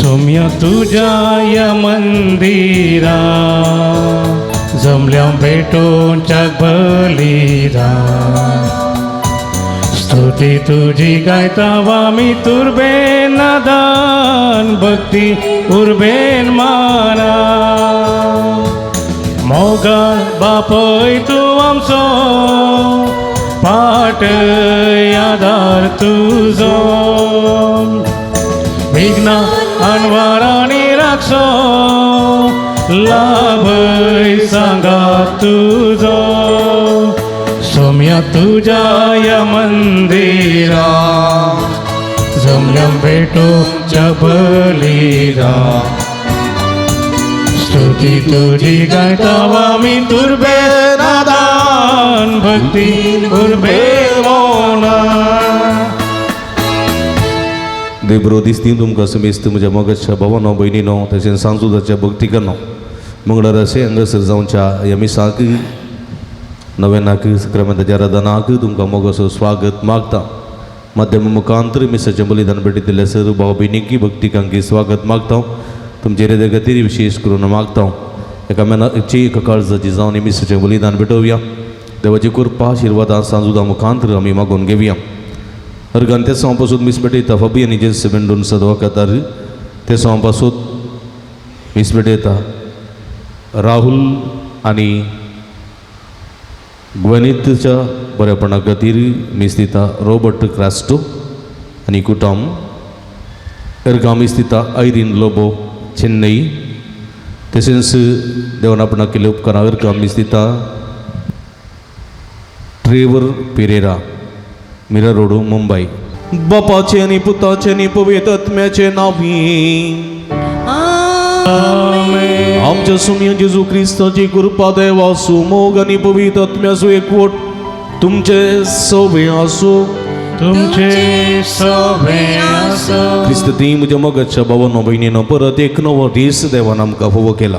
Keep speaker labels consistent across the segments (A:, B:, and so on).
A: सोम्या तुज्या या मंदिरा जमल्या भेटोवच्या बलिरा स्तुती तुजी गायता आमी तुर्बेन नादान भक्ती उर्बेन माना मोगाळ बापय तूं आमचो पाट आदार तुजो विघ्न अनवरांनी राखसो लाभय सांगा तुजो सोम्या तुज्या या मंदिरा जमल्या भेटोच्या बलिरा स्तुती तुजी गायता आमी तुर्बे नादान भक्ती उर्बे मोना.
B: देव बरो दिसती तुमकां समेस्त म्हज्या मोगाच्या भावानो भयणीनो तशेंच सांजुदाच्या भक्तिकांनो मंगळार अशें हांगासर जावच्या ह्या मिसाक नव्यानाक सक्रामेंताच्या आराधनाक तुमकां मोगाचो स्वागत मागता. माध्यम मुखांतर मिसाचें बलिदान भेटयतल्या सर भाव भयणीकी भक्तिकांकी स्वागत मागता. तुमचे हृदय खातीर विशेश करून मागता. एका मनाची एका काळजाची जावन मिसाचें बलिदान भेटोवया. देवाची कृपा आशिर्वादां सांजुदा मुखांतर आमी मागून घेवया. अर्गान ते पासून मीस भेटयता फबी आनी जेन्स मेंडून सदवा कातार ते पासून मीस भेटयता राहुल आनी ग्वनीतच्या बरेपणा खातीर मीस दिता रॉबर्ट क्रास्टो आनी कुटुंब. अर्गा मीस दिता ऐरीन लोबो चेन्नई. तशेंच देवान आपणाक केल्ले उपकारां अर्गा मीस दिता ट्रेवर पिरेरा मिरा रोड मुंबय. बापाचे आनी पुताचे आनी पवित्र आत्म्याचे नांवी आमच्या सुमया जेजू क्रिस्ताची कृपा देवासू मोग आनी पवित्र आत्म्याचो एकवट तुमचे सवे आसूं.
A: तुमचे सवे आसो.
B: क्रिस्त ती म्हज्या मोगाच्या भावानो भयणीनो परत एक नवो दीस देवान आमकां फावो केला.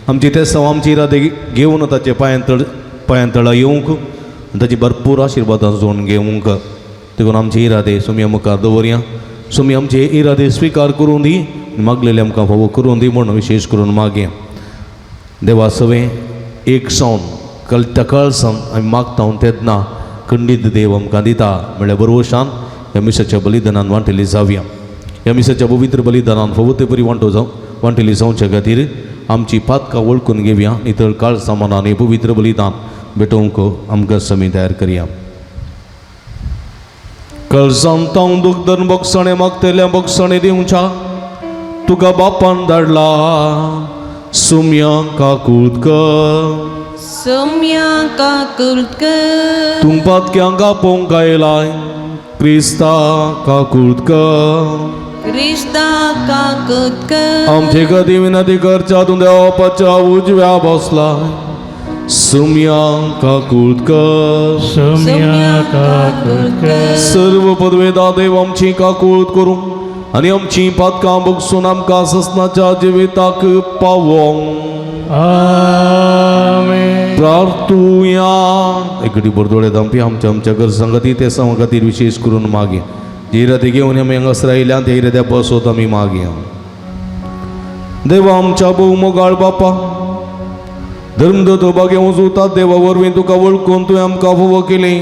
B: आमची तेसांव आमची इरादे घेवन ताचे पांयां तळा येवंक आनी ताची भरपूर आशिर्वादां जोडून घेवंक. देखून आमचे इरादे सुमया मुखार दवरया. सुमी आमचे इरादे स्विकार करूं दी मागलेले आमकां फावो करूं दी म्हूण विशेश करून मागया. देवा सवें एक सावन कळटा सावन आमी मागता तेन्ना खंडीत देव आमकां दिता म्हळ्यार बरोवशान ह्या मिसाच्या बलिदानान वांटेली जावया. ह्या मिसाच्या पवित्र बलिदानान फावो ते बरी वांटो जावं वांटेली जावच्या खातीर आमची पातकां वळखून घेवया. नितळ काळजां मनान पवित्र बलिदान भेटोवंक आमकां समी तयार करया. कळसांत तांव दुखदन बोगसणे मागतल्या बोगसणे दिवच्या तुका बापान धाडला सुम्या काकूत कर.
C: सोम्या काकूत कर.
B: तूं पातक्यांक आपोवंक आयलाय क्रिस्ता काकूत कर.
C: क्रिस्ता काकूत कर.
B: आमचे गती विनंती करच्या तूं देवाच्या उजव्या बसला सुम्या काकूत कर.
A: सोम्या काकूत कर.
B: सर्व पदवेदा देव आमची काकूत करूं आनी आमची पातकां बगसून आमकां ससनाच्या जिविताक पावोंक.
A: आमेन.
B: प्रार्थुया. एकटी बरदोळे दामपी आमच्या आमच्या गरजां खातीर ते सांग खातीर विशेश करून मागे. जे इरादे घेवन आमी हांगासर आयल्या ते इराद्या बसोत आमी मागया. देवा आमच्या भोव मोगाळ बापा धर्मदत्त बागे वचूतात देवा वरवीं तुका वळखून तुवें आमकां फावो केली.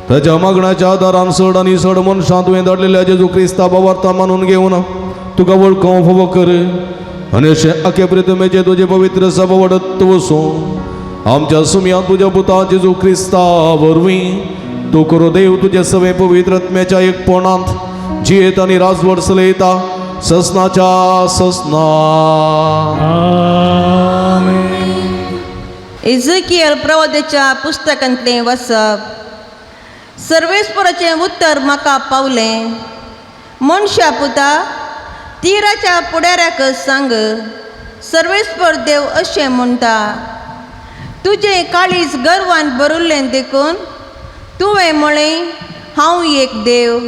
B: ताच्या मागण्याच्या आदारान सड आनी सड मनशां तुवें धाडलेल्या जेजू क्रिस्ता बावार्ता मानून घेवन तुका वळखूंक फावो कर आनी अशें आखे प्रितमेचे तुजे पवित्र सभा वाडत वसूं आमच्या सुमया तुज्या पुता जेजू क्रिस्ता वरवीं तूं करो देव तुजे सवे पवित्र आत्म्याच्या एकपणांत जियेत आनी राजवट चलयता ससनाच्या ससना.
A: आमेन.
C: इझकियल प्रवाद्याच्या पुस्तकांतलें वाचप. सर्वेस्पराचें उत्तर म्हाका पावलें. मनशा पुता तिराच्या फुडाऱ्याक सांग सर्वेस्पर देव अशें म्हणटा तुजें काळीज गर्वान भरिल्लें देखून तुवें म्हळें हांव एक देव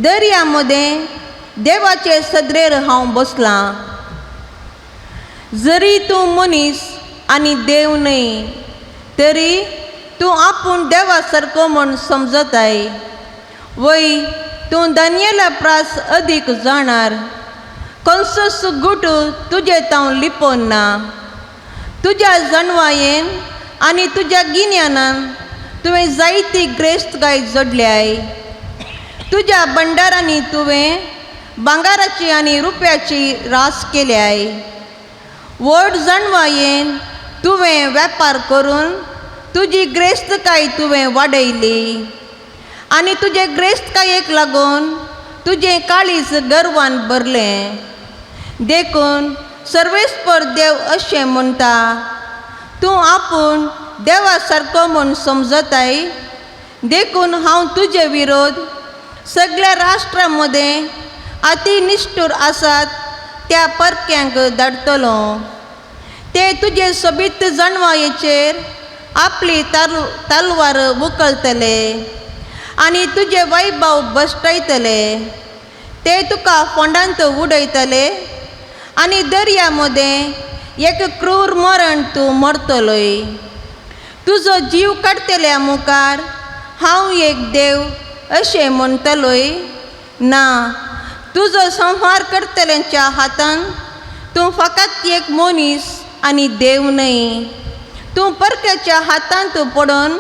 C: दर्या मदें देवाचे सदरेर हांव बसलां. जरी तूं मनीस आनी देव न्हय तरी तूं आपूण देवा सारको म्हूण समजताय. वय तूं दानियला प्रास अदीक जाणार. खंयचोच गुट तुजे तावन लिपोवन ना. तुज्या जणवायेन आनी तुज्या गिन्यानान तुवें जायती ग्रेस्तकाय जोडल्याय. तुज्या भंडारांनी तुवें भांगराची आनी रुप्याची रास केल्याय. व्हड जणवायेन तुवें वेपार करून तुजी ग्रेस्तकाय तुवें वाडयली आनी तुजे ग्रेस्तकायेक लागून तुजें काळीज गर्वान भरलें. देखून सर्वेस्पर देव अशें म्हणटा, तूं आपूण देवा सारको म्हूण समजताय, देखून हांव तुजे विरोध सगळ्या राष्ट्रां मदें अति निश्ठूर आसात त्या परक्यांक धाडटलो. ते तुजे सोबीत जणवायेचेर आपली तलवार उखलतले आनी तुजे वैभव भश्टयतले. ते तुका फोंडांत उडयतले आनी दर्या मदें एक क्रूर मरण तूं मरतलोय. तुजो जीव काडटल्या मुखार हांव एक देव अशें म्हणटलोय ना. तुजो संहार करतल्यांच्या हातान तूं फकत एक मनीस आनी देव न्हय. तूं परक्याच्या हातांत पडून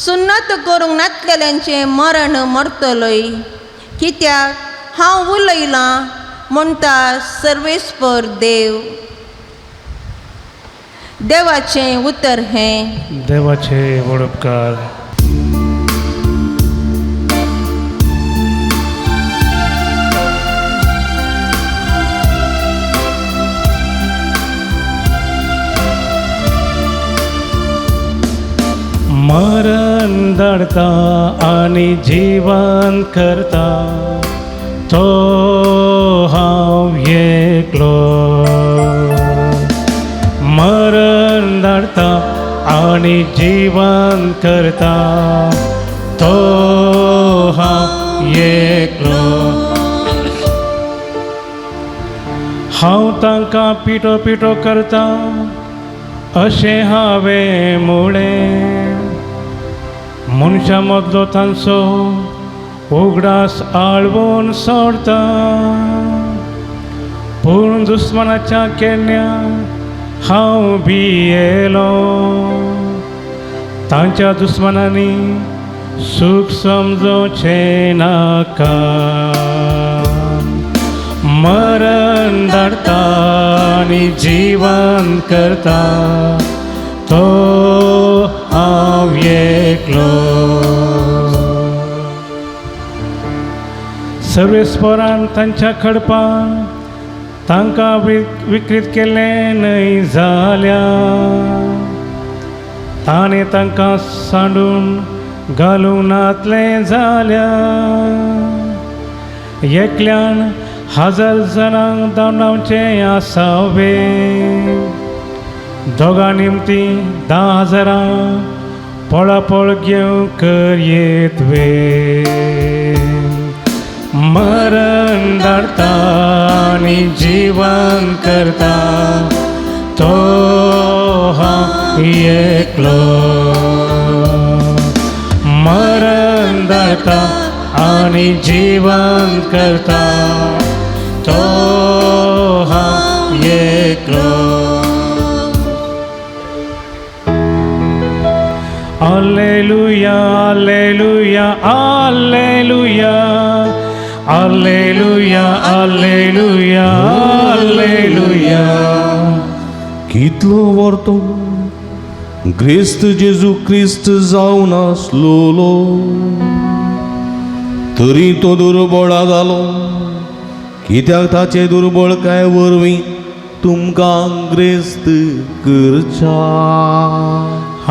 C: सुन्नत करूंक नातलेल्यांचें मरण मरतलोय. कित्याक हांव उलयलां म्हणटा सर्वेस्पर देव. देवाचें उतर हें.
A: देवाचे व्हड उपकार. मरण धाडता आनी जीवन करता तो हांव एकलो. मरण धाडता आनी जीवन करता तो हांव एकलो. हांव तांकां पिटो पिटो करता अशें हांवें म्हळें. मनशां मदलो तांचो उगडास आळवून सोडता, पूण दुस्मानाच्या केन्ना हांव भियेलो. तांच्या दुस्मानांनी सूख समजोचें नाका. मरण धाडता आनी जीवन करता तो हांव एकलो. सर्वेस्परान तांच्या खडपान तांकां विकृत केलें न्हय जाल्यार ताणें तांकां सांडून घालूंक नातलें जाल्यार एकल्यान 1000 जाणांक धांवडावचें आसावे, दोगां निमती 10,000 पळापळ घेवंक येत वे. मरण धाडता आनी जीवन करता तो हांव एकलो. मरण धाडता आनी जीवन करता तो हांव एकलो. Alleluia, alleluia, alleluia, alleluia, alleluia, alleluia.
B: कितलो वर्तो क्रिस्त जेजू क्रिस्त जावन आसलोलो तरी तो दुर्बळा जालो, कित्याक ताचे दुर्बळकाय वरवीं तुमकां ग्रेस्त करच्या.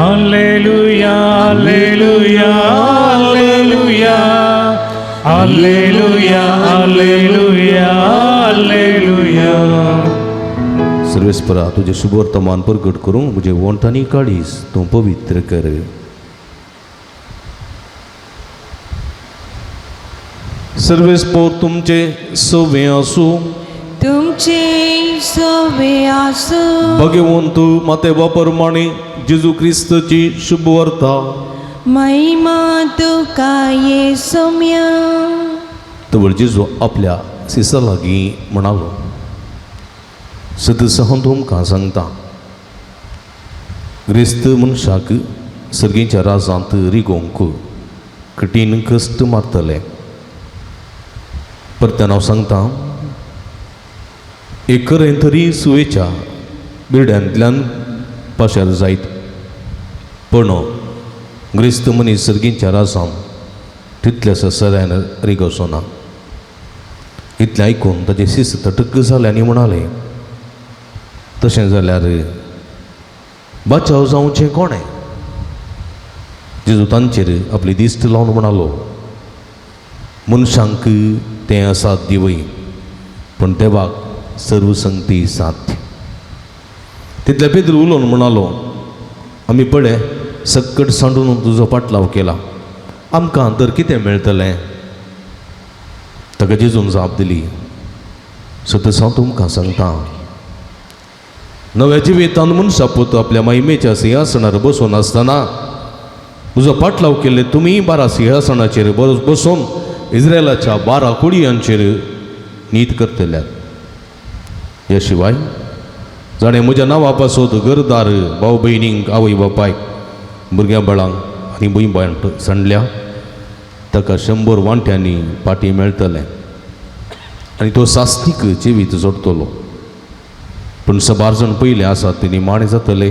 A: Alleluia, alleluia, alleluia, alleluia, alleluia, alleluia.
B: सर्वेस्परा तुजें शुभवर्तमान प्रगट करूंक म्हजें वंठ आनी काळीज तूं पवित्र कर. सर्वेस्पोर तुमचे सवे आसूं,
C: तुमचे सवे आसूं.
B: भगवंत माते प्रमाणे जेजू क्रिस्तची शुभवार्ता.
C: महिमा तुका येसोम्या.
B: तवळ जेजू आपल्या सिसा लागीं म्हणालो, सदस हांव तुमकां सांगता, क्रिस्त मनशाक सर्गीच्या राजांत रिगोवंक कठीण कश्ट मारतले. परत्यान हांव सांगता, एक करेन तरी सुवेच्या बिरड्यांतल्यान पाशार जायत, पूण ग्रिस्त मनीस सर्गीच्या राजान तितल्याशा सऱ्यान रिगोवचो ना. इतलें आयकून ताजें शिस्त तटक जालें आनी म्हणालें, तशें जाल्यार बचाव जावचें कोणें? जेजू तांचेर आपली दिश्ट लावन म्हणालो, मनशांक तें असाध्य वय, पूण देवाक सर्वसंगती साध्य. तितले पेद्रू उलोवन म्हणालो, आमी पळय सक्कट सांडून तुजो पाटलाव केला, आमकां तर कितें मेळटलें? ताका जेजून जाप दिली, सतस हांव तुमकां सांगता, नव्या जिवितान मनशा पूत आपल्या महिमेच्या सिंहासनार बसून आसतना तुजो पाटलाव केल्ले तुमी 12 सिंहासनाचेर बसून इस्रायलाच्या 12 कुडयांचेर नीत करतल्यात. ह्या शिवाय जाणें म्हज्या नांवा पासत घरदार, भाव भयणींक, आवय बापायक, भुरग्यां बाळांक आनी भूंय बांट सांडल्या ताका 100 वांट्यांनी पाटी मेळटलें आनी तो सास्तीक जिवीत जोडटलो. पूण सबार जाण पयले आसात ते निमाणे जातले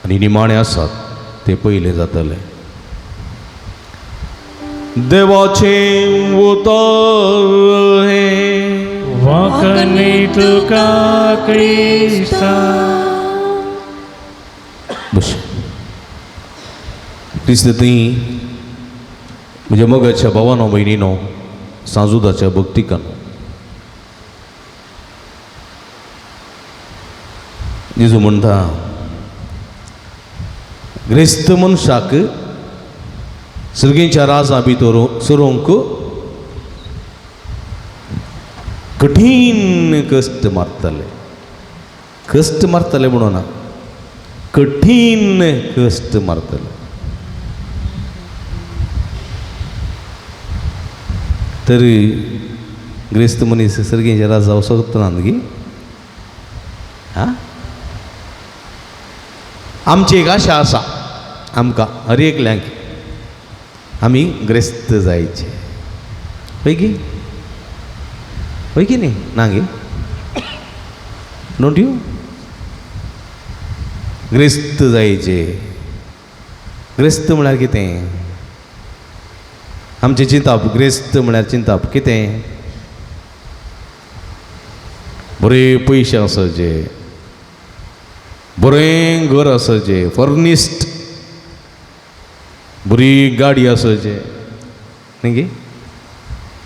B: आनी निमाणे आसात ते पयले जातले. देवाचें उतर हें.
A: वाकनी तुका क्रिस्ता.
B: बस क्रिस्त थंय म्हज्या मोगाच्या भावानो भयणीनो, सांजुदाच्या भक्तिकान जेजू म्हणटा, ग्रेस्त मनशाक सर्गीच्या राजा भितर सरोवंक कठीण कश्ट मारतले. कश्ट मारतले म्हणून ना, कठीण कश्ट मारतले. तर ग्रेस्त मनीस सर्गीच्या राजा वचना न्ही? आं, आमची एक आशा आसा, आमकां हर एकल्यांक आमी ग्रेस्त जायचे. हय की? हय की न्ही? ना गे? Don't you? ग्रेस्त जायचे. ग्रेस्त म्हळ्यार कितें? आमचें चिंताप ग्रेस्त म्हळ्यार चिंताप कितें? बरे पयशे आसचे, बरें घर आसचें, फर्निश्ड, बरी गाडी आसचें, न्ही गे?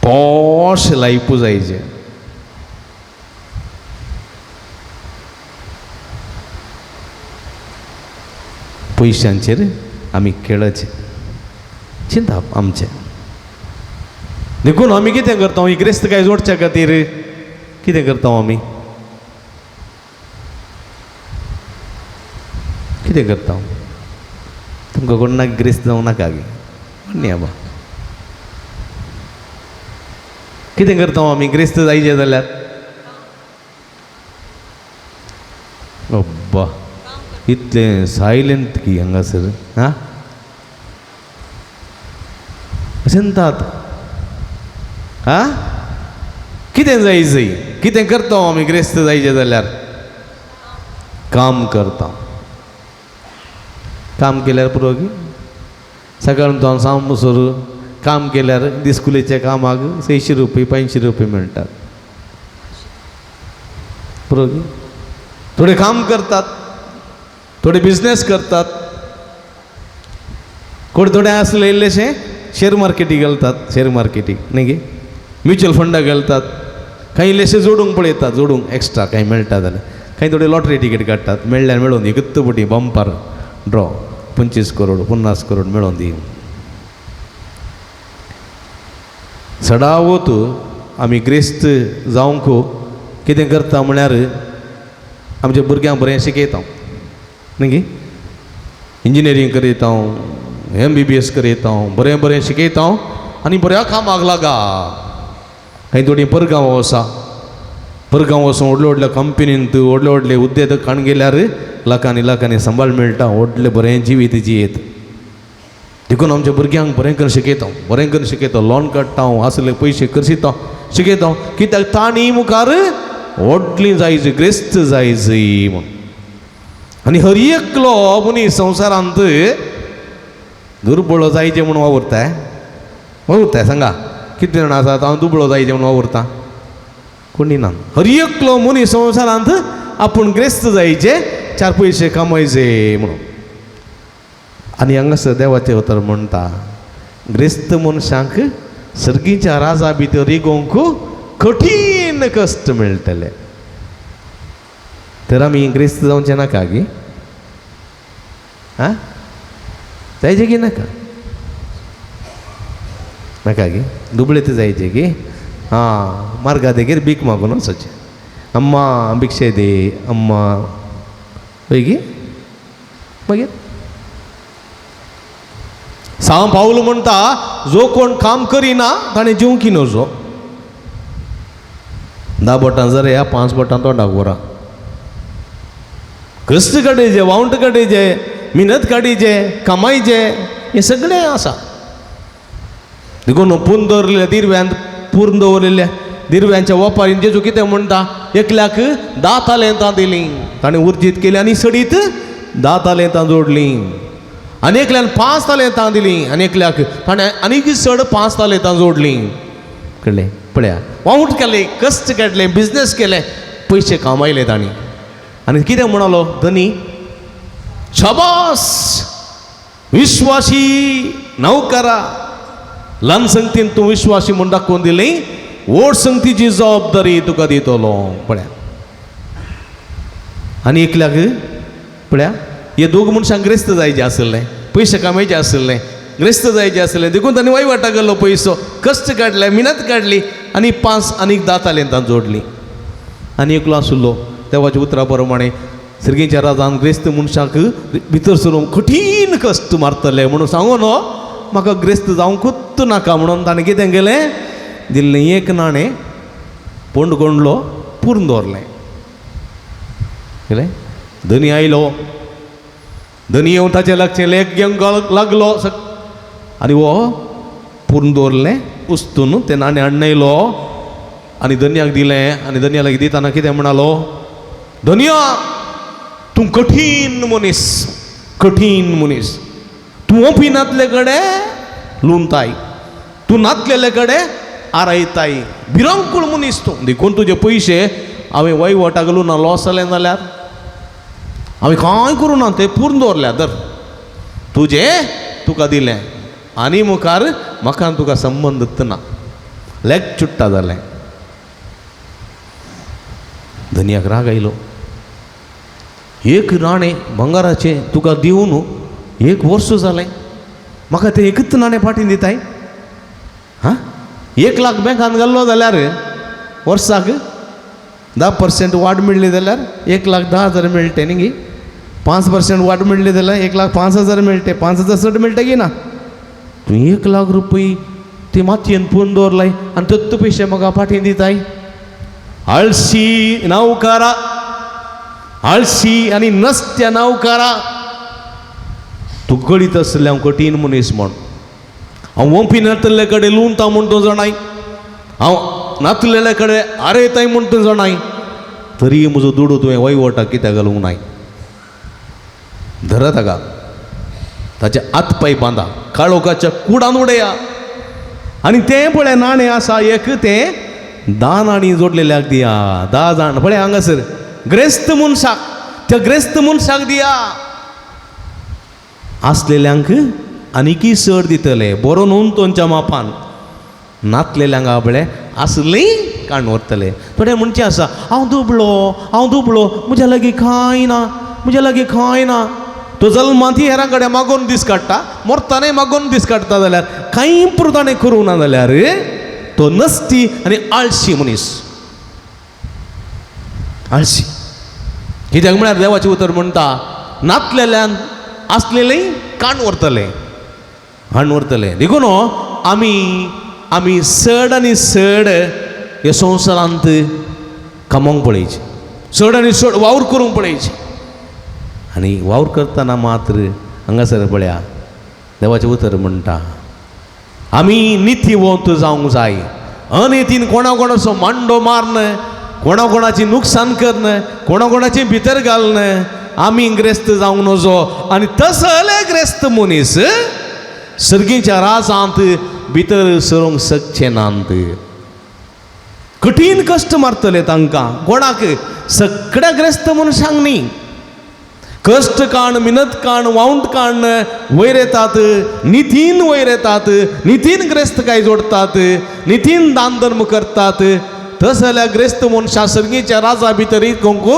B: Posh life जायचें. पयशांचेर आमी खेळाचें चिंताप आमचें. देखून आमी कितें करता? ही ग्रेस्त काय जोडच्या खातीर कितें करता आमी? कितें करता? तुमकां कोण ग्रेस्त जावं नाका गे, न्ही आबा? कितें करता आमी ग्रेस्त जायचें जाल्यार? अब्बा, इतलें सायलंट की हांगासर. आं, चिंतात. आं, कितें जाय जय? कितें करता आमी ग्रेस्त जायचें जाल्यार? काम करता. काम केल्यार पुरो की? सकाळ जावन सांजसर काम केल्यार दिसकुलेच्या कामाक 600 रुपये 500 रुपये मेळटात. पुरो की? थोडे काम करतात, थोडे बिजनेस करतात, कोण थोडे आसले इल्लेशे शेअर मार्केटीक घालतात, शेअर मार्केटीक न्ही गे, म्युच्युअल फंडाक घालतात, कांय इल्लेशे जोडूंक पळयतात, जोडूंक एक्स्ट्रा कांय मेळटा जाल्यार, कांय थोडे लॉटरी टिकेट काडटात, मेळ्ळ्यार मेळोन दी, कितले पटी बंपार ड्रॉ 25 करोड 50 करोड मेळोन दी. सडावत आमी ग्रेस्त जावंक कितें करता म्हळ्यार आमच्या भुरग्यांक बरें शिकयता न्ही गे, इंजिनियरींग करयता, MBBS करयता, बरें बरें शिकयता आनी बऱ्या कामाक लागा. कांय थोडीं परगांव आसा, परगांव वचून व्हडल्या व्हडल्या कंपनींत व्हडले व्हडले उद्देग काण गेल्यार लाखांनी लाखांनी सांबाळ मेळटा, व्हडलें बरें जिवीत जियेत. देखून आमच्या भुरग्यांक बरें करून शिकयता, बरें करून शिकयता, लोन काडटा हांव, आसले पयशे करशिता शिकयता, कित्याक तांणी मुखार व्हडली जायची, ग्रेस्त जायची म्हूण. आनी हर एकलो मनीस संवसारांत दुर्बळो जायचे म्हूण वावुरताय, वावुरताय. सांगा कितले जाण आसात हांव दुबळो जायचे म्हूण वावुरता? कोणी ना. हर एकलो मनीस संवसारांत आपूण ग्रेस्त जायचे, चार पयशे कमयचे म्हणून. आनी हांगासर देवाचें उतर म्हणटा, ग्रेस्त मनशांक सर्गीच्या राजा भितर रिगोवंक कठीण कश्ट मेळटले. तर आमी ग्रेस्त जावचें नाका गी? आं, जायचें की नाका? नाका गी? दुबळे ते जायचे की? आं, मार्गा देगेर भीक मागून वचचें, अम्मा भिक्षे दे अम्मा, हय गी? मागीर सांव पावल म्हणटा, जो कोण काम करिना ताणें जेवंकी नजो. 10 बोटां जर ह्या 5 बोटां तोंडाक व्हरा. कश्ट काडीचे, वावंट काडीचे, मिनत काडीचे, कमायचे, हें सगळें आसा. देखून पूर्ण दवरलेल्या दिरव्यांत, पूर्ण दवरलेल्या दिरव्यांच्या वपारीन जेजू कितें म्हणटा, एकल्याक 10 तालेंतां दिलीं, ताणें उर्जीत केली आनी सडीत 10 तालेंतां जोडलीं. आनी एकल्यान 5 तालेंतां दिलीं आनी एकल्याक ताणें आनीक चड 5 तालेंतां जोडलीं. कळ्ळें? पळया, वावट केलें, कश्ट काडले, बिजनेस केलें, पयशे कमायले तांणी. आनी कितें म्हणालो धनी? शाबास विश्वासी नौकरा, ल्हान संगतीन तूं विश्वासी म्हूण दाखोवन दिली, व्हड संगतीची जबाबदारी तुका दितलो. पळया, आनी एकल्याक पळया, हे दोग मनशांक ग्रेस्त जायचे आशिल्लें, पयशे कमायचे आशिल्लें, ग्रेस्त जायचे आशिल्लें, देखून तांणी वयवाटा गेल्लो पयसो, कश्ट काडले, मिनत काडली आनी 5 आनीक 10 तालेंतां जोडलीं. आनी एकलो आशिल्लो देवाच्या उतरा प्रमाणे सर्गीच्या राजान ग्रेस्त मनशाक भितर सरून कठीण कश्ट मारतले म्हणून सांगून म्हाका ग्रेस्त जावंकूच नाका म्हणून ताणें कितें केलें, दिल्लें एक नाणें पोंड कोंडलो पुरून दवरलें. केलें, धनी आयलो, धनी येवन ताचें लागचें लेख घेवंक लागलो आनी हो पुरून दवरलें उस्तून तें नाणें हाडून आनी धनयाक दिलें. आनी धनया लागीं दितना कितें म्हणालो, धनया तूं कठीण मनीस, कठीण मनीस, तूं ओपी नातले कडेन लुंताय, तूं नातलेले कडेन आरायताय, भिरांकूळ मनीस तूं, देखून तुजे पयशे हांवें वयवटाक घालूं ना, लॉस जालें जाल्यार हांवें कांय करूं ना, ते पूर्ण दवरल्या, धर तुजें तुका दिलें आनी मुखार म्हाका तुका संबंद ना, लेग चुट्टा जालें. धनयाक राग आयलो, एक नाणें भांगराचें तुका दिवन 1 वर्स जालें, म्हाका तें एकूच नाणें फाटीं दिताय? हां, 1 लाख बँकान घाल्लो जाल्यार वर्साक 10% वाड मेळ्ळी जाल्यार 1,10,000 मेळटे न्ही गी, 5% वाड मेळ्ळी जाल्यार 1,05,000 मेळटे, 5,000 चड मेळटा की ना? तूं 1 लाख रुपये ते मातयेन पुरून दवरलाय आनी तत्त पयशे म्हाका फाटीं दिताय? आळशी नौकारा, आळशी आनी नसत्या नौकारा, तूं गळीत आसलें हांव कठीण मनीस म्हण, हांव वोंपी नातलेले कडेन लुंता म्हूण तूं जाणाय, हांव नातलेले कडेन आरयताय म्हूण तूं जाणाय, तरी म्हजो दुडू तुवें वयवटाक कित्याक घालूंक नाय? धरा ताका, ताचे हात पांय बांदा, काळोखाच्या कुडान उडया. आनी तें पळय नाणें आसा एक, तें 10 नाणीं जोडलेल्याक दिया, 10 जाण पळय हांगासर ग्रेस्त मनशाक, त्या ग्रेस्त मनशाक दिया, आसलेल्यांक आनीकय चड दितले, बरो न्हू तोंच्या मापान, नातलेल्यांक आपले आसली काण व्हरतले. थोडे म्हणचें आसा, हांव दुबळो, हांव दुबळो, म्हज्या लागीं कांय ना, म्हज्या लागीं कांय ना. तो जल्मांत हेरां कडेन मागोवन दीस काडटा, मरतानाय मागोवन दीस काडटा, जाल्यार कांय पुरो ताणें करूंक ना जाल्यार तो नसती आनी आळशी मनीस, आळशी. कित्याक म्हळ्यार देवाचें उतर म्हणटा, नातलेल्यान आसलेलें काण व्हरतलें, हाण व्हरतलें. देखून आमी आमी चड आनी चड ह्या संवसारांत कमोवंक पळयचें, चड आनी चड वावर करूंक पळयचें. आनी वावर करतना मात्र हांगासर पळया देवाचें उतर म्हणटा आमी नितीवंत जावंक जाय. अनितीन कोणा कोणाचो मांडो मारन, कोणा कोणाची नुकसान करन, कोणा कोणाची भितर घालन आमी ग्रेस्त जावंक नजो. आनी तसले ग्रेस्त मनीस सर्गीच्या राजांत भितर सरूंक शकचे नात. कठीण कश्ट मारतले तांकां. कोणाक? सगळ्या ग्रेस्त मनशांक न्ही. कश्ट काण, मिनत काण, वावंट काण वयर येतात, नितीन वयर येतात, नितीन ग्रेस्तकाय जोडतात, नितीन दान धर्म करतात. तसल्या ग्रेस्त मनशां सर्गीच्या राजा भितर कोंकू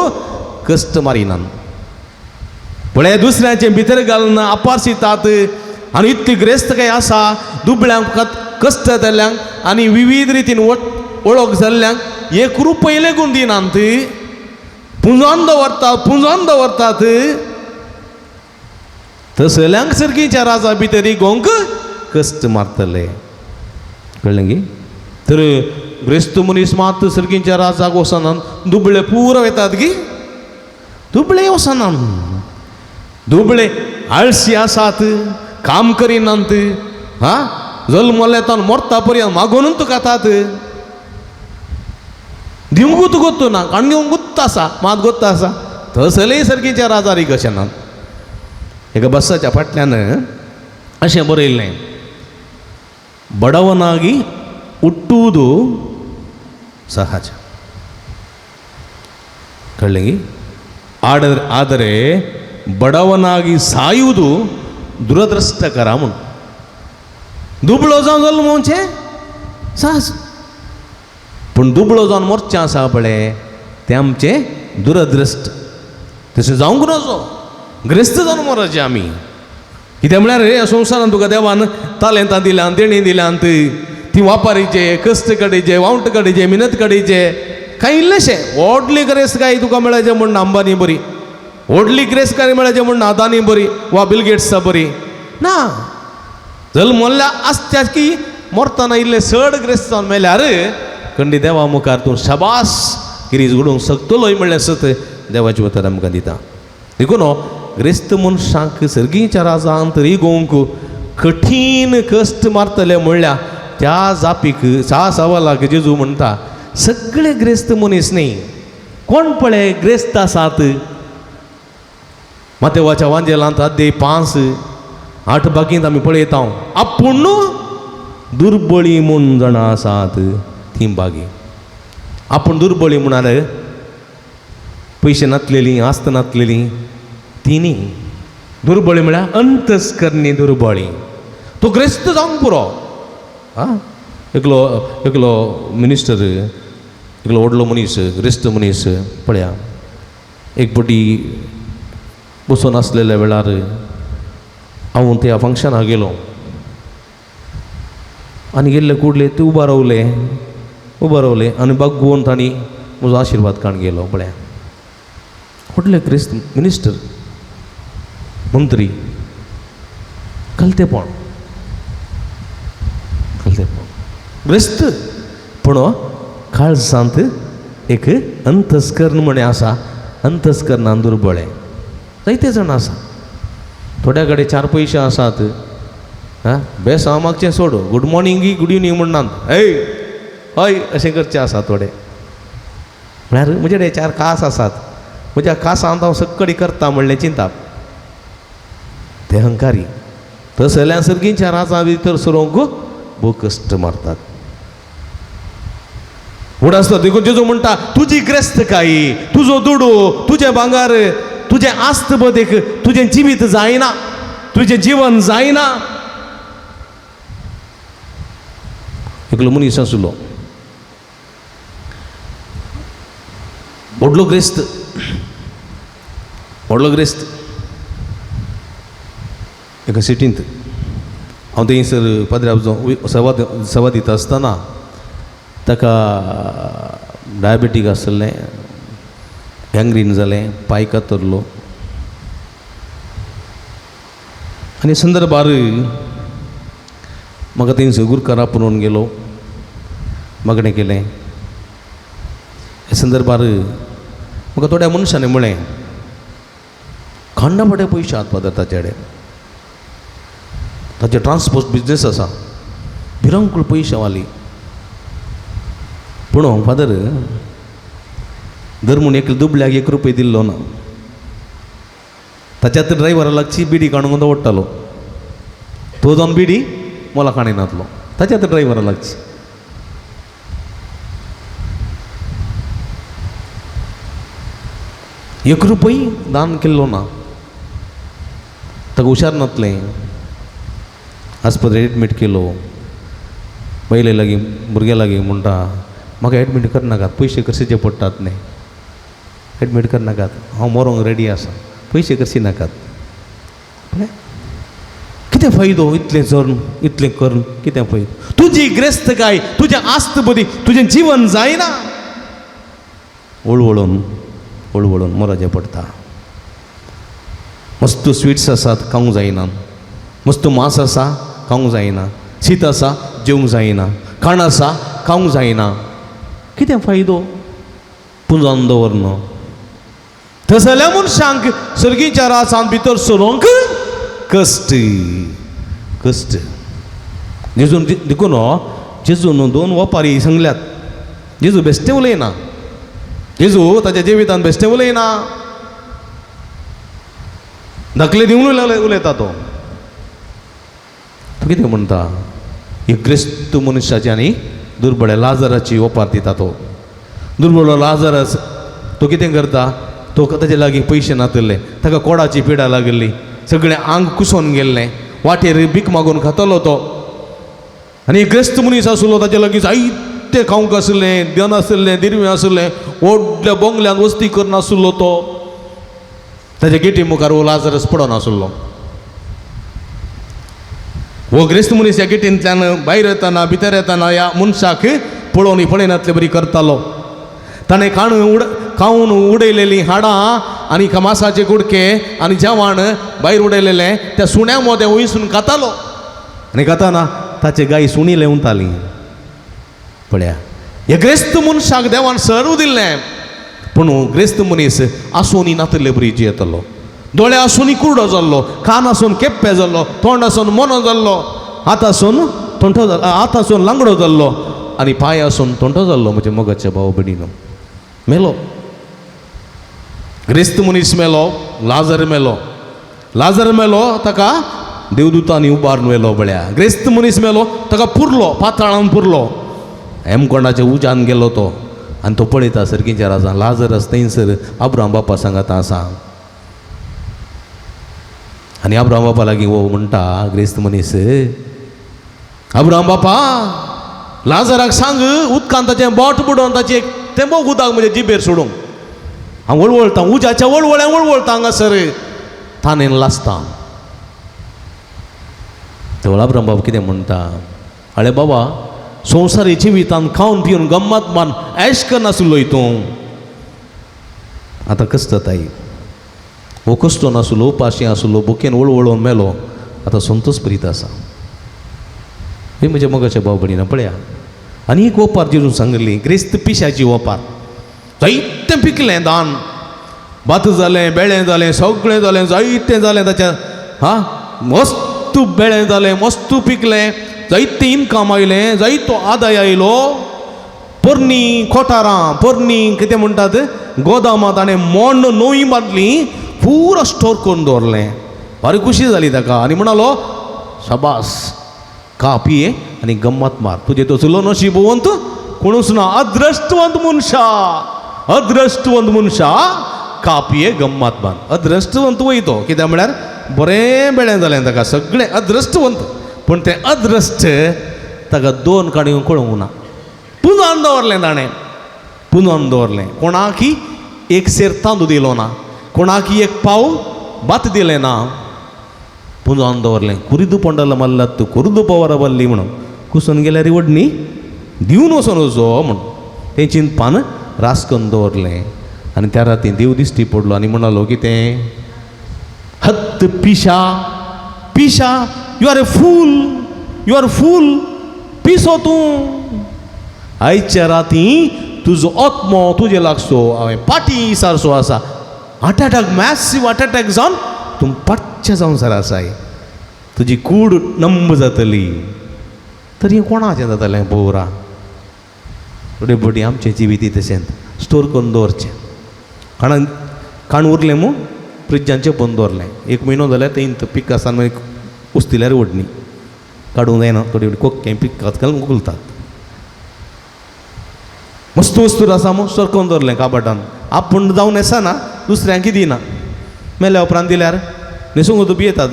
B: कश्ट मारिनात. पळय दुसऱ्यांचे भितर घालून आपारसितात आनी इतली ग्रेस्तकाय आसा दुबळ्यांक कश्ट जाल्ल्यांक आनी विविध रितीन वळख जाल्ल्यांक एक रुपय लेगून दिनात, पुंजोन दवरतात, पुंजोन दवरतात. तसल्यांक सर्गीच्या राजा भितर गोंक कश्ट मारतले. कळ्ळें गी? तर ग्रेस्त मनीस मात सर्गीच्या राजाक वचनात. दुबळे पुरो येतात गी, दुबळे वचनात. दुबळे आळशी आसात, काम करिनात. हा जल्मले तान मरता पर्यंत मागोनूच खातात. दिवंकूच गोत्तू ना, काण घेवंक गुत्त आसा, मात गोत्त आसा. तसलेय सर्गीच्या राजारी कशें ना. एका बसाच्या फाटल्यान अशें बरयल्लें, बडवनागी उट्टूदू ಸಹಜ. ಕಳ್ಳಿ ಆದರೆ ಬಡವನಾಗಿ ಸಾಯುವುದು ದುರದೃಷ್ಟಕರ म्हूण. दुबळो जावन जल्मोवचें सहज, पूण दुबळो जावन मोरचें आसा पळय तें आमचें दुरदृश्ट. तशें जावंक नजो, ग्रेस्त जावन मरचें आमी. कित्याक म्हळ्यार ह्या संवसारान तुका देवान तालेंतां दिल्यांत, देणीं दिल्यांत, ती वापारीचे, कश्ट काडीचे, वावट काडीचे, मिनत काडीचे, कांय इल्लेशें व्हडली ग्रेस काय तुका मेळाचें म्हूण ना अंबानी बरी, व्हडली ग्रेस काय मेळाचें म्हूण ना अदानी बरी वा बिलगेट्सा बरी ना. जल्मल्ल्या आसत्या की मरतना इल्लें चड ग्रेस जावन मेल्यार खंडी देवा मुखार तूं शाबास गिरीज घडोवंक शकतलोय म्हणलें सत देवाचें उतर आमकां दिता. देखून ग्रेस्त मनशांक सर्गीच्या राजांत रिगोवंक कठीण कश्ट मारतले म्हणल्या त्या जापीक त्या सवालाक जेजू म्हणटा सगळे ग्रेस्त मनीस न्ही. कोण पळय ग्रेस्त आसात? मातेवाच्या वांजेलांत अध्याय 5-8 बागींत आमी पळयता आपूण दुर्बळी म्हूण जाणां आसात ती बागी. आपूण दुर्बळी म्हणाले पयशे नातलेली, आस्त नातलेली ती न्ही. दुर्बळी म्हळ्यार अंतस्करणी दुर्बळी. तो ग्रेस्त जावंक पुरो. आं एकलो एकलो मिनिस्टर, एकलो व्हडलो मनीस, ग्रेस्त मनीस पळया एक पटी बसून आसलेल्या वेळार हांव त्या फंक्शनाक गेलो आनी गेल्ले कुडले ते उबा रावले, उबा रावले आनी बागोवन तांणी म्हजो आशिर्वाद काण गेलो. पळया व्हडले क्रिस्त मिनिस्टर, मंत्री, कलतेपण, कलतेपण ग्रेस्त, पूण काळजांत एक अंतस्कर्ण म्हणे आसा. अंतस्कर्णान दुर्बळे जायते जाण आसा. थोड्या कडेन 4 पयशे आसात, आं बेसांव मागचें सोड, गुड मॉर्निंग गुड इवनींग म्हणनात, हय हय अशें करचें आसा थोडे. म्हळ्यार म्हजे कडेन 4 कास आसात, म्हज्या कासांत हांव सक्कडी करता म्हणलें चिंताप. ते अहंकारी तसल्या सर्गीच्या राजा भितर सरोंक भोव कश्ट मारतात. व्हड आसता देखून जेजू म्हणटा तुजी ग्रेस्तकाय, तुजो दुडू, तुजें भांगार, तुजें आस्त बदेक तुजें जिवीत जायना, तुजें जीवन जायना. एकलो मनीस आसलो व्हडलो ग्रेस्त, व्हडलो ग्रेस्त एका सिटींत. हांव थंयसर पाद्र्याब सेवा सेवा दिता आसतना ताका डायबेटीक आसलें, गँग्रीन जालें, पांय कातरलो आनी संदर्भार म्हाका थंयसर गुरकार आपोवन गेलो. मागणें केलें, ह्या संदर्भार म्हाका थोड्या मनशांनी म्हळें, खांडापटे पयशे आहात फादर ताचे कडेन, ताचे ट्रान्सपोर्ट बिजनेस आसा, भिरांकूळ पयशे वाली. पूण फादर धर म्हूण एक दुबल्याक 1 रुपये दिल्लो ना. ताच्यात ड्रायव्हरा लागची बिडी काडूंक दवरतालो, तो जावन बिडी मोला काडिनातलो, ताच्यात ड्रायव्हरा लागची. एक रुपय दान केल्लो ना. ताका हुशार नातलें, आस्पत्रेंत एडमीट केलो. बायले लागीं भुरग्यां लागीं म्हणटा, म्हाका एडमीट करनाकात, पयशे खर्चीचे पडटात न्ही, एडमीट करनाकात, हांव मरोंक रेडी आसा, पयशे खर्ची नाकात. कितें फायदो इतलें जरून इतलें करून कितें फायदो? तुजी ग्रेस्तकाय, तुजें आस्त बरी, तुजें जीवन जायना. वळवळून वळवळून मराजें पडटा. मस्त स्विट्स आसात खावंक जायना, मस्त मांस आसा खावंक जायना, शीत आसा जेवंक जायना, खाण आसा खावंक जायना. कितें फायदो पुंजावन दवरन? तसल्या मनशांक सर्गीच्या राजांत भितर सरूंक कश्ट कश्ट. जेजून देखून जेजून 2 वपारी सांगल्यात. जेजू बेश्टें उलयना, जेजू ताच्या जिवितान बेश्टें उलयना, धाकले दिवन उलयता तो. तो कितें म्हणटा, एक क्रिस्त मनशाची आनी दुर्बळ्या लाजराची ओपार दिता तो. दुर्बळो लाजरस तो कितें करता, तो ताजे लागीं पयशे नातिल्ले, ताका कोडाची पिडा लागिल्ली, सगळें आंग कुसोन गेल्लें, वाटेर भीक मागून खातालो तो. आनी एक क्रिस्त मनीस आसलो, ताजे लागीं जायते खावंक आशिल्लें, धन आशिल्लें, दिरवें आशिल्लें, व्हडल्या बोंगल्यान वस्ती करून आशिल्लो तो. ताच्या गेटी मुखार हो लाजरस पडोन आशिल्लो. हो ग्रेस्त मनीस ह्या गेटींतल्यान भायर येतना भितर येतना ह्या मनशाक पळोवन पळयनातले बरी करतालो. ताणें खावन उडयलेलीं हाडां आनी मासाचे कुडके आनी जेवण भायर उडयलेलें त्या सुण्या मोदें वयसून खातालो. आनी खाताना ताचे गाय सुणी लेवताली. पळया, ह्या ग्रेस्त मनशाक देवान सर्व दिल्लें, पूण ग्रेस्त मनीस आसूनी नातिल्ले बरी जियेतालो. दोळे आसून कुरडो जाल्लो, कान आसून केप्पे जाल्लो, तोंड आसून मोनो जाल्लो, हात आसून तोंठो जाल्लो, हात आसून लांगडो जाल्लो आनी पांय आसून तोंठो जाल्लो. म्हज्या मोगाच्या भाव भयणीनो, मेलो ग्रेस्त मनीस, मेलो लाजर, मेलो लाजर, मेलो ताका देवदूतांनी उबारून व्हेलो. पळया, ग्रेस्त मनीस मेलो, ताका पुरलो, पाताळान पुरलो, हेमकोंडाच्या उज्यान गेलो तो. आनी तो पळयता सर्गीच्या राजान लाजरस थंयसर अब्राहम बापा सांगाता आसा. आनी अब्राहम बापा लागीं हो म्हणटा ग्रेस्त मनीस, अब्राहम बापा लाजराक सांग उदकान ताचें बोट बुडोवन ताचें एक तेंबो उदक म्हजे जिबेर सोडूंक, हांव वळवळटा उज्याच्या वळवळ्या वळवळटा हांगासर तानेन लासता. तेवळ अब्राहम बाबा कितें म्हणटा, आळे बाबा संवसारी जिवितान खावन पिवन गम्मत मान ऐश करनासलो तूं, आतां कश्ट जाताय. हो कश्टो नासलो, उपाशी आसलो, भुकेन वळवळोवन मेलो, आतां संतोष प्रीत आसा. हे म्हज्या मोगाच्या भाव भयणीनो, पळया, आनी एक ओपार जेजून सांगिल्ली, ग्रेस्त पिशाची ओपार. जायतें पिकलें धान, भात जालें, बेळें जालें, सगळें जालें, जायतें जालें ताच्या, हा मस्त बेळें जालें, मस्त पिकलें, जायतें इनकम आयलें, जायतो आदाय आयलो. पोरणी कोठारां, पोरणी कितें म्हणटात गोदामां ताणें मोण्ण नवी बांदली, पुरो स्टोर करून दवरलें. भारी खुशी जाली ताका आनी म्हणालो, शाबास, खा पिये आनी गम्मत मार, तुजें तसलो नशीबवंत कोणूच ना, अद्रश्टवंत मनशा, अद्रश्टवंत मनशा, खा पिये गम्मत मार. अद्रश्टवंत वय तो, कित्याक म्हळ्यार बरें बेळें जालें ताका, सगळें अद्रश्टवंत. पूण तें अद्रश्ट ताका 2 काणयो कळोवंक ना. पुंजावन दवरलें ताणें, पुंजावन दवरलें. कोणाकी एक सेर तांदूळ दिलो ना, कोणाकी एक पाव भात दिलें ना, पुंजावन दवरलें. कुरिदू पोंडाला मल्लात कुरुदू पवारा बल्ली म्हणून कुसून गेल्यार वडणी दिवन वचोन वचो म्हूण तें चिंतपान रास करून दवरलें. आनी त्या राती देव दिश्टी पडलो आनी म्हणालो कितें, हत्त पिशा पिशा, you are a fool, you are fool, पिसो तूं, आयच्या राती तुजो आत्मो तुजे लागसो हांवें पाटी सारसो आसा. Heart attack, massive heart attack जावन तूं पाटचें जावन सर आसाय, तुजी कूड नंब जातली. तर हें कोणाचें जातलें बोवरा? थोडे फावटी आमचें जिवीत तशेंच स्टोर करून दवरचें. काणान काण उरलें मू फ्रिजांचें बंद दवरलें, एक म्हयनो जाल्यार थंय पीक आसा मागीर उस्तिल्यार ओडणी काडूंक जायना. थोडी फावटी कोक्कें पीक घालून उखलतात. मस्त वस्तू आसा मू स्टोर करून दवरलें काबाटान, आपूण जावन न्हेसना, दुसऱ्यांक दिना. मेल्या उपरांत दिल्यार न्हेसूंक तूं भियेतात,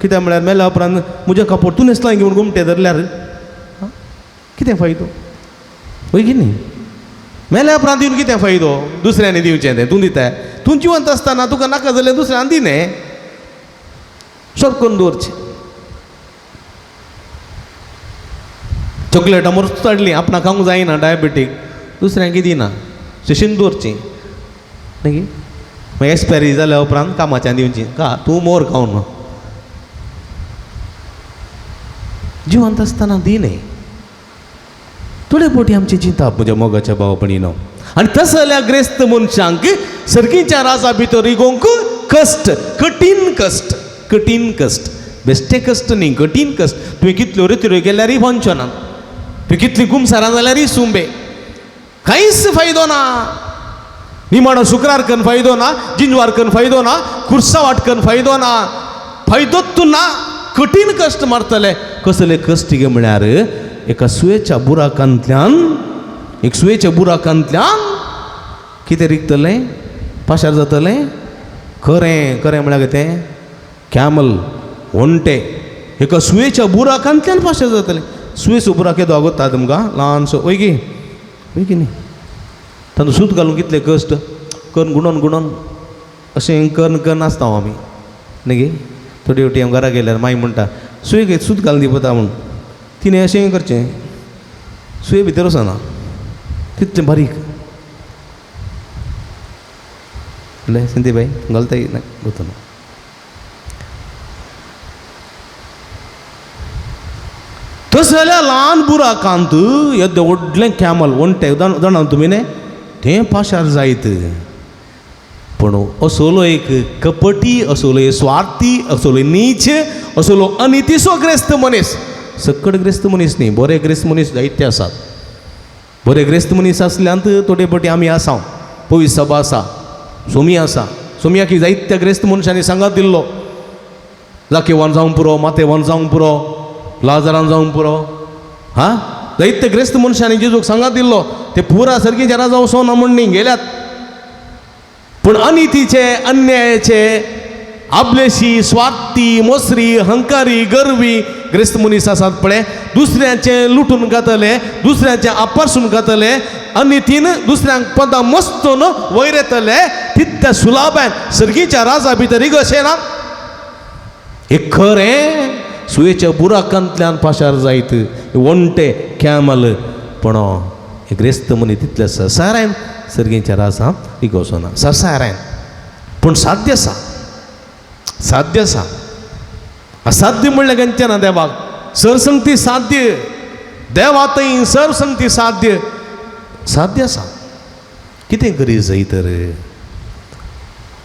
B: कित्याक म्हळ्यार मेल्या उपरांत म्हजें कापड तूं न्हेसलां घेवन गोमटे धरल्यार कितें फायदो? वय की न्ही? मेल्या उपरांत दिवन कितें फायदो? दुसऱ्यांनी दिवचें तें तूं दिताय, तूं जिवंत आसतना तुका नाका जाल्यार दुसऱ्यान दिने. स्टोर करून दवरचें. चॉकलेटां मस्त हाडलीं, आपणाक खावंक जायना डायबेटीक, दुसऱ्यांक दिना, शशीन दवरचीं मागीर मागीर एक्सपायरी जाल्या उपरांत कामाच्यान दिवची का तूं मोर खावन. जिवंत आसतना दिने. थोडे फावटी आमचें चिंताप म्हज्या मोगाच्या भाव भयणीनो. आनी तसल्या ग्रेस्त मनशांक सर्गीच्या राजा भितर रिगोवंक कश्ट, कठीण कश्ट, कठीण कश्ट, बेश्टे कश्ट न्ही, कठीण कश्ट. तुवें कितल्यो रित्यो केल्यारय वनचो ना, तुवें कितलीं कुमसारां जाल्यारय सुंबे, कांयच फायदो ना. निमाणो शुक्रार करून फायदो ना, जिंजवार करून फायदो ना, कुर्सा वाट करून फायदो ना, फायदोच तूं ना. कठीण कश्ट मारतले. कसले कश्ट गे म्हळ्यार एका सुयेच्या बुराकांतल्यान, एक सुयेच्या बुराकांतल्यान कितें रिगतलें, पाशार जातलें. खरें खरें म्हळ्यार कितें? कॅमल, ओंटे एका सुयेच्या बुराकांतल्यान पाशार जातलें. सुयेचो बुराक येदो आगोता तुमकां ल्हानसो, वय की वय की न्ही? तातूंत सूत घालून कितले कश्ट करून गुणोन गुणोन अशें करून करून आसता आमी न्ही गे. थोडी फावटी हांव घरा गेल्यार माई म्हणटा सुये सूत घालून दिवता म्हूण, तिणें अशें करचें, सुये भितर वचना तितलें बारीक. म्हणलें सिंधी बाई घालताय ना वतना. तशें जाल्यार ल्हान बुराकांत येद्दें व्हडलें कॅमल वणटे जाणा तुमी न्ही, तें पाशार जायत. पूण असलो एक कपटी, असलो एक स्वार्थी, असलो नीच, असलो अनितीचो ग्रेस्त मनीस, सकट ग्रेस्त मनीस न्ही, बरे ग्रेस्त मनीस जायते आसात. बरे ग्रेस्त मनीस आसल्यान थोडे फावटी आमी आसा, पवित्र सभा आसा, सोमी आसा. सोमयाक जायत्या ग्रेस्त मनशांनी सांगात दिल्लो, जाकेवान जावंक पुरो, मातेवान जावंक पुरो, लाजरान जावंक पुरो. हा, जायते ग्रेस्त मनशांनी जेजूक सांगात दिल्लो, ते पुरा सारकी जरा जावं सो ना म्हण न्ही गेल्यात. पूण अनितीचे, अन्यायाचे, आपलेशी, स्वार्थी, मोसरी, हंकारी, गर्वी ग्रेस्त मनीस आसात पळय, दुसऱ्यांचें लुटून खातले, दुसऱ्यांचें आपारसून खातले, अनितीन दुसऱ्यांक पदां मस्तून वयर येतले. तितल्या सुलाबान सर्गीच्या राजा भितर अशें ना. एक खरें सुयेच्या बुराकांतल्यान पाशार जायत वणटे कॅमल, पूण हे ग्रेस्त मनीस तितले सरसारायन सर्गीच्या राजा रिगोवचो ना, सरसारायन. पूण साध्य आसा, साध्य आसा. असाध्य म्हणल्यार खंयचें ना देवाक, सरसंगती साध्य, देवा थंय सरसंगती साध्य, साध्य आसा. कितें करी जाय तर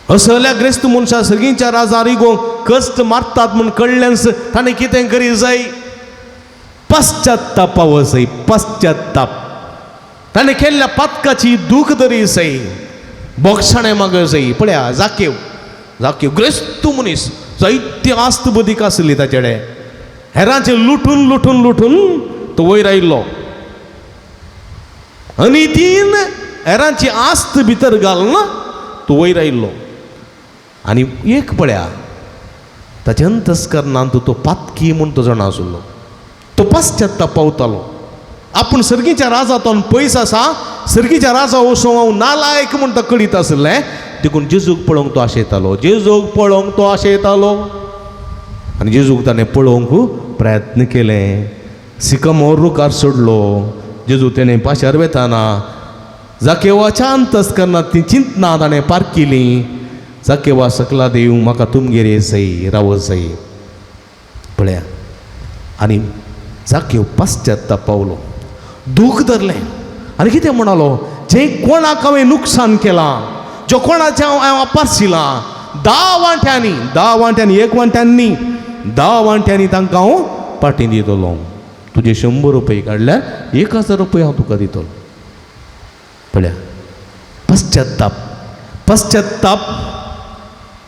B: असल्या ग्रेस्त मनशां सर्गीच्या राजा रिगोवंक कश्ट मारतात म्हूण कळ्ळेंच ताणें कितें करी जाय? पश्चात्ताप जाय, पश्चात्ताप. ताणें केल्ल्या पातकाची दूख तरी जाय, बोगसाणें माग जाय. पळया जाकेव, जाकेव ग्रेस्त मनीस, जायती आस्त बदीक आसली ताचे कडेन, हेरांचें लुटून लुटून लुटून तो वयर आयिल्लो. आनी तीन हेरांची आस्त भितर घालून तो वयर आयिल्लो. आनी एक पळया ताच्या अंतस्करणांत तो पातकी म्हूण तो जाणा आशिल्लो, तो पश्चात्ताप पावतालो. आपूण सर्गीच्या राजांतून पयस आसा, सर्गीच्या राजा वचूंक हांव नालायक म्हूण तो कळीत आशिल्लें. देखून जेजूक पळोवंक तो आशेतालो, जेजूक पळोवंक तो आशेतालो. आनी जेजूक ताणें पळोवंक प्रयत्न केलें. सिकमोर रुखार सोडलो. जेजू तेणें पाशार वेताना जाकेवाच्या अंतस्करणांत ती चिंतना ताणें पारकिलीं. जाकेवा सकला देव म्हाका तुमगेर जाय, राव जाय. पळया, आनी जाकेव पश्चात्ताप पावलो, दूख धरलें. आनी कितें म्हणालो? जें कोणाक हांवें नुकसान केलां, जो कोणाचें हांव अपासिलां, 10 वांट्यांनी, 10 वांट्यांनी, 1 वांट्यांनी, 10 वांट्यांनी तांकां हांव पाटी दितलो. तुजे 100 रुपये काडल्यार 1000 रुपये हांव तुका दितलो. पळया, पश्चात्ताप, पश्चात्ताप,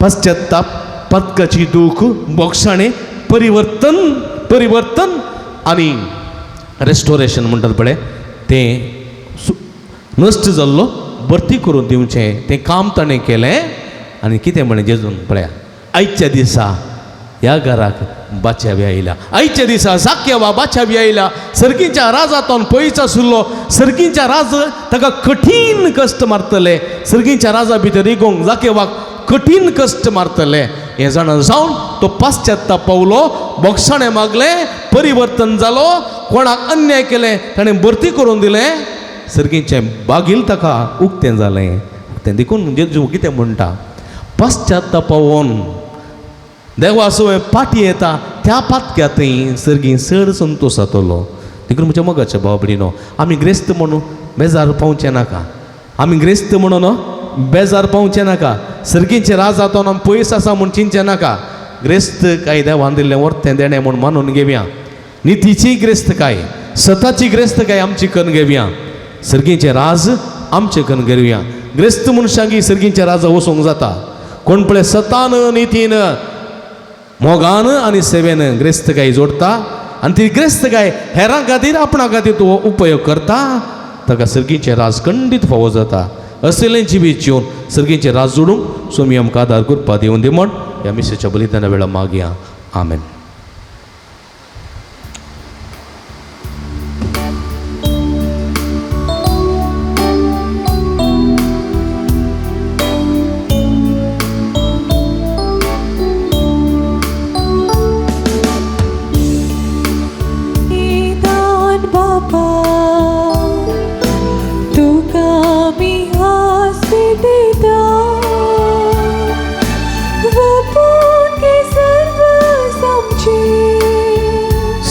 B: पश्चात्ताप, पत्काची दूख, बोगसाणें, परिवर्तन, परिवर्तन आनी रेस्टोरेशन म्हणटात पळय, तें नश्ट जाल्लो भरती करून दिवचें तें काम ताणें केलें. आनी कितें म्हणलें जेजून पळया, आयच्या दिसा ह्या घराक बाच्याबी आयल्या, आयच्या दिसा जाक्यावा बाच्याबी आयल्या. सर्गीच्या राजातून पयस आशिल्लो, सर्गीच्या राज ताका कठीण कश्ट मारतले, सर्गीच्या राजा भितर रिगोंक जाकेवाक कठीण कश्ट मारतले. हें जाणा जावन तो पाश्चात्ताप पावलो, बोगसाणें मागलें, परिवर्तन जालो, कोणाक अन्याय केलें ताणें भरती करून दिलें, सर्गीचें बागील ताका उक्तें जालें. उक्तें देखून जेजू कितें म्हणटा, पाश्चात्ताप पावोन देवा सवय पाटी येता त्या पातक्या थंय सर्गी चड संतोश जातलो. देखून म्हज्या मोगाच्या भाव भयणीनो, आमी ग्रेस्त म्हणून बेजार पावचें नाका, आमी ग्रेस्त म्हणून बेजार पावचें नाका, सर्गीचें राज तो आमी पयस आसा म्हूण चिंतचें नाका. ग्रेस्त काय देवान दिल्लें वर्तें देणें म्हूण मानून घेवया, नितीची ग्रेस्तकाय, सताची ग्रेस्तकाय आमची करून घेवया, सर्गीचें राज आमचें करून घेवया. ग्रेस्त मनशांकी सर्गीचें राजा वचूंक जाता. कोण पळय सतान नितीन मोगान आनी सेवेन ग्रेस्तकाय जोडटा आनी ती ग्रेस्तकाय हेरां खातीर आपणा खातीर तो उपयोग करता, ताका सर्गीचें राज खंडीत फावो जाता. असलें जिवीत जिवन सर्गीचें राज जोडूंक स्वामी आमकां आदार करपा दिवन दी म्हण ह्या मिसेच्या बलिदाना वेळार मागया. आमेन.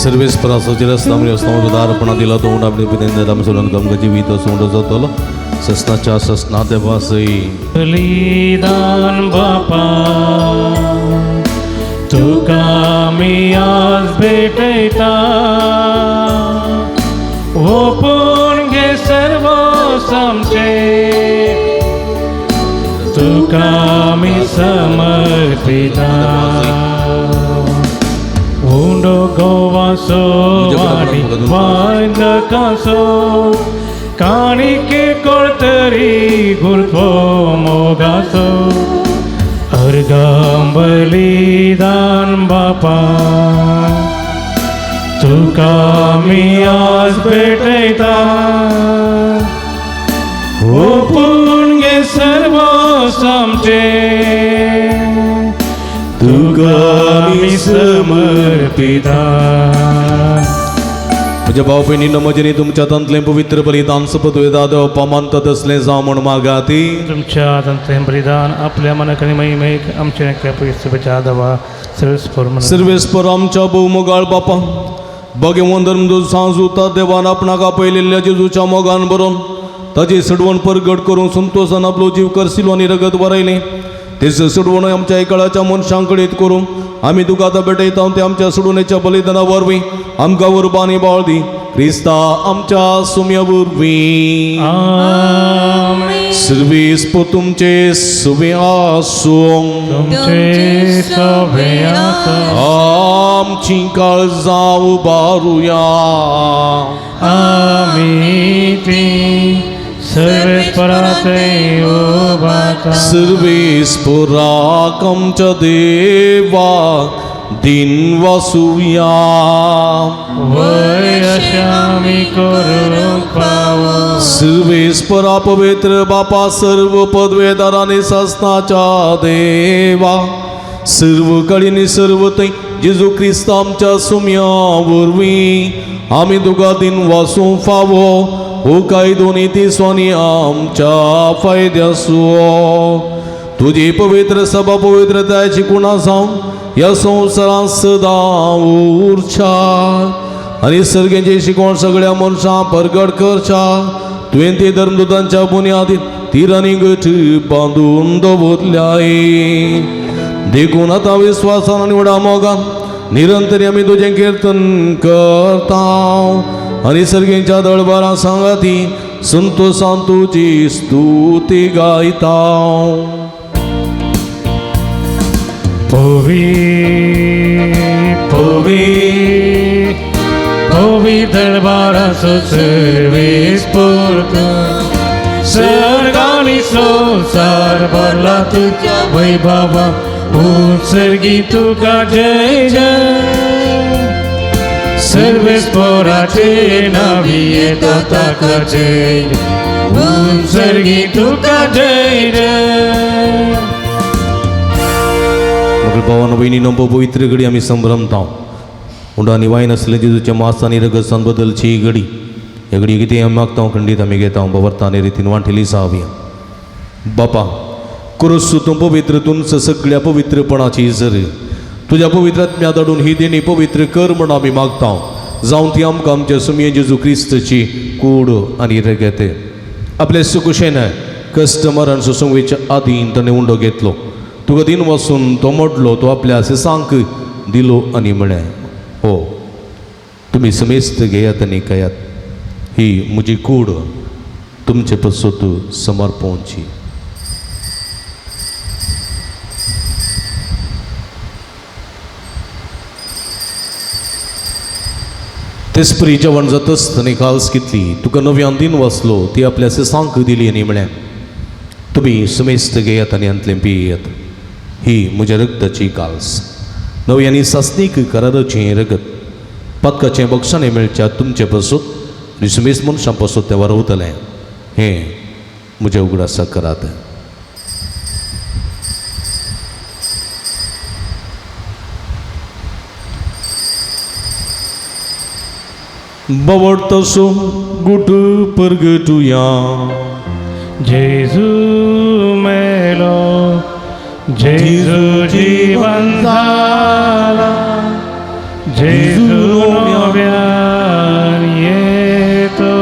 B: सर्वेस्पराचो दिला तो आपले जिवीत सोंड जातलो ससनाच्या ससना देवासई
A: बलिदान बापा तुका आमी आज भेटयता, ओपून घे सर्व आमचे, तुका आमी समर्पिता. उंडो गोवासो आनी वांदकासो काणिके कोळतरी गुरथो मोगासो अर्घं बलिदान बापा तुका आमी आज भेटयता, ओपून घे सर्व आमचे, तुका आमी समर्पिता.
B: म्हज्या भाव भयणीनो, म्हजें तुमच्या हातांतलें पवित्र बलिदान सोपत देव पामानता तसलें जावं म्हूण मागाती.
A: तुमच्या हातांतलें बलिदान आपल्या मनाक आनी महिमेक आमच्या पवित्रच्या दवा सर्वेस्पर
B: आमच्या भोवमोगाळ बापा भगवंत सांजुता देवान आपणाक आपयलेल्या जेजूच्या मोगान बरोवन ताची सडवण परगट करून संतोशान आपलो जीव करसिलो आनी रगत वरयलें. तेच सडवण आमच्या एकाळाच्या मनशां कडेन करून आमी तुका आतां भेटयता ते आमच्या सोडवणेच्या बलिदाना वरवीं आमकां उर्बा आनी बाळ दी, क्रिस्ता आमच्या सुम्या वरवीं. सर्वेस्पर तुमचे सुवे आसूं,
A: तुमचे सवे आसूं,
B: आमची काळजां उबारुया,
A: आमी ती सर्वेस्पराथंय उबारता.
B: सर्वेस्पराक आमच्या देवा दिन वासुया,
A: वय अशें आमी करूंक फावो.
B: सर्वेस्परा पवित्र बापा सर्व पदवेदार आनी सासनाच्या देवा सर्व कडेन सर्व थंय जेजू क्रिस्त आमच्या सुम्या वरवीं आमी तुका दिन वासूंक फावो हो कायदो नीती स्वानी आमच्या फायद्यासो. तुजी पवित्र सभा पवित्रतायची कुणा जावन ह्या संवसारांत सदां उरच्या आनी सर्गेची शिकवण सगळ्या मनशां परगट करच्या. तुवें ते धर्मदूतांच्या बुन्यादीन तिरांनी गट बांदून दवरल्याय. देखून आतां विस्वासान आनी व्हडा मोगान निरंतर आमी तुजें कीर्तन करता आनी सर्गेच्या दळबारा सांगाती संतोषान तुजी स्तुती गायता.
A: पवी पवी पवी दरबाराचो सर्वेस पोर्त सर्गानी संवसार भरला तुज्या वैभवा उत्सर्गी तुका जय जय. सर्वेस पोराचे नावी येता ताका जय उत्सर्गी तुका जय जय.
B: मग भावान बहिणीनो पवित्र घडी आमी संभ्रमता. उंडो आनी वायन आसलें जेजूच्या मास आनी रगसान बदलची ही घडी. ह्या घडी कितें आमी मागता खंडीत आमी घेता बाबरता आनी रितीन वांटेली जावया. बापा क्रोस तूं पवित्र तुमच सगळ्या पवित्रपणाची जर तुज्या पवित्र आत्म्या धाडून ही देणी पवित्र कर म्हण आमी मागता. जावन ती आमकां आमच्या सुमये जेजू क्रिस्तची कूड आनी रगत. आपले सुकुशेन कस्टमर आनी सुसंगवेच्या आदीन ताणें उंडो घेतलो. तुका दिन वसून तो मोडलो तो आपल्या सिसांक दिलो आनी म्हळें, हो तुमी समेस्त घेयात आनी खायात, ही म्हजी कूड तुमचे पसत समर्पणची. तेसपरी जेवण जातच ताणें काल्स घेतली तुका नव्यान दिन वाचलो ती आपल्या सिसांक दिली आनी म्हळें, तुमी समेस्त घेयात आनी हांतलें पियेयात, ही म्हज्या रगताची काल्स नवी आनी सासणीक कराराचें रगत पातकाचें बक्षाणें मेळच्या तुमचे पसत आनी सुमेस मनशां पसत तें वारवतलें. हें म्हज्या उगडासा करात. बवड तसो गुट परगटुया.
A: जेजू मेलो जेजू जीवन झाला जेजू नव्यान येतलो.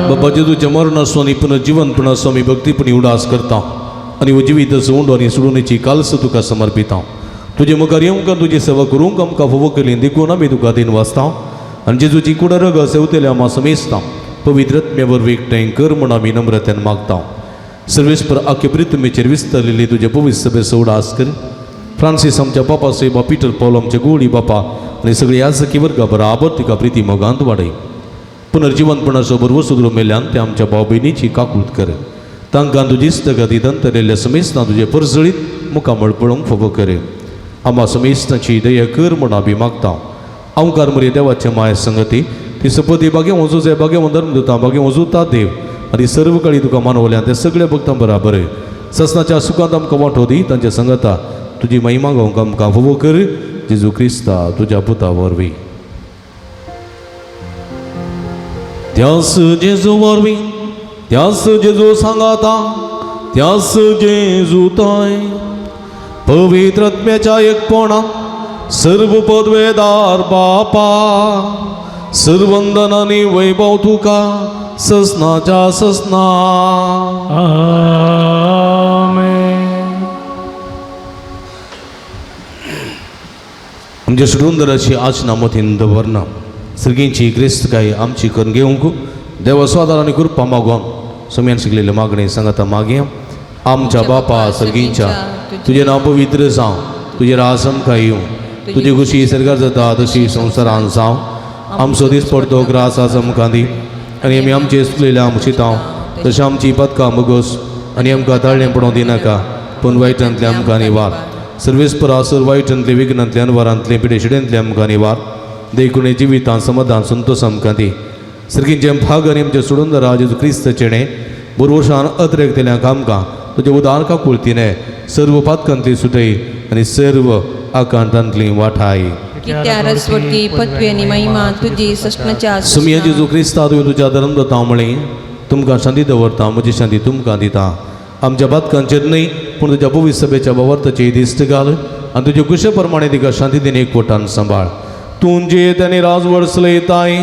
B: बाबा जेजूच्या मरणाचो आनी पुनर्जिवनपणाचो आमी भक्तीपणी उडास करता आनी उजिवीत उंडो आनी सोडूनेची कालस तुका समर्पिता. तुजे मुखार येवंक आनी तुजी सेवा करूंक आमकां फावो केली देखून आमी तुका दिन वाचता आनी जेजूची कुडा रग सेवतेल्या आमा समेस्ता पवित्र आत्म्या वरवीं एकठांय कर म्हूण आमी नम्रतेन मागता. सर्वेस्पर आखे प्रितमेचेर विस्तारलेली तुजे पवित्र सभेचो उडास कर. फ्रांसीस आमच्या बापा सेवा पिटर पावल आमचे गोडी बापा आनी सगळे याजकी वर्गा बराबर तिका प्रिती मोगांत वाडय. पुनर्जिवनपणाचो बरवो सुदरो मेल्ल्यान ते आमच्या भाव भयणीची काकूत कर. तांकां तुजी इस्तगती दंतरेल्ल्या समेस्तां तुजे परजळीत मुखामळ पळोवंक फावो कर. आमा समेस्तांची दया कर म्हूण आमी मागता. अंकार मरे देवाचे माय संगती ती सपती बागे वचू जाय बागे धर्म दिता बागे वचूता देव आनी सर्व काळी तुका मानवल्या ते सगळ्या भक्तां बराबर ससनाच्या सुखांत आमकां वांटो दी. तांच्या संगता तुजी महिमा गावंक आमकां फावो कर. जेजू क्रिस्ता तुज्या पुता वरवीं. त्यास जेजू वरवीं त्यास जेजू सांगाता त्यास जेजू ताय पवित्र आत्म्याच्या एकपणा सर्व पदवेदार बापा सर्वंदन आनी वैभव तुका ससनाच्या ससना.
A: आमेन.
B: आमच्या सुटुंदराची आचना मतीन दवरना सर्गींची क्रिस्तकाय आमची करून घेवंक देवा स्वादार आनी कृपा मागोन सम्यान शिकलेले मागणे सांगाता मागया. आमच्या बापा सर्गींच्या तुजें नांव पवित्र जावं, तुजें राज आमकां येवं, तुजी खुशी सरकार जाता तशी संवसारान जावं. आमचो दीस पडतो ग्रास आज आमकां दी आनी आमी आमचे चुकलेल्या मुशितां तशें आमची पदकां मुगोस आनी आमकां ताळणें पडोवंक दिनाका पूण वायटांतलें आमकां निवार. सर्वेस्पर आसर वायटांतले विघ्नांतले अनवारांतले पिडेशिडेंतले आमकां निवार. देखून जिवितां समाधान संतोष आमकां दी. सर्गींचे भाग आनी आमचे सोडून जेजू क्रिस्त चेणे बोरवर्शान अत्रेक आमकां तुजें उदार काकुळतीने सर्व पातकांतली सुटय आनी सर्व आकांतांतली वाठाय.
C: कित्या रसवटी पदवी आनी महिमा तुजी ससनाच्या
B: सुमिया जेजू क्रिस्ता तुवें तुज्या धर्म दता म्हळें तुमकां शांती दवरता म्हजी शांती तुमकां दिता. आमच्या बातकांचेर न्हय पूण तुज्या पवित्र सभेच्या बावर्ताची दिश्ट घाल आनी तुजे कुशे प्रमाणे तिका शांती दिन एकवटान सांबाळ. तूं जे आनी राजवड चलयताय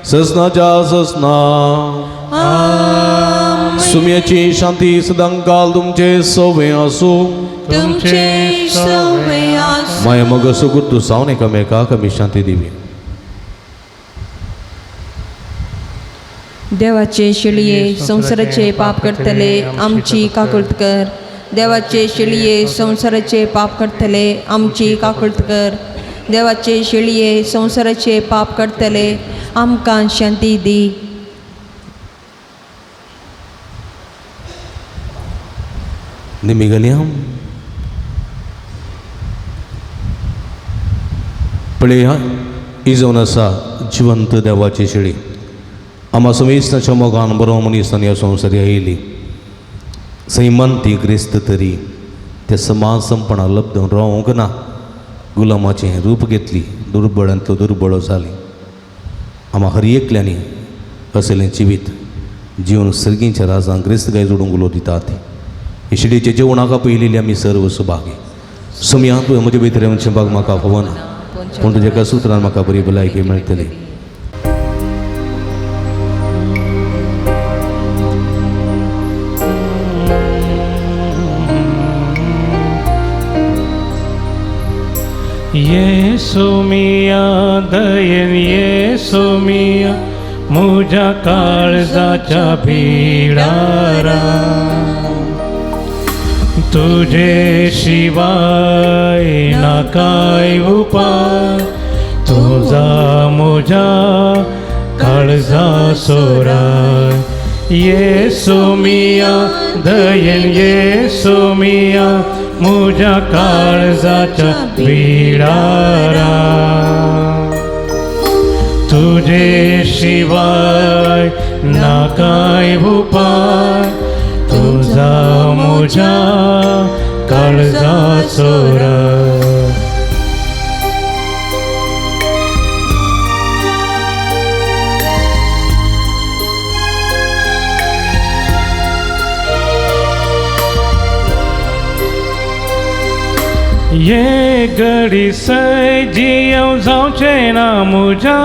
B: ससनाच्या ससना.
C: आमेन.
B: सुम्याची शांती सदांकाल तुमचे सवे आसूं.
C: तुमचे सवे आसूं.
B: माया मग सुगूर तूं सावन एकामेकाक आमी शांती दिवी.
C: देवाचे शिळये संवसाराचे पाप करतले आमची काकुळत कर. देवाचे शिळये संवसाराचे पाप करतले आमची काकुळत कर. देवाचे शिळये संवसाराचे पाप करतले आमकां शांती दी.
B: निमी गलया पळया ही जावन आसा जिवंत देवाची शेळी. आमा समेस्ताच्या मोगान बरो मनीसान ह्या संवसारी आयली. सैमान ती ग्रेस्त तरी त्या समाज संपणा लब्ध रावंक ना. गुलामाचें रूप घेतली, दुर्बळांतलो दुर्बळो जाली. आमा हर एकल्यांनी असलें जिवीत जिवन सर्गींच्या राजांक ग्रेस्त गाय जोडूंक उलो दितात. हे शिडीचे जेवणाक पयलेली आमी सर्व सुभागी. सुमया तुवें म्हजे भितर येवन बाग म्हाका फवना, पूण तुज्या एका सुत्रान म्हाका बरी भलायकी मेळटली.
A: येसु मिया दयेन येसु मिया मुझ्या काळजाच्या भिडारा तुझे शिवाय ना काय उपाय तुझा मुझ्या काळजा सोराय. येसु मिया दयेन येसु मिया मुझ्या काळजाच्या बिडारा तुझे शिवाय ना काय उपाय तुझा मुझ्या काळजा सोरा. ये घडी सय जियव जावचें ना मुज्या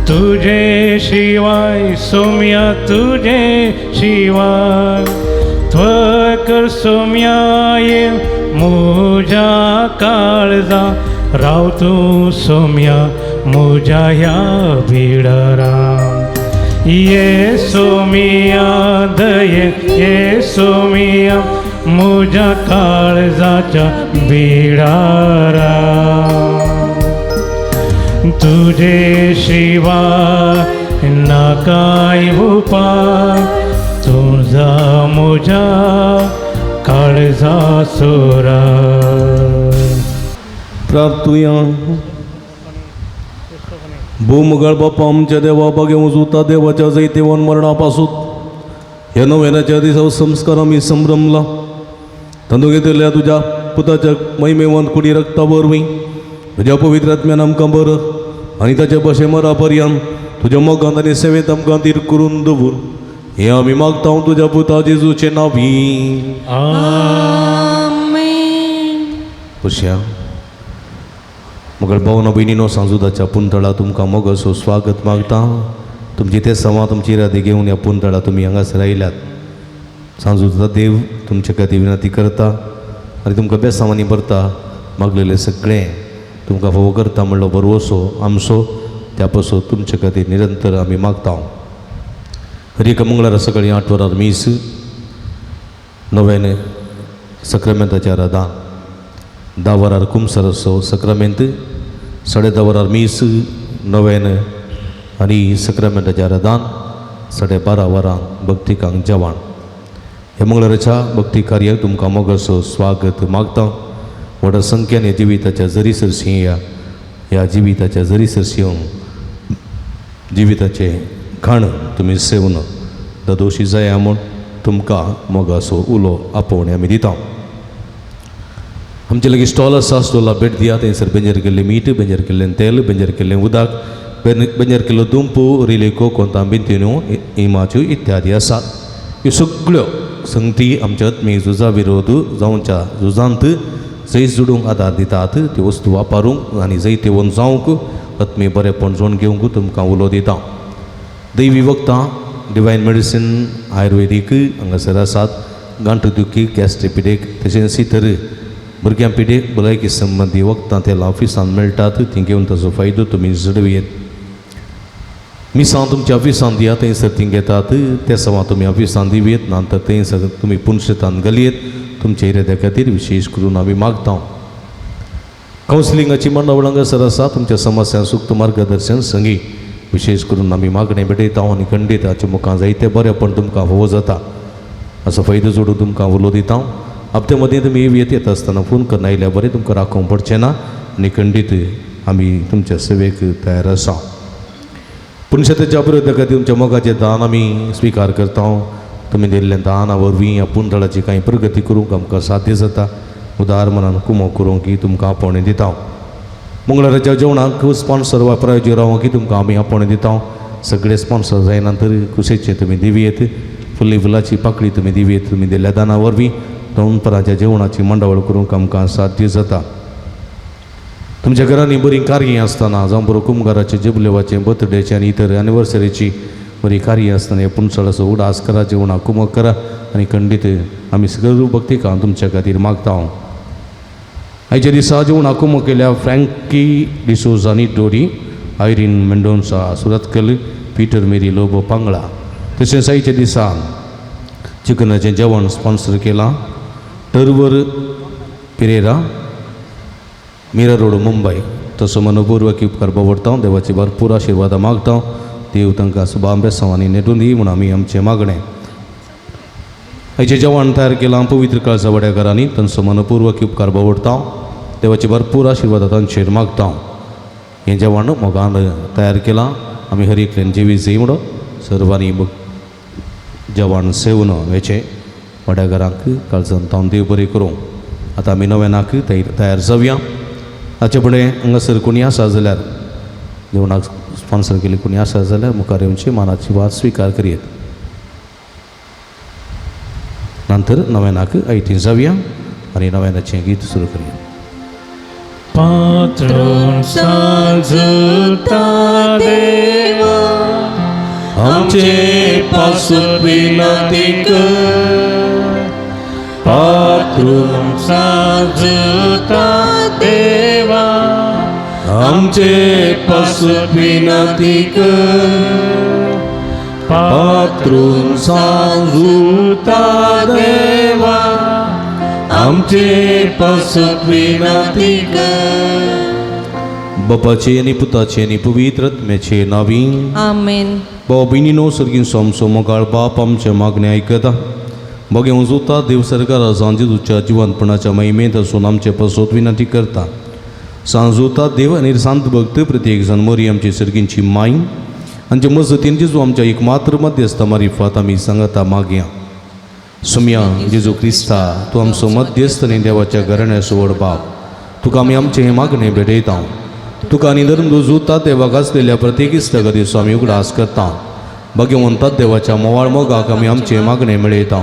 A: तुजे शिवाय सोम्या तुजे शिवाय त्वकर सोम्या ये मुज्या काळजा राव तूं सोम्या मुज्या ह्या बिडरा. ये सोमिया दये ये सोमिया मुझ्या काळजाच्या बिडारा तुझे शिवाय ना काय उपाय तुझा मुझ्या काळजा सोरा.
B: प्रार्थुया. भूमगळ बापा आमच्या देवा बागे उजुता देवाच्या जैतेवन मरणापासून ह्या नव्याच्या दिसा संस्कार आमी संभ्रमला. तांदूळ घेतिल्ल्या तुज्या पुताच्या महिमेवन कुडी रक्ता वरवीं तुज्या पवित्र आत्म्यान आमकां बरं आनी ताचे भशे मरा पर्यंत तुज्या मोगान आनी सेवेंत आमकां धीर करून दवर. हें आमी मागता तुज्या पुता जेजूचे नांवी.
C: आमेन.
B: पुशया मगर भावना भयणीनो, सांजुदाच्या पुंतळा तुमकां मोगाचो स्वागत मागता. तुमची ते सवा तुमची इरादे घेवन ह्या पुंतळा तुमी हांगासर आयल्यात. सांजुदा देव तुमचे खातीर विनंती करता आनी तुमकां बेसांवांनी भरता. मागलेलें सगळें तुमकां फावो करता म्हणलो भरवसो आमचो त्या पासून तुमचे खातीर निरंतर आमी मागता. हर एका मंगळारा सकाळीं 8 वरार मीस, नव्यान सक्रामेंताच्या रादान, 10 वरार कुमसर सक्रामेंत, 10:30 वरार मीस नव्यान आनी सक्रामेंताच्या रादान, 12:30 वरांक भक्तिकांक जेवण. ह्या मंगळाराच्या भक्ती कार्याक तुमकां मोगाचो स्वागत मागता. व्हडा संख्येन ह्या जिविताच्या जरी सरशी ह्या ह्या जिविताच्या जरी सरशी येवन जिविताचें खाण तुमी सेवन ददोशी जाया म्हूण तुमकां मोगाचो उलो आपोवणे आमी दिता. आमचे लागीं स्टॉल आसा, स्टॉला भेट दिया. थंयसर बेंजर केल्लें मीठ, बेंजर केल्लें तेल, बेंजर केल्लें उदक, बेंजर केल्लो दुंपू, रिलेको, कोंतां बिंतिन्यो, इमाच्यो इत्यादी आसात. ह्यो सगळ्यो संगती आमच्या आत्मीक झुजा विरोध जावच्या झुजांत जैत जोडूंक आदार दितात. त्यो वस्तू वापरूंक आनी जैतेवन जावंक आत्मीय बरेपण जोड घेवंक तुमकां उलो दिता. दैवी वखदां डिवायन मेडिसीन आयुर्वेदीक हांगासर आसात. गांठू दुखी, गॅस्ट्रिक पिडेक तशेंच इतर भुरग्यां पिडेक भलायकी संबंदी वखदां तेलां ऑफिसांत मेळटात, तीं घेवन ताचो फायदो तुमी जोडुयेत. मिसांव तुमच्या ऑफिसांत दिया, थंयसर तीं घेतात. ते सवां तुमी ऑफिसांत दिवयेत, ना तर थंयसर तुमी पुनशेतान घालयेत. तुमच्या इराद्या खातीर विशेश करून आमी मागता. कावन्सिलिंगाची मंडळ हांगासर आसा. तुमच्या समस्यांक सुक्त मार्गदर्शन संगी विशेश करून आमी मागणें भेटयता आनी खंडीत हाचे मुखार जायते बरेपण तुमकां फावो जाता असो फायदो जोडून तुमकां उलो दिता. हप्ते मदीं तुमी येत येता आसतना फोन करून आयल्यार बरें, तुमकां राखोवंक पडचें ना आनी खंडीत आमी तुमच्या सेवेक तयार आसा. पुनशेताच्या अभिवृद्धी खातीर तुमच्या मोगाचें दान आमी स्विकार करता. तुमी दिल्लें दाना वरवीं ह्या पुनदळाची कांय प्रगती करूंक आमकां साध्य जाता. उदार मनान कुमो करूंक की तुमकां आपोवणें दिता. मंगळाराच्या जेवणाक स्पॉन्सर वा प्रायोजक रावों की तुमकां आमी आपोवणें दिता. सगळे स्पॉन्सर जायना तर कुशेचें तुमी दिवयेत. फुल्ली फुलाची पाकळी तुमी दिवयेत. तुमी दिल्ल्या दाना वरवीं दोनपरांच्या जेवणाची मांडावळ करूंक आमकां साध्य जाता. तुमच्या घरांनी बरीं कार्यां आसतना, जावं बरो कुमगाराचें, जेबलेवाचें, बर्थडेचें आनी इतर एनिवर्सरीची बरीं कार्यां आसतना हे पुनसळाचो उडास करा, जेवणाक कुमक करा आनी खंडीत आमी सगळं भक्तिकां तुमच्या खातीर मागता. आयच्या दिसा जेवणाक कुमक केल्या फ्रँकी डिसोजा आनी Dori, Irene Mendonca Surathkal, Peter Mary Lobo Pangla. तशेंच आयच्या दिसा चिकनाचें जेवण स्पॉन्सर केलां टर्वर पिरेरा, मीरा रोड, मुंबय. तसो मनपूर्वक उपकार बावडता. देवाची भरपूर आशिर्वादां मागता. देव तांकां सुबा बेसांव आनी नेटून दी म्हूण आमी आमचें मागणें. आयचें जेवण तयार केलां पवित्र काळजा वाड्याकारांनी, तांचो मनपूर्वक उपकार बावडता. देवाची भरपूर आशिर्वादां तांचेर मागता. हें जेवण मोगान तयार केलां आमी हर एकल्यान जेवी जाय म्हणून सर्वांनी जेवण सेवन वेचें. वाड्याघरांक काळजान तावन देव बरें करूं. आतां आमी नव्यानाक तयार जावया. हाचे फुडें हांगासर कोणी आसा जाल्यार, जेवणाक स्पॉन्सर केल्ली कोणी आसा जाल्यार मुखार येवची, मानाची वात स्विकार करयेत. नंतर नव्यानाक आयती जावया आनी नव्यानाचें गीत सुरू करया.
A: पात्रून सांजुता देवा, आमचे पासून विनंती कर. पात्रून सांजुता देवा, आमचे पासून विनंती कर. पात्रून सांजुता देवा, आमचे पासून विनंती कर.
B: बापाचे आनी पुताचे आनी पवित्र आत्म्याचे नावी.
C: आमेन.
B: भाव भयणीनो, सर्गीन सोमसो मोगाळ बाप आमचे मागणें आयकता. बगे उजोता देव सरकारा सांजेच्या जिवंतपणाच्या महिमेंत आसून आमचे पासत विनंती करता. सांजोता देव आनी सांत भक्त प्रत्येक जाण मोरी आमची सर्गींची माय आमचे मजतीन जेजू आमच्या एक मात्र मध्यस्थ मारिफात आमी सांगता मागया. सुमया जेजू क्रिस्ता, तूं आमचो मध्यस्थ आनी देवाच्या घराण्याचो व्हड बाप, तुका आमी आमचें हें मागणें भेटयता. तुका आनी धर्म जुता देवाक आसलेल्या प्रत्येक इश्टागतीचो आमी उगडास करता. भगवंतात देवाच्या मोवाळ मोगाक आमी आमचें मागणें मेळयता.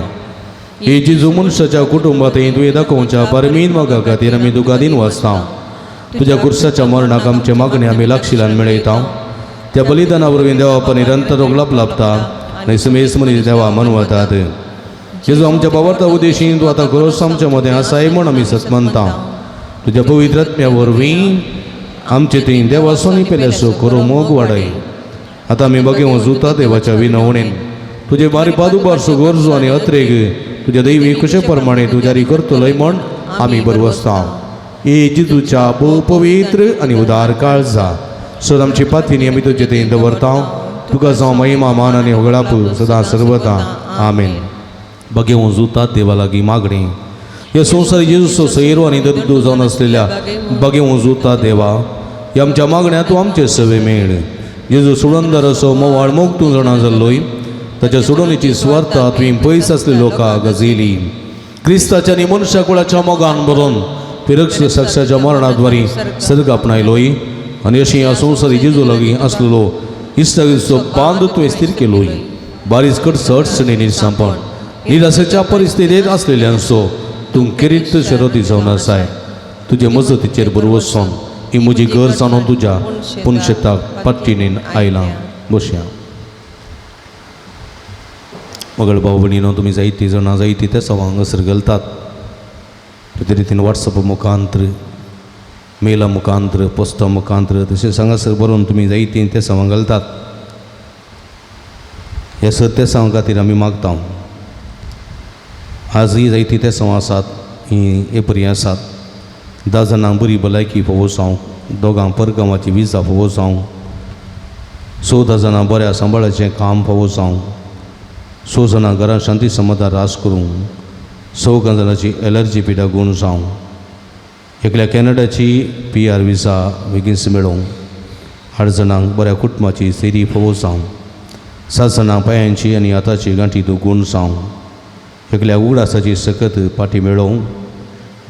B: हे जेजू, मनशाच्या कुटुंबात तुवें दाखोवच्या परमीन मोगा खातीर आमी तुका दिन वाचता. तुज्या कुर्साच्या मरणाक आमचें मागणें आमी लागशिलान मेळयता. त्या बलिदाना वरवीं देवा निरंतर लाभ लाभता आनी सुमेस मनीस देवा मनवतात. जेजू, आमच्या बाबर्ता उद्देशीन तूं आतां खरोच आमच्या मदें आसाय म्हूण आमी सत मानता. तुज्या पवित्र आत्म्या वरवीं आमचे थंय देवासोनी पेल्याचो करो मोग वाडय. आतां आमी बगे वजुता देवाच्या विनवणेन तुजे बारी पादुबारसो गरजो आनी अत्रेग तुज्या दैवी कुशे प्रमाणे तूं जारी करतलोय म्हण आमी बरवसता. ए जेजूच्या भोव पवित्र आनी उदार काळजा सद आमची पातीनी आमी तुजे थंय दवरता. तुका जावं महिमा, मान आनी होगळाप सदां सर्वता. आमेन. बगे वजुता देवा लागीं मागणी. ह्या संवसार जेजूचो सैरो आनी दर्दू जावन आसलेल्या बगे वजुता देवा, ह्या आमच्या मागण्या तूं आमचे सवे मेळ. जेजू सुडंदर असो मोवाळ मोग तूं जाणा जाल्लोय, ताच्या सोडवणेची स्वार्थ तुवें पयस आसले लोकांक गजयली. क्रिस्ताच्या आनी मनशा कुळाच्या मोगान भरून फिरक्ष साक्षाच्या मरणाद्वारी सर्ग आपणायलोय आनी अशी ह्या संवसारी जेजू लागीं आसलेलो इश्टागतीचो बांद तुवें स्थीर केलोय. बारीस कडसट सणेनी सांपण निराशेच्या परिस्थितींत आसलेल्यांचो तूं केरीत शरती जावन आसाय. तुजे मजतीचेर बरवसून ही म्हजी गरज जाणून तुज्या पुनशेताक पाट्टीनेन आयलां. बसया. मगळ भाव भयणीनो, तुमी जायतीं जाणां जायतीं त्या सवां हांगासर घालतात. ते रितीन वॉट्सअप मुखांत्र, मेला मुखांत्र, पोस्टा मुखांत्र, तशेंच हांगासर बरोवन तुमी जायतीं ते सवां घालतात. ह्या सत्य सवां खातीर आमी मागता. आजूय जायतीं ते सवां आसात, हीं एपरी आसात. 10 जाणांक बरी भलायकी फावो जावं, 2 परगांवाची विजा फावो जावं, 14 जाणां बऱ्या सांबाळाचें काम फावो जावं, 6 जाणां घरांत शांती समाधान रास करूं, 4 जाणांची एलर्जी पिडा गूण जावं, एकल्या कॅनडाची PR विजा बेगीन मेळोवं, 8 जाणांक बऱ्या कुटुंबाची सेरी फावो जावं, 7 जाणां पांयांची आनी हाताची गांठी तूं गूण जावं, एकल्या उगडासाची सकत पाटी मेळोवं,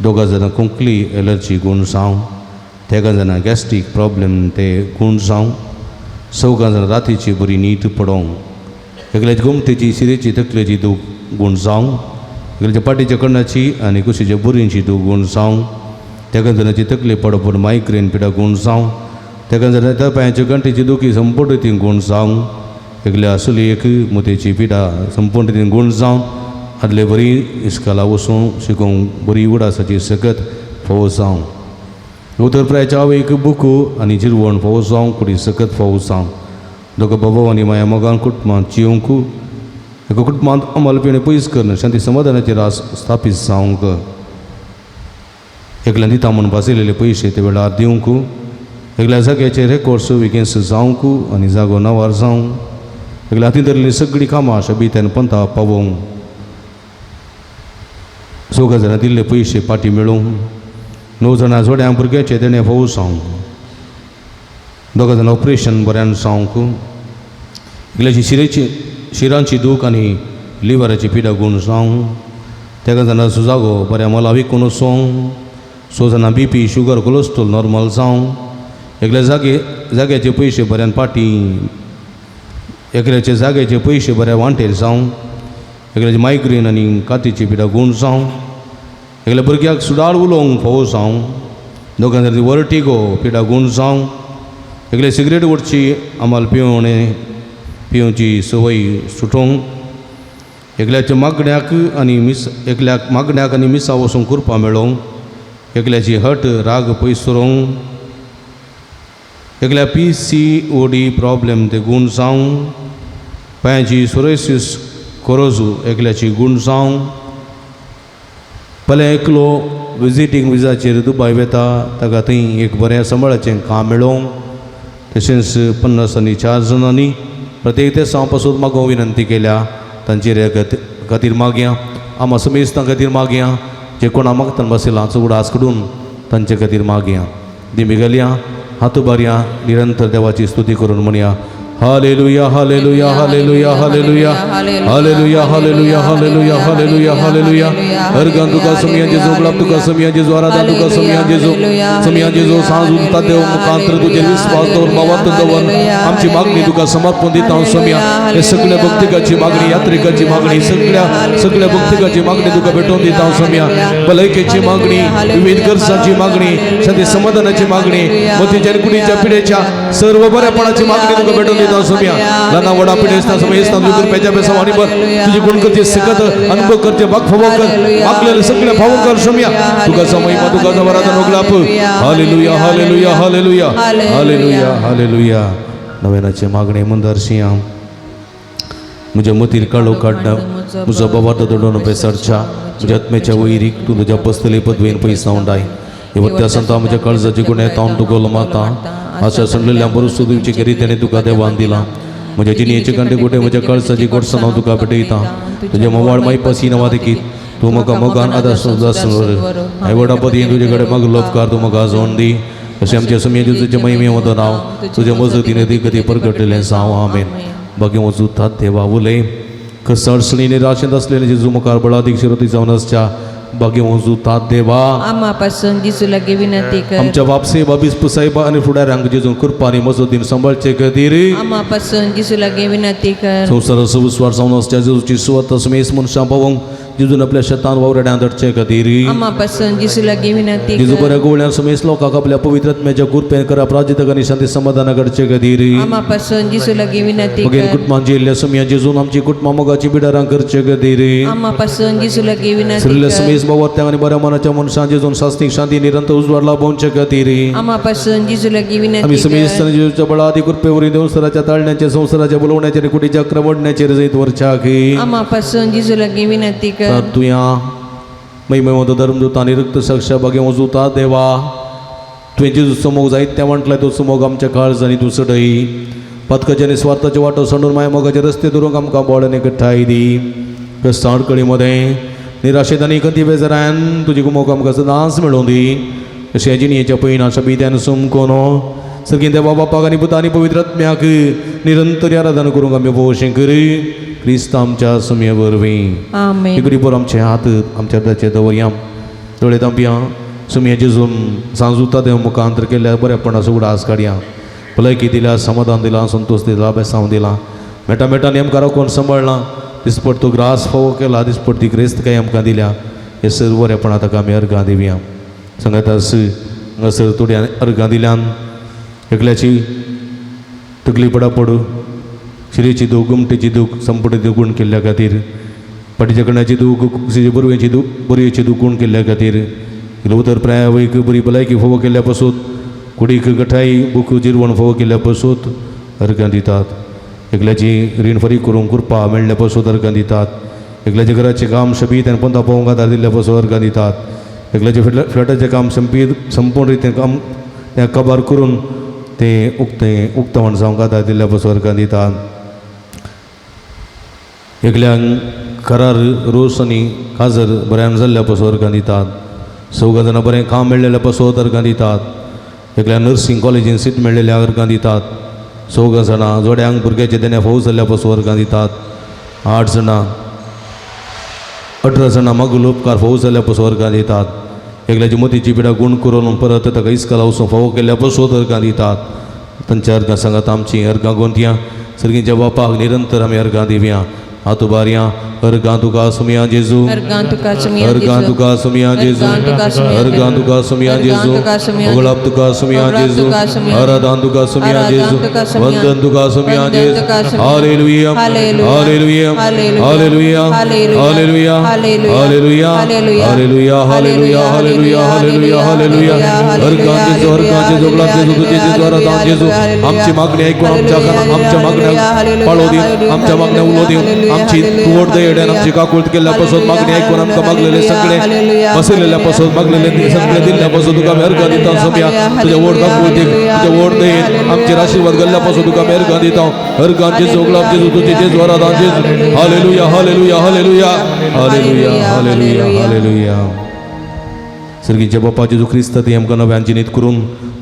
B: 2 जाणां खोंकली एलर्जी गूण जावं, 3 जाणां गॅस्ट्रीक प्रॉब्लेम ते गूण जावं, 4 जाणां रातीची बरी नीट पडोवं, एकल्याची गोमटेची शिरेची तकलेची दूख गूण जावं, एकल्याच्या पाटीच्या कण्णाची आनी कुशीच्या बुरींची दूख गूण जावं, 3 जाणांची तकली पडपड मायग्रेन पिडा गूण जावं, 3 जाणां त्या पांयाच्या गांठीची दुखी संपूर्ण रितीन गूण जावं, एकल्या आसुली एक मोतयेची पिडा संपूर्ण रितीन गूण जावं, आदले बरी इस्काला वचूं शिकोवंक बरी उडासाची सकत फावो जावं, उत्तर प्रायच्या आवयक बुकू आनी जिरवण फावो जावं, कुडी सकत फावो जावं, दोगां बाबा आनी माया मोगान कुटुंबांत जियोंक, एका कुटुंबांत अमलपिणे पयस करून शांती समाधानाची रास स्थापीत जावंक, एकल्यान दिता म्हूण भाजयलेले पयशे ते वेळार दिवंक, एकल्या जाग्याचे रेकॉर्ड्स विकेन्स जावंक आनी जागो नांवार जावं, एकल्या हातीन धरिल्लीं सगळीं कामां शबीत्यान पंथा पावोवंक, 4 जाणां दिल्ले पयशे पाटी मेळोवंक, 9 जाणां जोड्यां भुरग्याचे देणें फावो जावंक, 2 जाणां ऑपरेशन बऱ्यान जावंक, एकल्याची शिरेची शिरांची दूख आनी लिवराची पिडा गूण जावं, 3 जाणां सुजागो बऱ्या मोला विकून वचोंक, 6 जाणां BP sugar cholesterol normal जावं, एकल्या जाग्याचे पयशे बऱ्यान पाटी, एकल्याचे जाग्याचे पयशे बऱ्या वांटेर जावं, एकल्याची मायग्रेन आनी कातीची पिडा गूण जावं, एकल्या भुरग्याक सुडाळ उलोवंक फावो जावं, 2 जाणांची वर्टिगो पिडा गूण जावं, एकले सिगरेट ओडची आमाल पिवणे पिवची संवय सुटोवंक, एकल्याच्या मागण्याक आनी मिस एकल्याक मागण्याक आनी मिसा वचूंक कृपा मेळोवंक, एकल्याची हट राग पयस करूंक, एकल्या PCOD problem ते गूण जावं, पांयाची सोरेसीस कोरोजू एकल्याची गूण जावं, पले एकलो विजिटींग विजाचेर दुबाय वेता ताका थंय एक बरें सांबाळाचें काम मेळोवंक, तशेंच 50 आनी 4 जाणांनी प्रत्येक ते साव पासून मागोवंक विनंती केल्या, तांचेर खातीर मागया, आमा समेस्तां खातीर मागया, जे कोणा मागतान बसयलां उडास कडून तांचे खातीर मागया. दिमी घालया, हात उबारया, निरंतर देवाची स्तुती करून म्हणया, hallelujah hallelujah hallelujah hallelujah hallelujah hallelujah hallelujah hallelujah hallelujah. Organ तुका समिया जेजू, गुलाब तुका समिया जेजू, आराधना तुका समिया जेजू, समिया जेजू सांज उरता देव मुखांतर तुझे विस्वास दवर भावार्थ दवर आमची मागणी तुका समर्पण दिता समिया. हे सगळ्या भक्तिकाची मागणी, यात्रिकाची मागणी, सगळ्या सगळ्या भक्तिकाची मागणी तुका भेटोवन दिता समिया. भलायकेची मागणी, विविध गरजांची मागणी, शांती समाधानाची मागणी, मतीच्या कुडीच्या पिढेच्या सर्व बऱ्यापणाची मागणी तुका भेटोवन दिता समिया. लहान वडा पिढेस्ता समय पेजा पेसा वाणी भर तुझी गुण करचे सकत अनुभव करचे भाग फवो कर मागलेले सगळे फावो कर समिया. तुका समय तुका जवराचा नोगलाप. Hallelujah hallelujah hallelujah hallelujah hallelujah. नव्यानाचे मागणे मंदारसिया म्हज्या मतीर काळो काडना म्हजो बाबा दोडोन पेसरच्या म्हज्या आत्म्याच्या वैरीक तूं तुज्या पसतले पदवेन पयस उंडाय. हे वत्या संता म्हज्या काळजाचे गुणे तावन तुका माता आशा संडलेल्या बरोसो दिवचे करी त्याने तुका देवान दिला. म्हज्या जिणेचे कांटे गोटे म्हज्या काळजाची गोडसाण हांव तुका भेटयता. तुज्या मोवाळ मायपासी नांवा देखीत तूं म्हाका मोगान आदार आई वडा पदयेन तुजे कडेन मागलो उपकार तूं म्हाका जोन दी. अशें आमच्या समिया तुजें महिमे वता नांव तुज्या मजतीन ती कधी परगटलेलें जावं. आमेन. बाकी वचूं तात देवा उलय कसडसणी निराशेंत आसलेले जेजू मुखार बळादीक शिरोती जावन आसच्या बाकी वचूं तात देवा
C: आमा पासून जेजू लागीं विनंती कर.
B: आमच्या बापसे बाबीस साहेबा आनी फुडाऱ्यांक जेजू कृपा आनी मजतीन सांबाळचे खातीर
C: आमा पासून जेजू लागीं विनंती कर.
B: संवसाराचो विस्वास जावन आसच्या जेजूची सुवात समेस मनशां पावोवंक जेजून आपल्या शेतान वावराड्यां धाडचे खातीर.
C: आमा पासून जेजू लागीं विनंती
B: जेजू
C: कर.
B: बऱ्या गोवळ्यान समेस लोकांक आपल्या पवित्र आत्म्याच्या कृपेन करा प्राजितक आनी शांती समाधाना करचे खातीर.
C: आमा पासून जेजू लागीं विनंती
B: मगेर
C: कर.
B: कुटुंबान जिल्ल्या सुमया जेजून आमची कुटुंबां मोगाची बिडारां करचे खातीर.
C: आमा पासून जेजू लागीं विनंती
B: सरिल्ल्या
C: कर.
B: समेस बाबा आनी बऱ्या मनाच्या मनशां जेजून सास्तीक शांती निरंतर उजवाड लाभोवचे खातीर.
C: आमा पासून जेजू लागीं
B: आमी
C: विनंती
B: समेस
C: कर.
B: जेजूच्या बळादी कृपेवरी देवसराच्या ताळण्याचे संसाराच्या बोलवण्याचे आणि कुटीच्या क्रमडण्याचेर जैत वरच्या की.
C: आमा पासून जेजू लागीं विनंती कर.
B: तुया महिमेवंत धर्मदूत आनी रक्त साक्ष बागे वजुता देवा, तुवें जेजू समोग जायत त्या म्हटल्यार तो समोग आमच्या काळजांनी तूं सडय. पथकाचे आनी स्वार्थाचे वाटो सांडून माया मोगाचे रस्ते धरूंक आमकां बोळ आनी कठाय दी. क्रिस्तांव अडकळी मदें निराशेत आनी खंती बेजारान तुजी मोग आमकां सदांच मेळोवं दी. अशें जिणयेच्या पयना शबित्यान सुमकोनो सर्गीन देवा बापाक आनी पुता आनी पवित्र आत्म्याक निरंतर आराधना करूंक आमी भोवशें करी क्रिस्त आमच्या सुमये वरवीं.
C: आमेन.
B: इकडे पोर आमचे हात आमच्या हृदयाचेर दवरया, दोळे तांपया. सुमये जेजून सांजुता देव मुखांतर केल्या बरेपणाचो उडास काडया. भलायकी दिल्या, समाधान दिलां, संतोश दिला, बेसांव दिला. मेटा मेटा नेमकारो कोण सांबाळ्ळा, दिसपट तो ग्रास फावो केला, दिसपट ती ग्रेस्त काय आमकां दिल्या. हे सर्व बरेपणा ताका आमी अर्गां दिवया. सांगात हांगासर थोडी अर्गां दिल्यान एकल्याची तकली पडा पडू, शिरेची दूख, गुमटेची दूख, संपुटी दूख गुण केल्ल्या खातीर, पाटीच्या कण्याची दूख, कुशीची बरवेची दूख, बरयेची दूख गुण केल्ल्या खातीर, उतर प्रायावयक बरी भलायकी फोवो केल्ल्या पासून, कुडीक गठाई बुक जिरवण फोवो केल्ल्या पासून अर्गां दितात. एकल्याची रीण फारीक करूंक कृपा मेळ्ळ्या पासून अर्गां दितात. एकल्याच्या घराचें काम शबीत आनी पंता पोवंक आदार दिल्ल्या पासून अर्गां दितात. एकल्याच्या फ्लॅटाचें काम संपीत संपूर्ण रितीन काम तें कबार करून तें उक्तें उक्तावण जावंक आदार दिल्ल्या पासून अर्गां दितात. एकल्यांक घरार रोस आनी काजर बऱ्यान जाल्ल्या पासून अर्गां दितात. चौगां जाणां बरें काम मेळ्ळेल्या पासून अर्गां दितात. एकल्या नर्सिंग कॉलेजीन सीट मेळ्ळेल्या अर्गां दितात. चौगां जाणां जोड्यांक भुरग्याचे देणे फोव जाल्ल्या पासून अर्गां दितात. 8 जाणां 18 जाणां मागुल उपकार फोव जाल्ल्या पासून अर्गां दितात. एकल्याची मतीची पिडा गुण करून परत ताका इस्काला वचून फावो केल्ल्या पासून अर्गां दितात. तांच्या अर्गां सांगात आमची अर्गां गोंतया. सर्गीच्या बापाक निरंतर आमी अर्गां दिवया. हात उबारया. अर्गां तुका सुमया जेजू,
C: अर्गां तुका सुमया
B: अर्गां
C: जेजू.
B: तुका सुमया जेजू,
C: अर्गां तुका सुमया
B: अर्गां तुका सुमया
C: अर्गां
B: जेजू,
C: तुका सुमया
B: ओगळाप तुका सुमया
C: ओगळाप
B: जेजू,
C: तुका सुमया
B: आराधन तुका सुमया
C: आराधन
B: जेजू,
C: तुका सुमया
B: वंदन तुका सुमया
C: वंदन
B: जेजू.
C: तुका Somaiya.
B: Hallelujah,
C: hallelujah.
B: Hallelujah,
C: hallelujah.
B: Hallelujah,
C: hallelujah.
B: Hallelujah,
C: hallelujah.
B: Hallelujah,
C: hallelujah.
B: Hallelujah, hallelujah, hallelujah, hallelujah. अर्गां जेजू, अर्गां जेजू, ओगळाप जेजू, तुझे जेजू, आराधन जेजू. आमची मागणी ऐकून आमच्या आमच्या मागण्या पाळो दी, आमच्या मागण्या उलो दी, आमची तुवड दयेड्यान आमची काकूळत केल्ल्या पासून मागणी ऐकून आमकां मागलेले सगळे बसलेल्या पासून मागलेले सगळे दिल्ल्या पासून तुका आमी अर्गां दिता सोम्या. तुज्या ओड काकूळतीक, तुज्या ओड दयेन आमचेर आशिर्वाद घाल्ल्या पासून तुका आमी अर्गां दिता. अर्गां जेजू, ओगळाप जेजू, तुझे जेजू, आराधन जेजू. Hallelujah, hallelujah, hallelujah, hallelujah, hallelujah, hallelujah. सर्गीच्या बापा जेजू क्रिस्त ती आमकां नव्यान जिनीत करून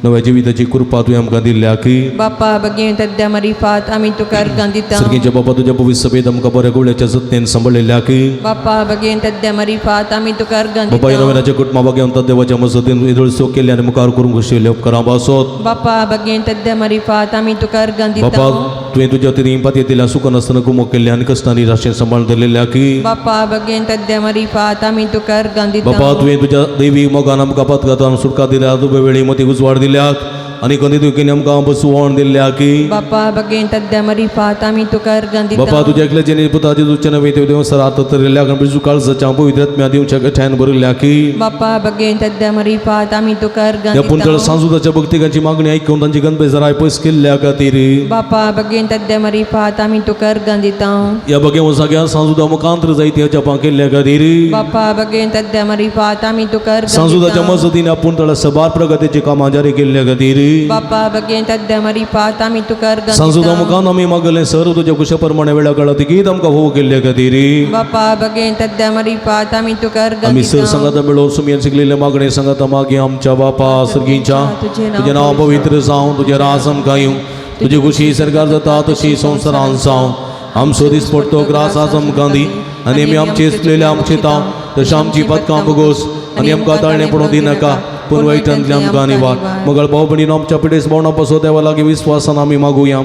B: नव्या जिविताची कृपा तुवें आमकां दिल्ल्या की.
C: बापा बगेन तद्या मरिफात आमी तुका अर्गां दिता.
B: सर्गीच्या बापा तुज्या पवित्र सभेत आमकां बऱ्या गुळ्याच्या जतनेन सांबाळिल्ल्या की.
C: बापा बगेन तद्या मरिफात आमी तुका अर्गां
B: बाबा
C: दिता.
B: नव्याच्या कुटुंबा बागे देवाच्या मजतीन इदळसो केल्ले आनी मुखार करूंक खोशयेल्ले उपकारां पासत.
C: बापा बगेन तद्या मरिफात आमी तुका अर्गां दिता.
B: बापा तुवें तुज्या वतीन पातये दिल्या सुखान आसतना गुमो केल्ले आनी कश्टांनी राशेन सांबाळून धरलेल्या की.
C: बापा बगेन तद्या मरिफात आमी तुका अर्गां दिता.
B: बापा तुवें तुज्या दैवी मोगान आमकां पातकातान सुटका दिल्या, दुबे वेळी मती उजवाड दिल्यात आनी कंदी दुखीन आमकां बसवण दिल्ल्या की.
C: बापा बगेन तद्या मरिफात आमी तुका अर्गां दिता.
B: बापा तुज्या एकल्याचे पुता जेजूच्या नवे देव सर आत तरल्या बिजू काळजाच्या पवित्र आत्म्या दिवच्या गठ्यान भरल्या की.
C: बापा बगेन तद्या मरिफात आमी तुका अर्गां
B: ह्या पुंतळ
C: दिता.
B: सांजुदाच्या भक्तिकांची मागणी ऐकून तांची गणपती जराय पयस केल्ल्या खातीर.
C: बापा बगेन तद्या मरिफात आमी तुका अर्गां दिता.
B: ह्या बगे जाग्यार सांजुदा मुखांतर जायते जपां केल्ल्या खातीर.
C: बापा बगेन तद्या मरिफात आमी तुका अर्गां
B: सांजुदाच्या
C: दिता.
B: मजतीन आपूण तळ सबार प्रगतीची कामां जारी केल्ल्या खातीर.
C: बापा बगेन तद्या मरिफात आमी तुका अर्गां
B: सांजुदा
C: दिता.
B: मुखान आमी मागलें सर तुज्या कुशा प्रमाणे वेळा काळा तिगीत आमकां फोव केल्ल्या खातीर.
C: बापा बगेन तद्या मरिफात आमी तुका अर्गां
B: आमी सर
C: दिता.
B: सांगाता मेळोवन सुमयेन शिकलेले मागणे सांगाता मागीर आमच्या बापा सर्गींच्या, तुजें नांव पवित्र जावं, तुजें राज आमकां येवं, तुजी खुशी सरकार जाता तशी संवसारान जावं. आमचो दीस पडतो ग्रास आज आमकां दी आनी आमी आमचे इसलेले आमचे तांव तशें आमची पदकां बगोस आनी आमकां ताळणें पडूं दिनाका पूण वायटांतलें आमकां निवार. मगळ भाव भयणीन आमच्या पिडेस भावना पासत देवा लागीं विस्वासान आमी मागुया.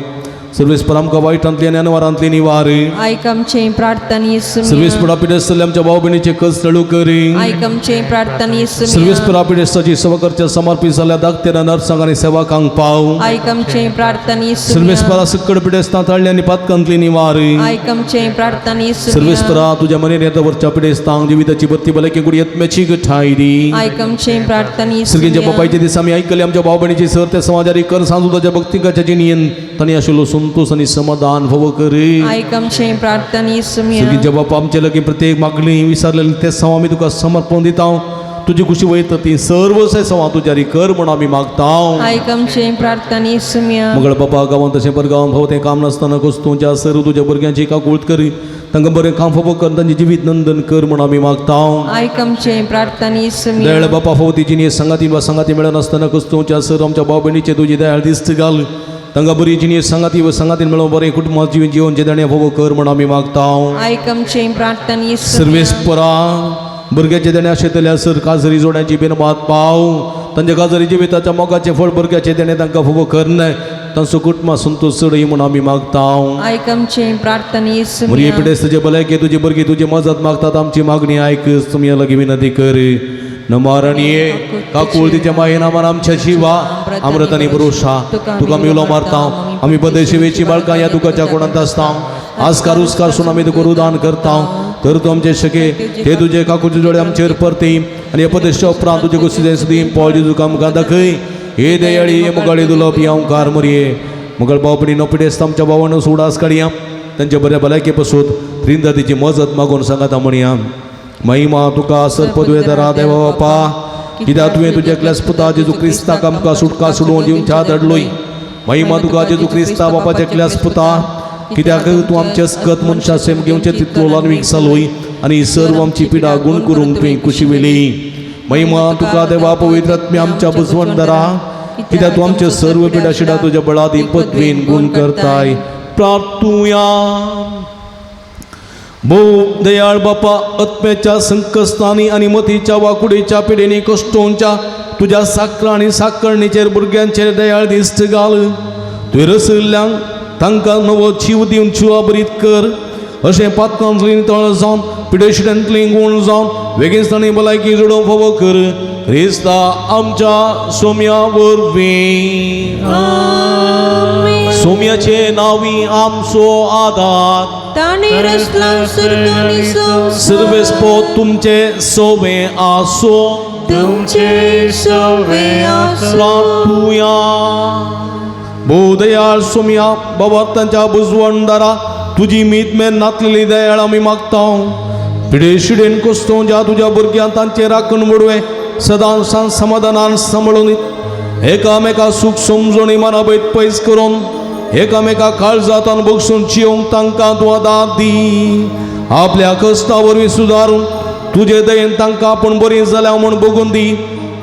B: सर्वेस्पर आमकां वायटांतली आनी अनवारांतली निवार.
C: आयक आमचे प्रार्थना येसुमिया.
B: सर्वेस्परा पिडेस्तले आमच्या भाव भयणीचे कस लळू करी.
C: आयक आमचे प्रार्थना येसुमिया.
B: सर्वेस्परा पिडेस्ताची सेवा करच्या समर्पित जाल्ल्या दाखतेना नर्सांक आनी सेवकांक पाव.
C: आयक आमचे प्रार्थना येसुमिया.
B: सर्वेस्परा सक्कड पिडेस्तां ताळ्ळी आनी पातकांतली निवार.
C: आयक आमचे प्रार्थना येसुमिया.
B: सर्वेस्परा तुज्या मनेर येता वरच्या पिडेस्तांक जिविताची बत्ती भलायकी गुडी यत्म्याची ठाय दी.
C: आयक आमचे प्रार्थना
B: सर्गींच्या
C: येसुमिया.
B: बापायचे दिस आमी ऐकले आमच्या भाव भयणीची सर त्या समाजारी कर सांजू ताच्या भक्तिकाच्या जिणेन तांणी आशिल्लो संतोष आनी समाधान भोव करी.
C: आयक आमचे प्रार्थना येसुमिया.
B: सर्गींच्या बापा आमचे लागीं प्रत्येक मागणी विसरलेली ते सव आमी तुका समर्पण दिता. तुजी खुशी वयता ती सर्व सवां तुज्या कर म्हूण आमी मागता.
C: आयक आमचे प्रार्थना येसुमिया.
B: मंगळ बापा गांवांत तशें पर गांवांत भाव तें काम नासतना कोस्तूंच्या सर तुज्या भुरग्यांची काकूळत करी तांकां बरें काम फोबो कर तांचें जिवीत नंदन कर म्हूण आमी मागता.
C: आयक आमचे प्रार्थना येसुमिया.
B: दयाळ बापा फावती जिणी संगाती वा संगाती मेळनासतना कस्तुच्या सर आमच्या भाव भयणीचे तुजी दयाळ दिस्त घाल तांकां बरी जिणी संगाती व संगातीन मेळोवन बरें कुटुंबात जीवन जिवन जे देणे फोबो कर म्हूण आमी मागता.
C: आयक आमचे प्रार्थना येसुमिया.
B: सर्वेस्परा भुरग्याचे देणे आशिल्ल्या सर काजरी जोड्यांची बिनबाद पाव तांच्या काजरी जिविताच्या मोगाचें फळ भुरग्याचे देणे तांकां फोबो कर तांचो कुटुंबा संतोष चडय म्हूण आमी मागता.
C: आयक आमचे प्रार्थना
B: मुरये
C: येसुमिया.
B: पिडेस्त तुजे भलायके तुजी भुरगीं तुजी मजत मागतात आमची मागणी आयक तुमी लागीं विनंती कर. नमारणये काकूळ तिच्या माये नामान आमच्या शिवा अमृत आनी पुरुषा तुका आमी उलो मारता. आमी बदेशिवेची बाळकां ह्या दुखाच्या कोणांत आसता आजकार उस्कार सून आमी तुका रुदान करता. तर तूं आमचे शके ते तुजे काकूचे जोडे आमचेर परती आनी ह्या उपरांत तुजे कुशीचे सुदी पळ जेजू आमकां दाखय. हे दयाळी हे मुगाळी दुलोप या ओंकार मुरये मुगळ भावपणी नो पिडेस्त आमच्या भावांनो सुडास काडया तांच्या बऱ्या भलायके पसून त्रिंदातीची मजत मागून सांगाता म्हणया. महिमा तुका सर्पद्वेदरा देवा बापा कित्याक तुवें तुज्या एकल्याच पुता जेजू क्रिस्ताक आमकां सुटका सोडून दिवच्या धाडलोय. महिमा तुका जेजू क्रिस्ता बापाच्या एकल्याच पुता कित्याक तूं आमचे स्कत मनशा सेम घेवचे तितलो ल्हानवीक जालोय आनी सर्व आमची पिडा गुण करूंक तुवें खुशी वेली. महिमा तुका देवा पवित्र आत्म्या आमच्या बुजवणदारा कित्याक तूं आमचे सर्व पिडा शिडा तुज्या बळादी पदवीन गुण करताय. प्रार्थुया. भोव दयाळ बापा आत्म्याच्या संकस्तानी आनी मतीच्या वाकुडीच्या पिडेनी कश्टोंच्या तुज्या साकरा आनी साकरणीचेर भुरग्यांचेर दयाळ दिस्त घाल. तुवें रसल्ल्यांक तांकां नवो जीव दिवन जिवाबरीत कर. अशें पातकांतली तळ जावन पिडेशिड्यांतली गूण जावन वेगेस्तांनी भलायकी जोडोवंक फावो कर क्रिस्ता आमच्या सोम्या वरवीं. सोम्याचे नावी आमचो आदार
C: ताणें रचला स्वर्ग आनी संवसार.
B: सर्वेस्पो तुमचे सोवे आसो.
C: तुमचे सवे आसो.
B: प्रार्थुया. भोवदयाळ सोम्या बाबा तांच्या बुजवणदारा तुजी मीत मेन नातलेली दयाळ आमी मागता. पिडेशिडेन कोस्तों ज्या तुज्या भुरग्यांक तांचे राखण मोडवे सदां सांज समाधानान सांबाळून एकामेका सूख समजणी मनाबैत पयस करून एकामेका काळजातान बगसून जिवंक तांकां तूं आदार दी. आपल्या कश्टा वरवीं सुदारून तुजे दयेन तांकां आपूण बरीं जाल्या म्हूण बगून दी.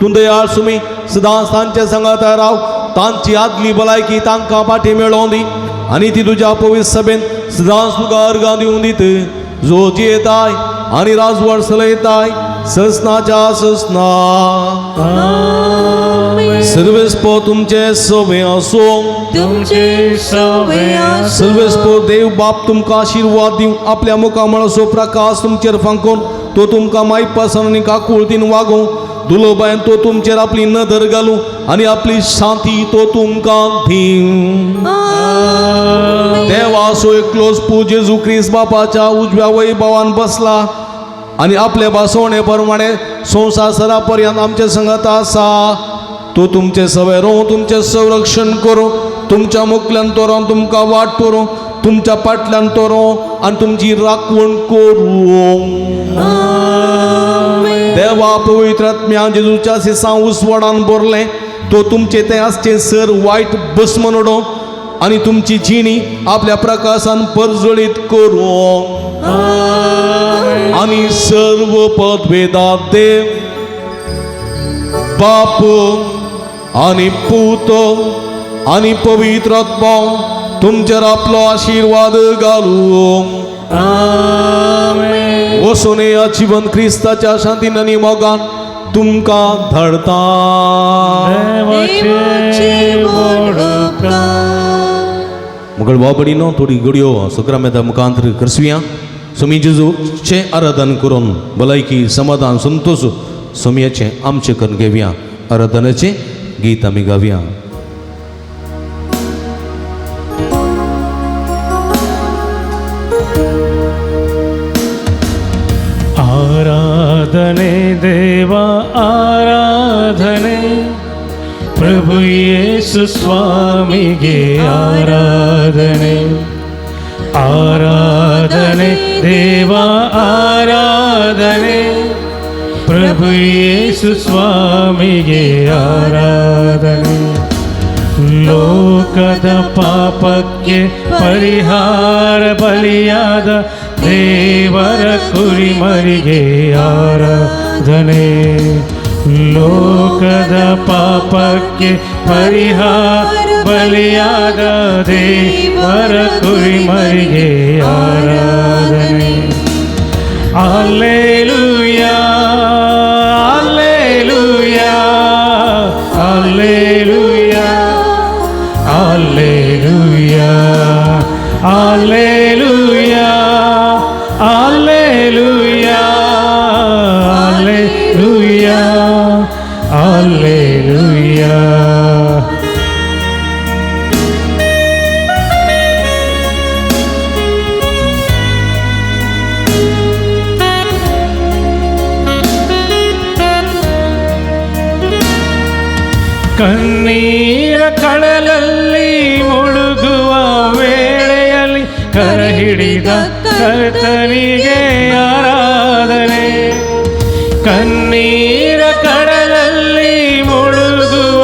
B: तूं दयाळ सुमी सदांच तांचे सांगाता राव तांची आदली भलायकी तांकां फाटीं मेळोवन दी आनी ती तुज्या पवित्र सभेन सदांच तुका अर्गां दिवन दीत जो जियेताय आनी राजवट चलयताय ससनाच्या ससना. सर्वेस्पो तुमचे सवे आसो.
C: तुमचे सवे आसो.
B: सर्वेस्पो देव बाप तुमकां आशिर्वाद दिवं आपल्या मुखामळाचो प्रकाश तुमचेर फांकोवन तो तुमकां मायपासन आनी काकुळतीन वागोवं. दुलोबायन तो तुमचेर आपली नदर घालूं आनी आपली शांती तो तुमकां दिवं. देवाचो एकलोच पूत जेजू क्रिस्त बापाच्या उजव्या वैभवान बसला आनी आपले भासवणे प्रमाणे संवसार सरा पर्यंत आमचे संगत आसा. तो तुमचे सवेरो तुमचें संरक्षण करूं तुमच्या मुखल्यान तोरो तुमकां वाट करूं तुमच्या पाटल्यान तोरो आनी तुमची राखवण करूं. देवा पवित्र आत्म्या जेजूच्या सिसां उसवडान भरलें तो तुमचे तें आसचें सर वायट भस्म उडोवं आनी तुमची जिणी आपल्या प्रकाशान परजळीत करूं. आनी सर्व पदवेदा देव बाप आनी पूत आनी पवित्र आत्मो तुमचेर आपलो आशिर्वाद घालूं. वसून ह्या जिवन क्रिस्ताच्या शांतीन आनी मोगान तुमकां धाडता.
A: देवाचे
C: देवाचे
A: व्हड
C: व्हड उपकार.
B: मुगळ मगळ भाव भयणीनो थोडी घडयो सुक्रामेता मुखांतर करसुया. स्वामी जेजूचें आराधन करून भलायकी समाधान संतोष स्वामयाचें आमचें करून घेवया. आराधनाचें गीत आमी गावया.
A: आराधने देवा आराधने, प्रभु येसु स्वामिगे आराधने. आराधने देवा आराधने, प्रभु येसु स्वामिगे आराधने. ಲೋಕದ ಪಾಪಕ್ಕೆ ಪರಿಹಾರ ಬಲಿಯಾದ ದೇವರ ಕುರಿಮರಿಗೆ ಆರಾಧನೆ. ಲೋಕದ ಪಾಪಕ್ಕೆ ಪರಿಹಾರ ಬಲಿಯಾದ ದೇವರ ಕುರಿಮರಿಗೆ ಆರಾಧನೆ. Alleluia, alleluia, alleluia, alleluia, alleluia, alleluia, alleluia, alleluia. ಕಣ್ಣೀರ ಕಡಲಲ್ಲಿ ಮುಳುಗುವ ವೇಳೆಯಲ್ಲಿ ಕರ ಹಿಡಿದ ಕರ್ತನಿಗೆ ಆರಾಧನೆ. ಕಣ್ಣೀರ ಕಡಲಲ್ಲಿ ಮುಳುಗುವ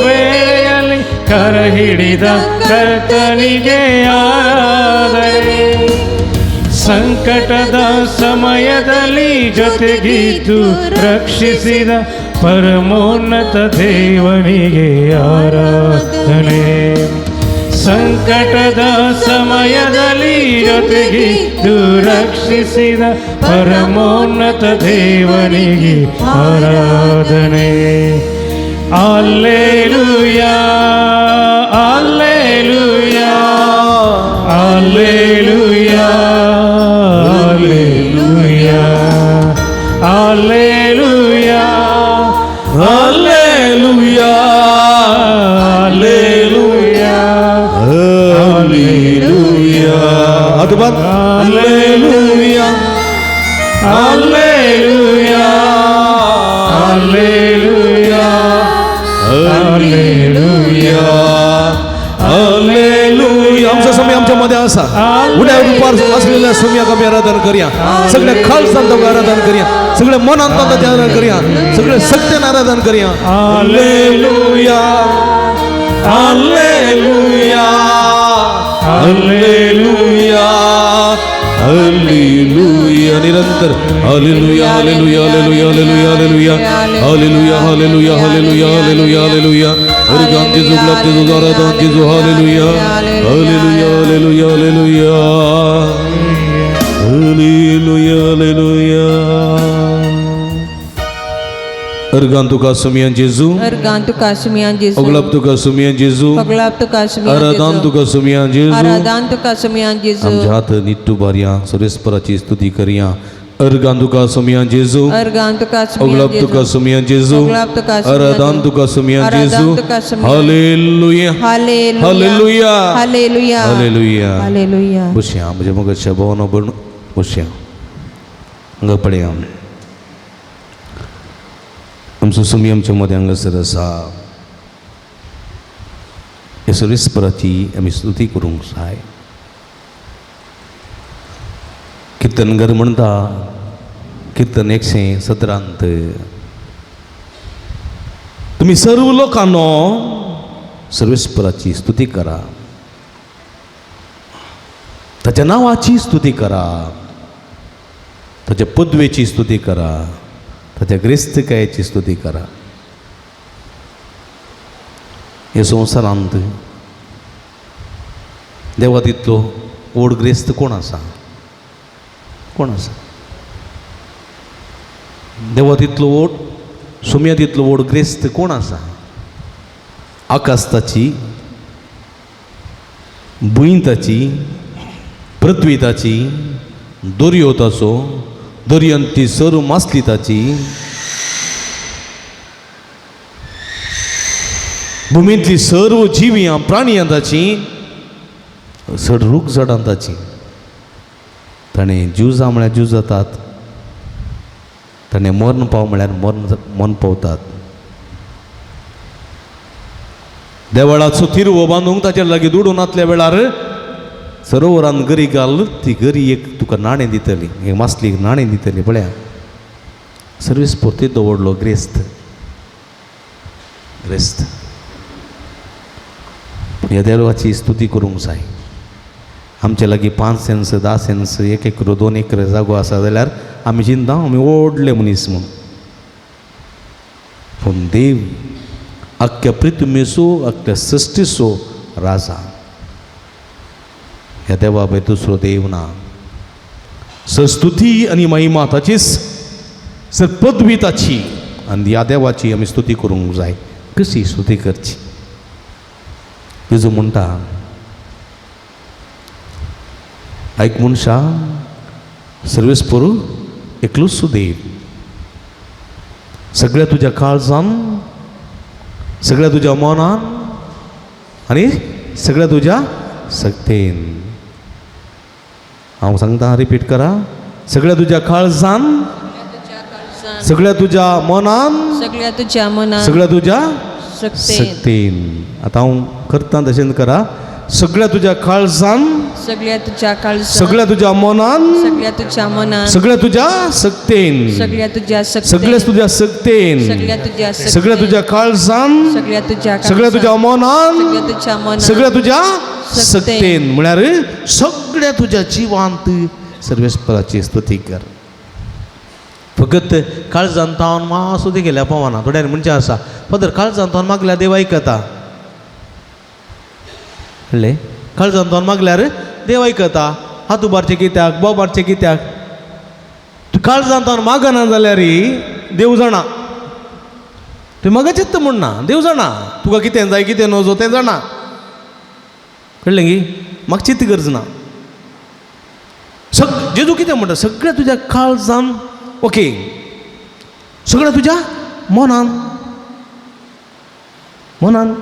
A: ವೇಳೆಯಲ್ಲಿ ಕರ ಹಿಡಿದ ಕರ್ತನಿಗೆ ಆರಾಧನೆ. ಸಂಕಟದ ಸಮಯದಲ್ಲಿ ಜೊತೆಗಿದ್ದು ರಕ್ಷಿಸಿದ ಪರಮೋನ್ನತ ದೇವನಿಗೆ ಆರಾಧನೆ. ಸಂಕಟದ ಸಮಯದಲ್ಲಿ ಜೊತೆಗಿದ್ದು ರಕ್ಷಿಸಿದ ಪರಮೋನ್ನತ ದೇವನಿಗೆ ಆರಾಧನೆ. Alleluia, alleluia, alleluia, alleluia, alleluia,
B: alleluia,
A: alleluia,
B: alleluia. ಅದು ಬಂದ್ alleluia,
A: alleluia, alleluia,
B: alleluia, alleluia. आमचा समय आमच्या मध्ये असा उड्या रुपार असलेल्या स्वामीयाक आमी आराधन करया. सगळे खालसान ताका आराधन करया, सगळे मनान तांकां आराधन करया, सगळे सत्यान आराधन करया. Alleluia, alleluia, alleluia, alleluia. निरंतर hallelujah, hallelujah, hallelujah, hallelujah, hallelujah, hallelujah, hallelujah, hallelujah, hallelujah. हरिगाम जेजू, गुलाब जेजू, आराधन जेजू. Hallelujah, hallelujah, hallelujah, hallelujah, hallelujah, hallelujah. Organ तुका सुमियान जेजू,
C: अर्गान तुका सुमियान जेजू,
B: अगलाब तुका सुमियान जेजू,
C: पगलाब तुका सुमियान
B: आराधन
C: जेजू,
B: तुका सुमियान जेजू.
C: आराधन तुका सुमियान जेजू.
B: आमच्या हात निट्टू बारया सर्वेस्पराची स्तुती करया. अर्गान तुका सुमियान जेजू,
C: अर्गान तुका सुमियान
B: अगलाब तुका
C: जेजू,
B: सुमियान जेजू,
C: अगलाब तुका सुमियान
B: आराधन
C: जेजू,
B: तुका सुमियान
C: आराधन
B: जेजू.
C: तुका सुमियान.
B: Hallelujah,
C: hallelujah,
B: hallelujah,
C: hallelujah,
B: hallelujah.
C: Hallelujah.
B: बसया म्हज्या मोगाच्या भोवना भरून बसया. हांगा पळया आमचो सुमी आमच्या मदें हांगासर आसा. हे सर्वेस्पराची आमी स्तुती करूंक जाय. किर्तनगर म्हणटा किर्तन 117, तुमी सर्व लोकांनो सर्वेस्पराची स्तुती करा, ताच्या नांवाची स्तुती करा, ताच्या पदवेची स्तुती करा, ताच्या ग्रेस्तकायेची स्तुती करा. हे संवसारांत देवा तितलो व्हड ग्रेस्त कोण आसा? कोण आसा? देवा तितलो व्हड, सुम्या तितलो व्हड ग्रेस्त कोण आसा? आकाश ताची भूंय ताची, पृथ्वी ताची, दर्यो ताचो, दर्यांत ती सर मासली ताची, भुमींतली सर्व जिवियां प्राणियां ताची, चड रूख झाडां ताची. ताणें जीव म्हळ्यार जीव जातात, ताणें मर्ण पाव म्हळ्यार मर्ण पावतात. देवळाचो तिरवो बांदूंक ताच्या लागीं दुडू नातल्या वेळार सरोवरान गरी घाल, ती गरी एक तुका नाणें दितली, एक मासली एक नाणें दितली. पळया सर्वीस पुरती दवरलो ग्रेस्त ग्रेस्त. पूण ह्या देवाची स्तुती करूंक जाय. आमचे लागीं 5 सेन्स 10 सेन्स 1 एकर 2 एकर जागो आसा जाल्यार आमी चिंता आमी व्हडले मनीस म्हूण. पूण देव आख्ख्या पृथ्वीचो आख्ख्या सृश्टीचो राजा. ह्या देवा भायर दुसरो देव ना. सर स्तुती आनी महिमा ताचीच, सर पदवी ताची, आनी ह्या देवाची आमी स्तुती करूंक जाय. कशी स्तुती करची? जेजू म्हणटा, आयक मनशा, सर्वेस पोरू एकलोच देव, सगळ्या तुज्या काळजान, सगळ्या तुज्या मनान आनी सगळ्या तुज्या शक्तेन. हांव सांगता, रिपीट करा. सगळ्या तुज्या काळजान, सगळ्या तुज्या मनान,
C: सगळ्या तुज्या मनान,
B: सगळ्या तुज्या
C: शक्तेन.
B: शक्तेन. आतां हांव करता तशेंच करा. सगळ्या तुज्या काळजान,
C: सगळ्या तुज्या काळजान,
B: सगळ्या तुज्या मनान,
C: सगळ्या तुज्या मनान,
B: सगळ्या तुज्या शक्तेन,
C: सगळ्या तुज्या शक्तेन,
B: सगळ्या तुज्या शक्तेन,
C: सगळ्या तुज्या शक्तेन,
B: सगळ्या तुज्या काळजान,
C: सगळ्या तुज्या
B: सगळ्या तुज्या मनान,
C: सगळ्या तुज्या मनान,
B: सगळ्या तुज्या
C: शक्तेन.
B: शक्तेन. म्हळ्यार सगळ्या तुज्या जिवांत सर्वेस्पराची स्तुती कर. फकत काळजान तावन मा स्तुती केल्या पावना. थोड्यांनी म्हणचें आसा, फादर काळजान तावन मागल्यार देव आयकता. कळ्ळें? काळजान तावन मागल्यार देव आयकता. हात उबारचें कित्याक, बोब मारचें कित्याक? तूं काळजान तावन मागना जाल्यार देव जाणा. तुवें मागचेंच म्हूण ना, देव जाणा तुका कितें जाय कितें नजो तें जाणा. कळ्ळें गी? म्हाका चिंत गरज ना. जेजू कितें म्हणटा? सगळ्या तुज्या काळजान, ओके, सगळ्या तुज्या मनान. मनान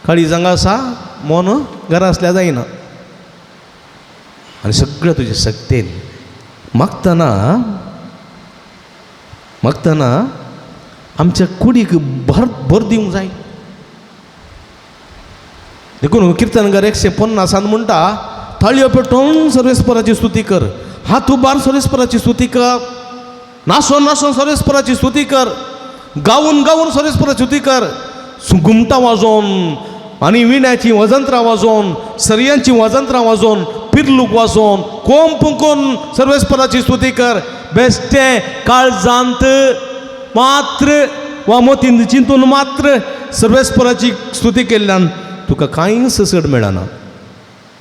B: काळीज हांगा आसा, मन घरा आसल्यार जायना. आनी सगळ्या तुज्या शक्तेन मागतना मागतना आमच्या कुडीक भर भर दिवंक जाय. देखून किर्तनकार 150 म्हणटा, थाळयो पेटोवन सर्वेस्पराची स्तुती कर, हात उबार सर्वेस्पराची स्तुती कर, नासोन नासोन सर्वेस्पराची स्तुती कर, गावून गावून सर्वेस्पराची स्तुती कर, घुमटां वाजोवन आनी विण्याचीं वजंत्रां वाजोवन, सरयांचीं वजंत्रां वाजोवन, पिर्लूक वाजोवन, कोम पुंकून सर्वेस्पराची स्तुती कर. बेश्टें काळजांत मात्र वा मोतीन चिंतून मात्र सर्वेस्पराची स्तुती केल्ल्यान तुका कांयच चड मेळना.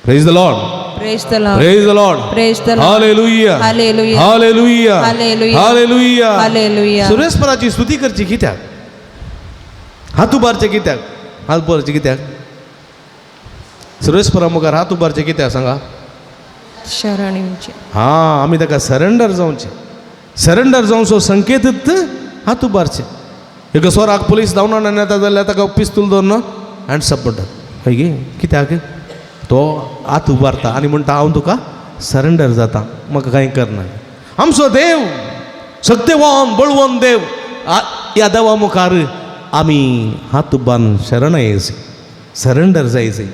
B: Praise the Lord.
C: Praise the Lord.
B: Praise the Lord.
C: Praise the Lord.
B: Hallelujah.
C: Hallelujah.
B: Hallelujah.
C: Hallelujah.
B: Hallelujah.
C: Hallelujah.
B: सर्वेस्पराची स्तुती करची कित्याक? हात उबारचे कित्याक? हात उबारचे कित्याक? सर्वेस्परा मुखार हात उबारचे कित्याक सांगा?
C: शरण येवचें.
B: हां, आमी ताका सरेंडर जावचें. सरेंडर जावचो संकेतच हात उबारचे. एका स्वराक पुलीस धांवणार येता जाल्यार ताका पिस्तूल दवरून हँड्स अप म्हणटात. हय गे? कित्याक? तो हात उबारता आनी म्हणटा, हांव तुका सरेंडर जाता, म्हाका कांय करना. आमचो देव सत्यवान बळवंत देव. ह्या देवा मुखार आमी हात उबारून शरण यायचें, सरेंडर जायचें.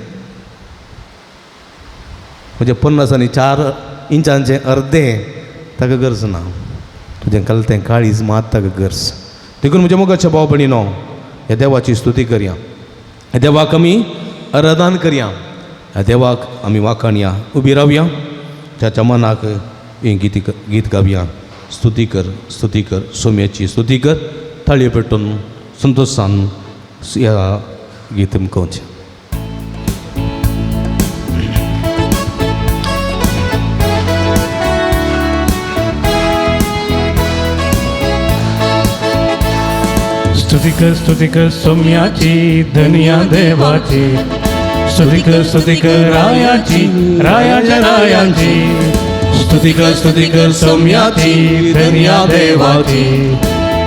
B: म्हणजे 50 आनी 4 इंचांचें अर्दें ताका गरज ना. तुजें कलतें काळीज मात ताका गरज. देखून म्हज्या मोगाच्या भाव भयणीनो, ह्या देवाची स्तुती करया, ह्या देवाक आमी आराधन करया, ह्या देवाक आमी वाखाणया. उबी रावया, त्याच्या मनाक हें गीत गावया. स्तुती कर, स्तुती कर, सोम्याची स्तुती कर. ताळयो पेटोवन संतोशान ह्या गीत मुकोवचें.
A: स्तुती कर, स्तुती कर सोम्याची, धन्या देवाची. स्तुती कर स्तुती कर रायाची रायाच्या रायांची स्तुती कर स्तुती कर सौम्याची धन्या देवाची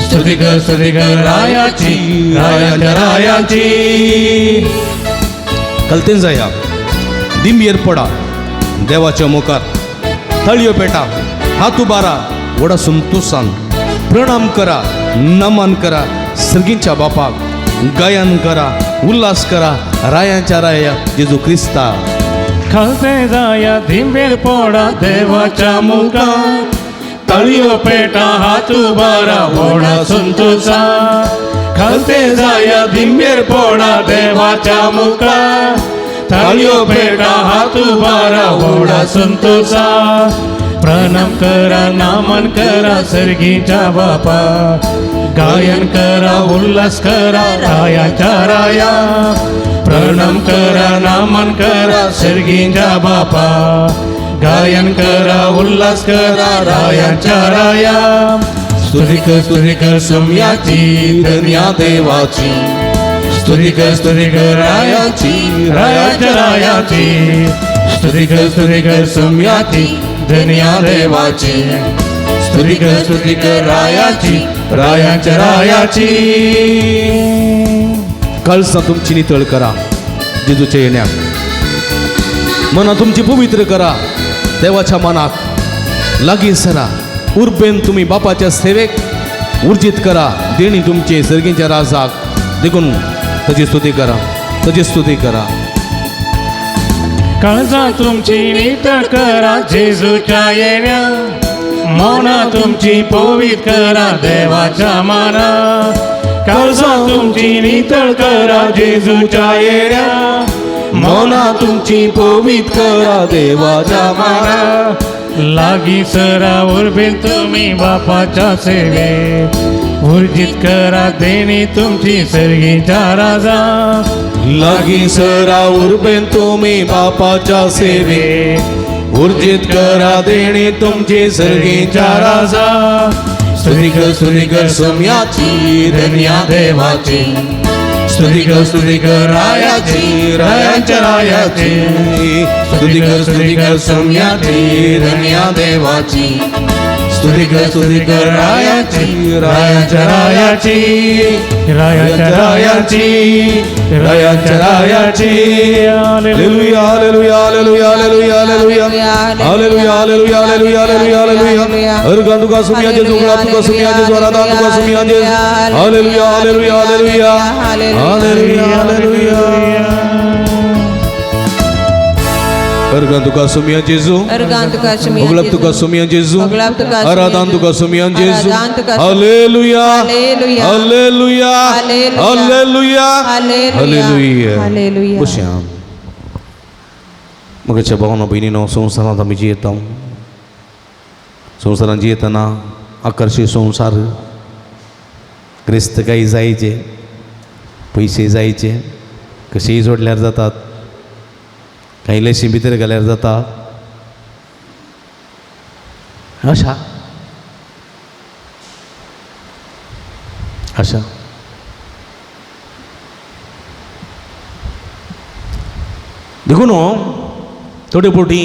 A: स्तुती कर स्तुती कर रायाची रायाच्या रायाची.
B: कलतेन जाया दिंबयेर पडा देवाच्या मुखार तळयो पेटा हात उबारा व्हडा संतोशान प्रणाम करा नमन करा सर्गींच्या बापाक गायन करा उल्हास करा रायांच्या राया जेजू क्रिस्ता.
A: खालते जाया धिंबेर पोडा देवाच्या मुखा तळयो पेटा हात उबारा व्हडा संतोषा. खालते जाया धिंबेर पोडा देवाच्या मुखा तळयो पेटा हात उबारा व्हडा संतोषा. प्रणाम करा नामन करा सर्गीच्या बापा गायन करा उल्हास करा रायाच्या राया. प्रणाम करा नामन करा सर्गीच्या बापा गायन करा उल्हास करा रायाच्या राया. स्तुती कर स्तुती कर सौम्याची धन्या देवाची स्तुती कर स्तुती कर रायाची रायाच्या रायाची स्तुती कर स्तुती कर सौम्याची धन्या देवाची स्तुती कर स्तुती कर रायाची रायाच्या रायाची.
B: कळसां तुमची नितळ करा जेजूच्या येण्याक मनां तुमची पवित्र करा देवाच्या मनाक लागीं सरा उर्बेन तुमी बापाच्या सेवेक उर्जीत करा देणी तुमचे सर्गींच्या राजाक देखून ताची स्तुती करा ताची स्तुती करा.
A: काळजा तुमची नितळ करा जेजूच्या येण्या मौना तुमची पवित करा देवाच्या माना. काळजा तुमची नितळ करा जेजूच्या येण्या मौना तुमची पवित करा देवाच्या माना. लागी सरा उर्बेन तुम्ही बापाच्या सेवेत ऊर्जित करा देणी तुमची सर्गीच्या राजा.
B: लागीं सरा उर्बेन तुमी बापाच्या सेवेत ऊर्जित करा देणी तुमची सर्गीच्या राजा.
A: स्तुती कर स्तुती कर सौम्याची धन्या देवाची स्तुती कर स्तुती कर रायाची रायाच्या रायाची स्तुती कर स्तुती कर सौम्याची धन्या देवाची स्तुती कर स्तुती कर रायाची रायाच्या रायाची रायाच्या रायाची रायाच्या रायाची.
B: Hallelujah, hallelujah, hallelujah, hallelujah, hallelujah. Hallelujah, hallelujah, hallelujah, hallelujah, hallelujah. अर्गां तुका सुमिया जेजू, गुलाब तुका सुमिया जेजू, आराधना तुका सुमिया जेजू. Hallelujah, hallelujah, hallelujah. Hallelujah, hallelujah. अर्गां तुका सुमिया जेजू,
C: अर्गां तुका सुमिया
B: गुलाब तुका सुमिया जेजू,
C: गुलाब तुका सुमिया
B: आराधना
C: जेजू.
B: तुका सुमिया जेजू.
C: आराधना तुका सुमिया.
B: Hallelujah,
C: hallelujah.
B: Hallelujah,
C: hallelujah.
B: Hallelujah,
C: hallelujah.
B: Hallelujah.
C: Hallelujah.
B: बसया. मगाच्या भावना भयणीनो संवसारांत आमी जियेता. संवसारांत जियेतना आकर्शी संवसार क्रिस्तकाय जायचे पयशे जायचे कशेय जोडल्यार जातात कांय लेशी भितर घाल्यार जाता आशा आशा देखून थोडे फावटी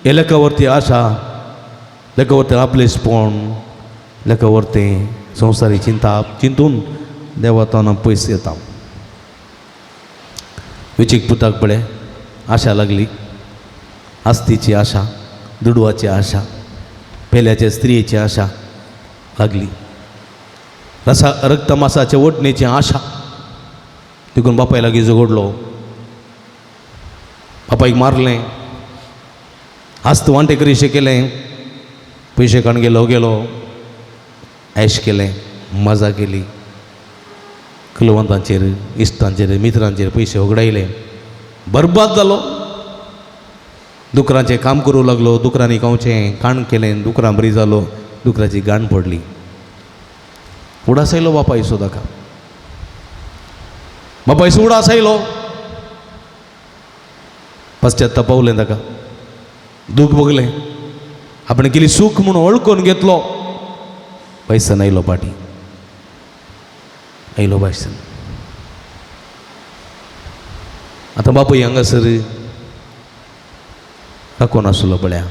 B: हे लेखावरती आशा लेखावरती आपलेसपण लेखावरती संवसारी चिंता चिंतून देवाताना पयस येता. विचीक पुताक पळय आशा लागली आस्तीची आशा दुडवाची आशा पेल्याच्या स्त्रियेची आशा लागली रसा रक्तमासाच्या ओटणेची आशा देखून बापाय लागीं झगडलो बापायक मारलें आस्त वांटे करीशें केलें पयशे काण गेलो गेलो ऐश केलें मजा केली कुलवंतांचेर इश्टांचेर मित्रांचेर पयशे होगडायले बरबाद जालो. दुकरांचें काम करूं लागलो दुकरांनी खावचें काण केलें दुकरां बरी जालो दुकराची गाण पडली उडास आयलो बापायचो ताका बापायचो उडास आयलो पश्चाताप पावलें ताका दूख भोगलें आपणें केली सूख म्हणून वळखून घेतलो पयसन आयलो पाटी आयलो बायसन. आतां बापूय हांगासर राखून आसलो पळया.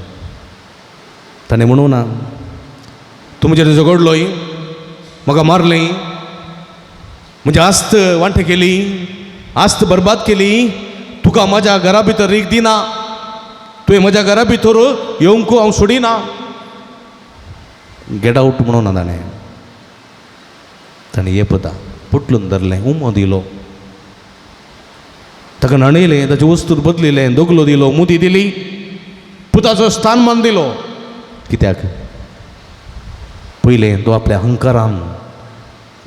B: ताणें म्हणूं ना, तूं म्हजेर झगडलोय, म्हाका मारलें, म्हजी आस्त वांटे केली, आस्त बरबाद केली, तुका म्हज्या घरा भितर रीक दिना, तुवें म्हज्या घरा भितर येवंक हांव सोडिना, गेट आवट म्हणून ना ताणें. ताणें येपता पुटलून धरलें, उमो दिलो, ताका न्हाणयलें, ताचे वस्तूर बदलिलें, दगलो दिलो, मुदी दिली, पुताचो स्थानमान दिलो. कित्याक? पयलें तो आपल्या अहंकारान,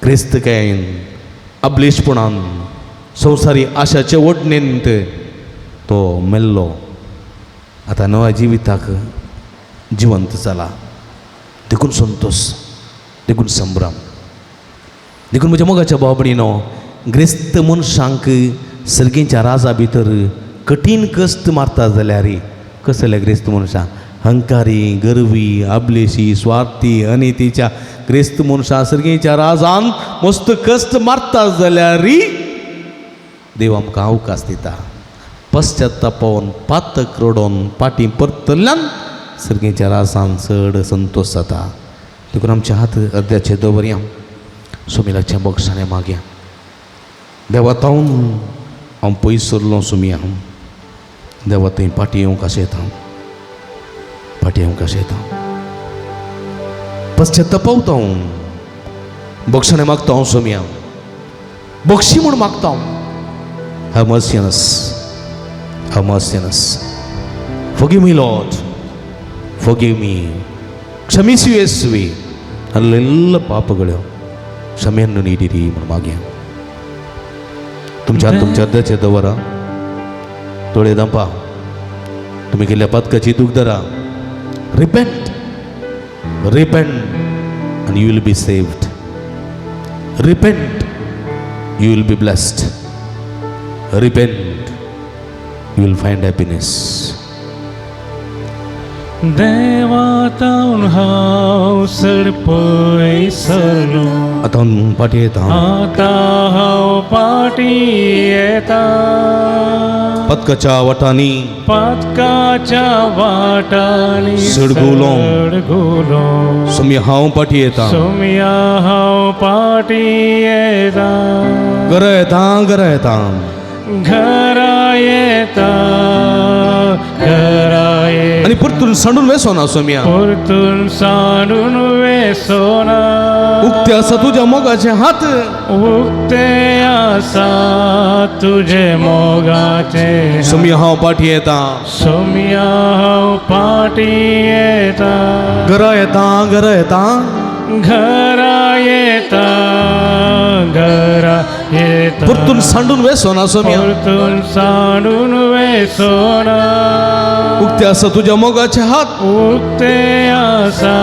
B: क्रिस्तकायेन, अबलेशपणान, संवसारी आशाचे ओडणेंत तो मेल्लो. आतां नव्या जिविताक जिवंत जाला. देखून संतोश, देखून संभ्रम. देखून म्हज्या मोगाच्या भाव भयणीनो, ग्रेस्त मनशांक सर्गीच्या राजा भितर कठीण कश्ट मारता जाल्यार कसले ग्रेस्त मनशां? अहंकारी, गर्वी, आबलेशी, स्वार्थी, अनितीच्या ग्रेस्त मनशां सर्गीच्या राजान मस्त कश्ट मारता जाल्यार देव आमकां अवकाश दिता. पश्चातापावन पातक रडोवन पाटी परतल्ल्यान सर्गीच्या राजान चड संतोश जाता. देखून आमचे हात अर्द्याचे दवरया, सुमिलाच्या बक्षाने मागया. देवा तावन हांव पयस सरलो सुमिया, देवा थंय पाटी येवंक आशेता, पाटी येवंक आशेता, पश्चातापावता हांव, बक्षाने मागता हांव सोमिया, बक्षी म्हूण मागता हांव. Have mercy on us. Have mercy on us. Forgive me, Lord. Forgive me. ಕ್ಷಮಿಸು ಯೇಸುವೆ, ನನ್ನೆಲ್ಲ ಪಾಪಗಳು ಕ್ಷಮೆಯನ್ನು ನೀಡಿರಿ म्हणून मागया. तुमच्या तुमच्या अर्ध्याचे दवरा, दोळे दांपा, तुम्ही केल्ल्या पातकाची दूख धरा. Repent, repent and you will be saved. Repent, you will be blessed. Repent, you will find happiness.
A: देवातावन हांव चड पयस सरलो,
B: आतां हांव फाटीं येता,
A: आतां हांव फाटीं येता.
B: पदकाच्या वाटांनी,
A: पातकाच्या वाटांनी
B: सडगुलो.
A: सडगुलो.
B: सोम्या हांव फाटीं येता,
A: सोम्या हांव फाटीं येता.
B: घरा येता, घरा येता,
A: घरा येता, घरा येता.
B: आनी परतून सांडून वेसोना सोम्या,
A: परतून सांडून वेसोना.
B: उक्ते आसा तुज्या मोगाचे हात,
A: उक्ते आसा तुजे मोगाचे.
B: सोम्या हांव फाटीं येता,
A: सोम्या हांव फाटीं येता.
B: घरा येता, घरा येता,
A: घरा येता, घरा येता.
B: परतून सांडून वेसोना सोम्या,
A: परतून सांडून वेसोना.
B: उक्ते आसा तुज्या मोगाचे हात,
A: उक्ते आसा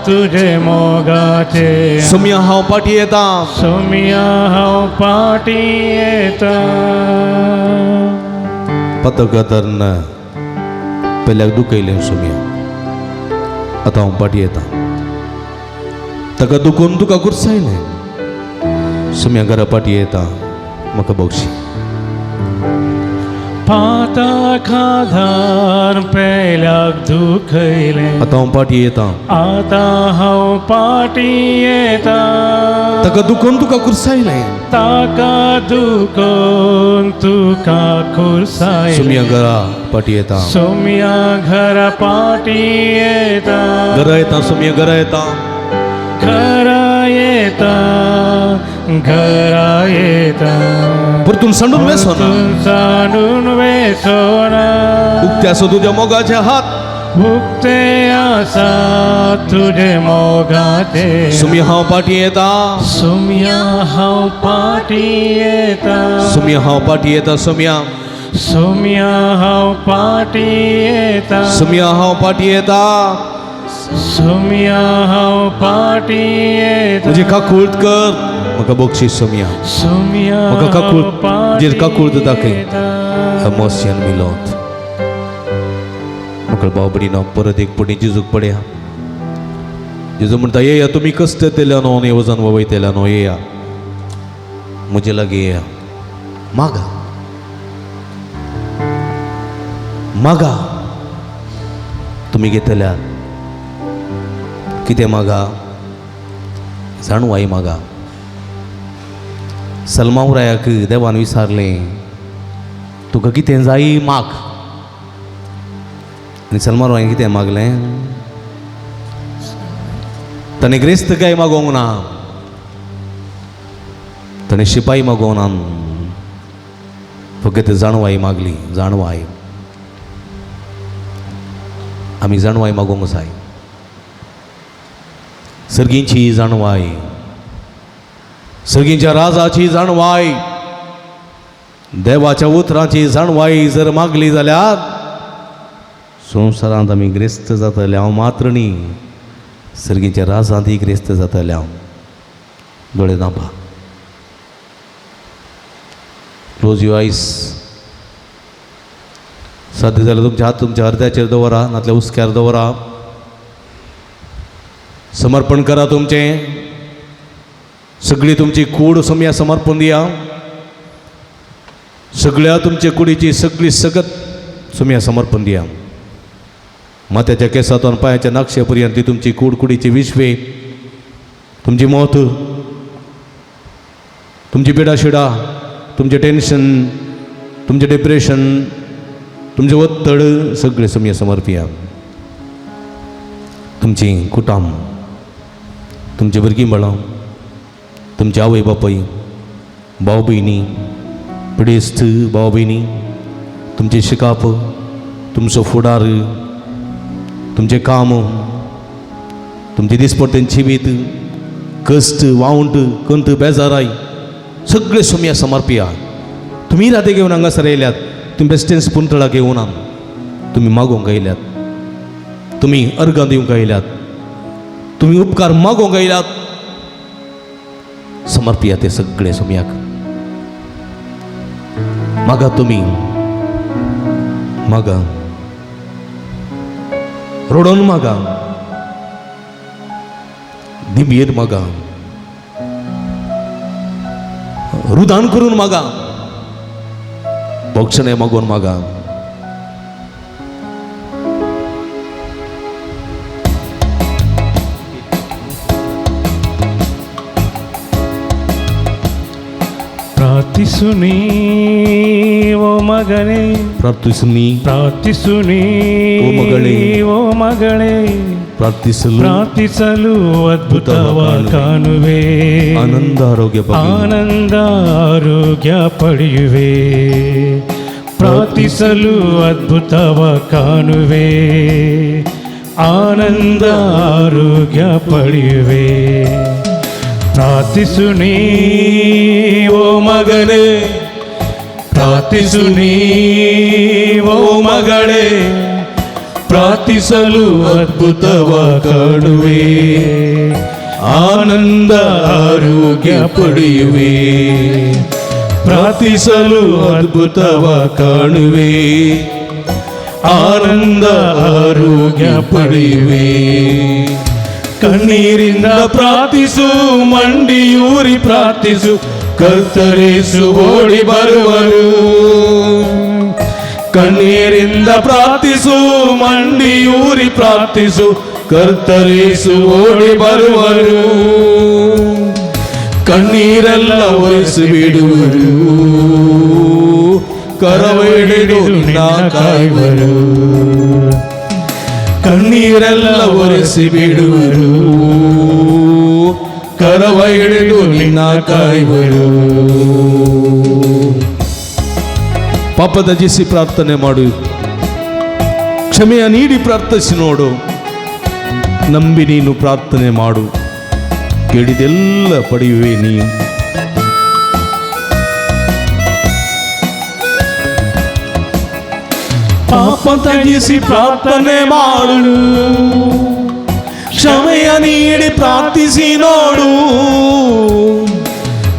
A: तुजे मोगाचे.
B: सोम्या हांव फाटीं येता.
A: सोम्या हांव फाटीं येता.
B: पतकतरन पेल्याक दुखयलें सोम्या, आतां हांव फाटीं येता. ताका दुखोवन तुका कुर्सायलें सोम्या, घरा फाटीं येता, म्हाका बक्षी.
A: पातकाधार पेल्याक दुखयलें,
B: आतां हांव फाटीं येता.
A: आतां हांव फाटीं येता.
B: ताका दुखोवन तुका कुर्सायलें,
A: ताका दुखोवन तुका कुर्सायलें.
B: सोम्या घरा फाटीं येता,
A: सोम्या घरा फाटीं येता.
B: घरा येता सोम्या, घरा येता,
A: घरा येता, घरा येता.
B: परतून सांडून वेसोना,
A: परतून सांडून वेसोना.
B: उक्ते आसा तुज्या मोगाचे हात,
A: उक्ते आसा तुजे मोगाचे.
B: सोम्या हांव फाटीं येता,
A: सोम्या हांव फाटीं येता.
B: सोम्या हांव फाटीं येता, सोम्या,
A: सोम्या हांव फाटीं येता.
B: सोम्या हांव फाटीं येता.
A: सोम्या हांव फाटीं येता.
B: म्हजी काकूळत कर, म्हाका बक्षीस सोम्या.
A: सोम्या
B: म्हाका काकूळ,
A: हांव
B: जेर काकूळत दाखय.
A: येता.
B: Have mercy on me, Lord. म्हाका भाव भयणीनो, परत एक पटी जेजूक पळया. जेजू म्हणटा, येया तुमी कश्ट येतल्या न्हू आनी वजन वयतल्या न्हू, येया म्हजे लागीं, येया, मागा. मागा तुमी घेतल्या. कितें मागा? जाणवाय मागा. सलमावरायाक देवान विचारलें, तुका कितें जाय माग. आनी सलमावरायन कितें मागलें? ताणें ग्रेस्त काय मागोवंक ना, ताणें शिपाय मागोवंक ना, फकत जाणवाय मागली. जाणवाय. आमी जाणवाय मागोवंक जाय, सर्गींची जाणवाय, सर्गींच्या राजाची जाणवाय, देवाच्या उतरांची जाणवाय जर मागली जाल्यार संवसारांत आमी ग्रेस्त जातले. हांव मात्र न्ही, सर्गींच्या राजांतय ग्रेस्त जातले. हांव दोळे धांपा. Close your eyes. साध्य जाल्यार तुमचे हात तुमच्या अर्द्याचेर दवरा, नातल्या हुस्क्यार दवरा. समर्पण करा तुमचें, सगळी तुमची कूड सोमया समर्पण दिया. सगळ्या तुमचे कुडीची सगळी सगत सोमया समर्पण दिया. माथ्याच्या केसांतून पांयाच्या नाक्षे पर्यंत ती तुमची कूड, कुडीची विश्वे, तुमची मौत, तुमची पिडाशिडा, तुमचें टेन्शन, तुमचें डिप्रेशन, तुमचें ಒತ್ತಡ सगळें सोमया समर्पिया. तुमची कुटाम, तुमची भुरगीं बाळां, तुमचे आवय बापूय, भाव भयणी, पिडेस्त भाव भयणी, तुमचें शिकाप, तुमचो फुडार, तुमचें काम, तुमचें दिसपट्टें जिवीत, कश्ट, वावंट, कंत, बेजाराय सगळें सोमया समर्पिया. तुमी राते घेवन हांगासर येयल्यात, तुमी बेस्टेंस पुंतळाक येवना, तुमी मागोवंक आयल्यात, तुमी अर्गां दिवंक आयल्यात, तुमी उपकार मागोवंक आयल्यात. समर्पिया ते सगळे सोमयाक. मागा, तुमी मागा, रडोन मागा, दिंबयेर मागा, रुदान करून मागा, भक्षणे मागून मागा.
A: ಪ್ರಾರ್ಥಿಸು ನೀ ಓ ಮಗನೇ,
B: ಪ್ರಾರ್ಥಿಸು ನೀ,
A: ಪ್ರಾರ್ಥಿಸು ನೀ
B: ಓ ಮಗಳೇ,
A: ಓ ಮಗಳೇ,
B: ಪ್ರಾರ್ಥಿಸಲು
A: ಪ್ರಾರ್ಥಿಸಲು ಅದ್ಭುತವ ಕಾಣುವೆ,
B: ಆನಂದ ಆರೋಗ್ಯ
A: ಆನಂದ ಆರೋಗ್ಯ ಪಡೆಯುವೆ. ಪ್ರಾರ್ಥಿಸಲು ಅದ್ಭುತವ ಕಾಣುವೆ, ಆನಂದ ಆರೋಗ್ಯ ಪಡೆಯುವೆ. ಪ್ರಾರ್ಥಿಸು ನೀ ಓ ಮಗನೇ, ಪ್ರಾರ್ಥಿಸು ನೀ ಓ ಮಗಳೇ, ಪ್ರಾರ್ಥಿಸಲು ಅದ್ಭುತವ ಕಾಣುವೆ, ಆನಂದ ಆರೋಗ್ಯ ಪಡೆಯುವೆ. ಪ್ರಾರ್ಥಿಸಲು ಅದ್ಭುತವ ಕಾಣುವೆ, ಆನಂದ ಆರೋಗ್ಯ ಪಡೆಯುವೆ. ಕಣ್ಣೀರಿಂದ ಪ್ರಾರ್ಥಿಸು, ಮಂಡಿಯೂರಿ ಪ್ರಾರ್ಥಿಸು, ಕರ್ತರೇಸು ಓಡಿ ಬರುವರು. ಕಣ್ಣೀರಿಂದ ಪ್ರಾರ್ಥಿಸು, ಮಂಡಿಯೂರಿ ಪ್ರಾರ್ಥಿಸು, ಕರ್ತರೇಸು ಓಡಿ ಬರುವರು. ಕಣ್ಣೀರೆಲ್ಲ ಒರೆಸಿ ಬಿಡುವರು, ಕರವ ಹಿಡಿದು ನಿನ್ನ ಕಾಯುವರು. ಕಣ್ಣೀರೆಲ್ಲ ಒರೆಸಿ ಬಿಡುವರು, ಕರವ ಹಿಡಿದು ನಿನ್ನ ಕಾಯುವರು.
B: ಪಾಪ ತ್ಯಜಿಸಿ ಪ್ರಾರ್ಥನೆ ಮಾಡು, ಕ್ಷಮೆಯ ನೀಡಿ ಪ್ರಾರ್ಥಿಸಿ ನೋಡು, ನಂಬಿ ನೀನು ಪ್ರಾರ್ಥನೆ ಮಾಡು, ಕೇಳಿದೆಲ್ಲ ಪಡೆಯುವೆ ನೀನು.
A: ಪಾಪ ತ್ಯಜಿಸಿ ಪ್ರಾರ್ಥನೆ ಮಾಡು,
B: ಕ್ಷಮೆಯ ನೀಡಿ ಪ್ರಾರ್ಥಿಸಿ ನೋಡು,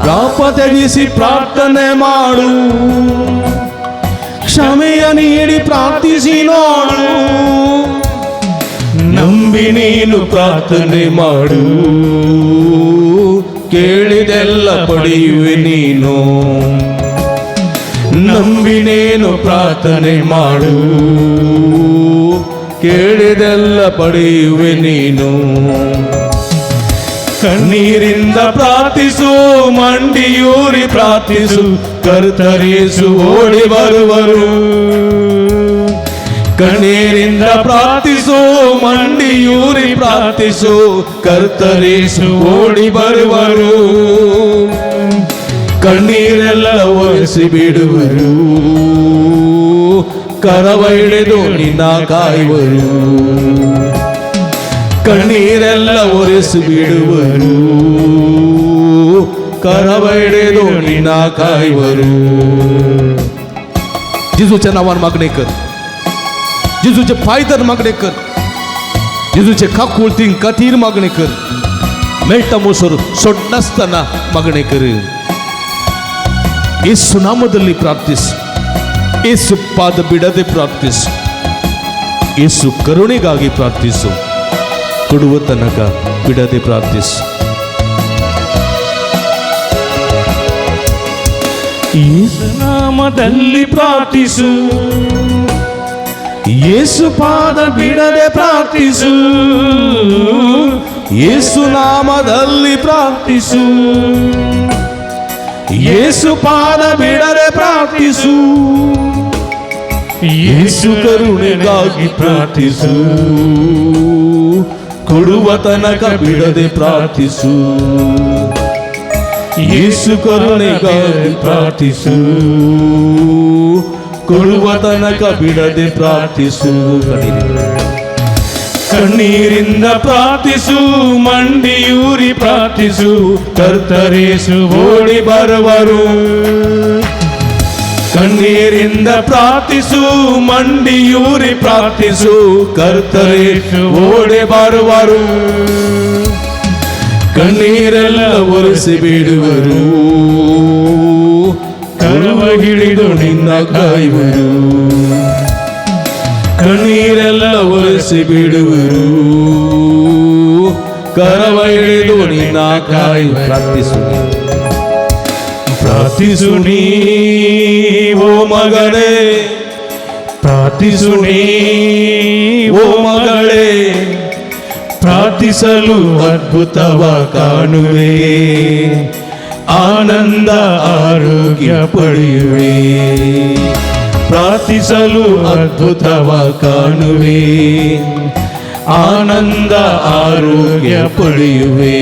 B: ಪಾಪ ತ್ಯಜಿಸಿ ಪ್ರಾರ್ಥನೆ ಮಾಡು, ಕ್ಷಮೆಯ ನೀಡಿ ಪ್ರಾರ್ಥಿಸಿ ನೋಡು,
A: ನಂಬಿ ನೀನು ಪ್ರಾರ್ಥನೆ ಮಾಡು,
B: ಕೇಳಿದೆಲ್ಲ ಪಡೆಯುವೆ ನೀನು. ನಂಬಿನೇನು ಪ್ರಾರ್ಥನೆ ಮಾಡು, ಕೇಳಿದೆಲ್ಲ ಪಡೆಯುವೆ ನೀನು. ಕಣ್ಣೀರಿಂದ ಪ್ರಾರ್ಥಿಸು, ಮಂಡಿಯೂರಿ ಪ್ರಾರ್ಥಿಸು, ಕರ್ತರೇಸು ಓಡಿ ಬರುವರು. ಕಣ್ಣೀರಿಂದ ಪ್ರಾರ್ಥಿಸು, ಮಂಡಿಯೂರಿ ಪ್ರಾರ್ಥಿಸು, ಕರ್ತರೇಸು ಓಡಿ ಬರುವರು. ಕಣ್ಣೀರೆಲ್ಲ ಒರೆಸಿ ಬಿಡುವರು, ಕರವ ಹಿಡಿದು ನಿನ್ನ ಕಾಯುವರು. ಕಣ್ಣೀರೆಲ್ಲ ಒರೆಸಿ ಬಿಡುವರು, ಕರವ ಹಿಡಿದು ನಿನ್ನ ಕಾಯುವರು. जेजूच्या नांवान मागणें कर, जेजूचे पांय मागणें कर, जेजूचे काकुळतीन खातीर मागणें कर, मेळटा मोसर सोडनासतना मागणें कर. ಯೇಸು ನಾಮದಲ್ಲಿ ಪ್ರಾರ್ಥಿಸು, ಯೇಸು ಪಾದ ಬಿಡದೆ ಪ್ರಾರ್ಥಿಸು, ಯೇಸು ಕರುಣೆಗಾಗಿ ಪ್ರಾರ್ಥಿಸು, ಕೊಡುವ ತನಕ ಬಿಡದೆ ಪ್ರಾರ್ಥಿಸು.
A: ಯೇಸು ನಾಮದಲ್ಲಿ ಪ್ರಾರ್ಥಿಸು,
B: ಯೇಸು ಪಾದ ಬಿಡದೆ ಪ್ರಾರ್ಥಿಸು, ಯೇಸು ನಾಮದಲ್ಲಿ ಪ್ರಾರ್ಥಿಸು, ಯೇಸು ಪಾದ ಬಿಡದೆ ಪ್ರಾರ್ಥಿಸು, ಯೇಸು ಕರುಣೆಗಾಗಿ ಪ್ರಾರ್ಥಿಸು, ಕೊಡುವ ತನಕ ಬಿಡದೆ ಪ್ರಾರ್ಥಿಸು, ಯೇಸು ಕರುಣೆಗಾಗಿ ಪ್ರಾರ್ಥಿಸು, ಕೊಡುವ ತನಕ ಬಿಡದೆ ಪ್ರಾರ್ಥಿಸು.
A: ಕಣ್ಣೀರಿಂದ ಪ್ರಾರ್ಥಿಸು, ಮಂಡಿಯೂರಿ ಪ್ರಾರ್ಥಿಸು, ಕರ್ತರೇಸು ಓಡಿ ಬರುವರು.
B: ಕಣ್ಣೀರಿಂದ ಪ್ರಾರ್ಥಿಸು, ಮಂಡಿಯೂರಿ ಪ್ರಾರ್ಥಿಸು, ಕರ್ತರೇಸು ಓಡಿ ಬರುವರು. ಕಣ್ಣೀರೆಲ್ಲ ಒರೆಸಿ ಬಿಡುವರು,
A: ಕರವ ಹಿಡಿದು
B: ನಿನ್ನ ಕಾಯುವರು. ಕಣ್ಣೀರೆಲ್ಲ ಒರೆಸಿ ಬಿಡುವರು, ಕರವ ಹಿಡಿದು ನಿನ್ನ ಕಾಯು. ಪ್ರಾರ್ಥಿಸು,
A: ಪ್ರಾರ್ಥಿಸು ನೀ
B: ಓ ಮಗಳೇ,
A: ಪ್ರಾರ್ಥಿಸು ನೀ
B: ಓ ಮಗಳೇ,
A: ಪ್ರಾರ್ಥಿಸಲು ಅದ್ಭುತವ ಕಾಣುವೆ, ಆನಂದ ಆರೋಗ್ಯ ಪಡೆಯುವೆ. ಪ್ರಾರ್ಥಿಸಲು ಅದ್ಭುತವ ಕಾಣುವೆ, ಆನಂದ ಆರೋಗ್ಯ ಪಡೆಯುವೆ,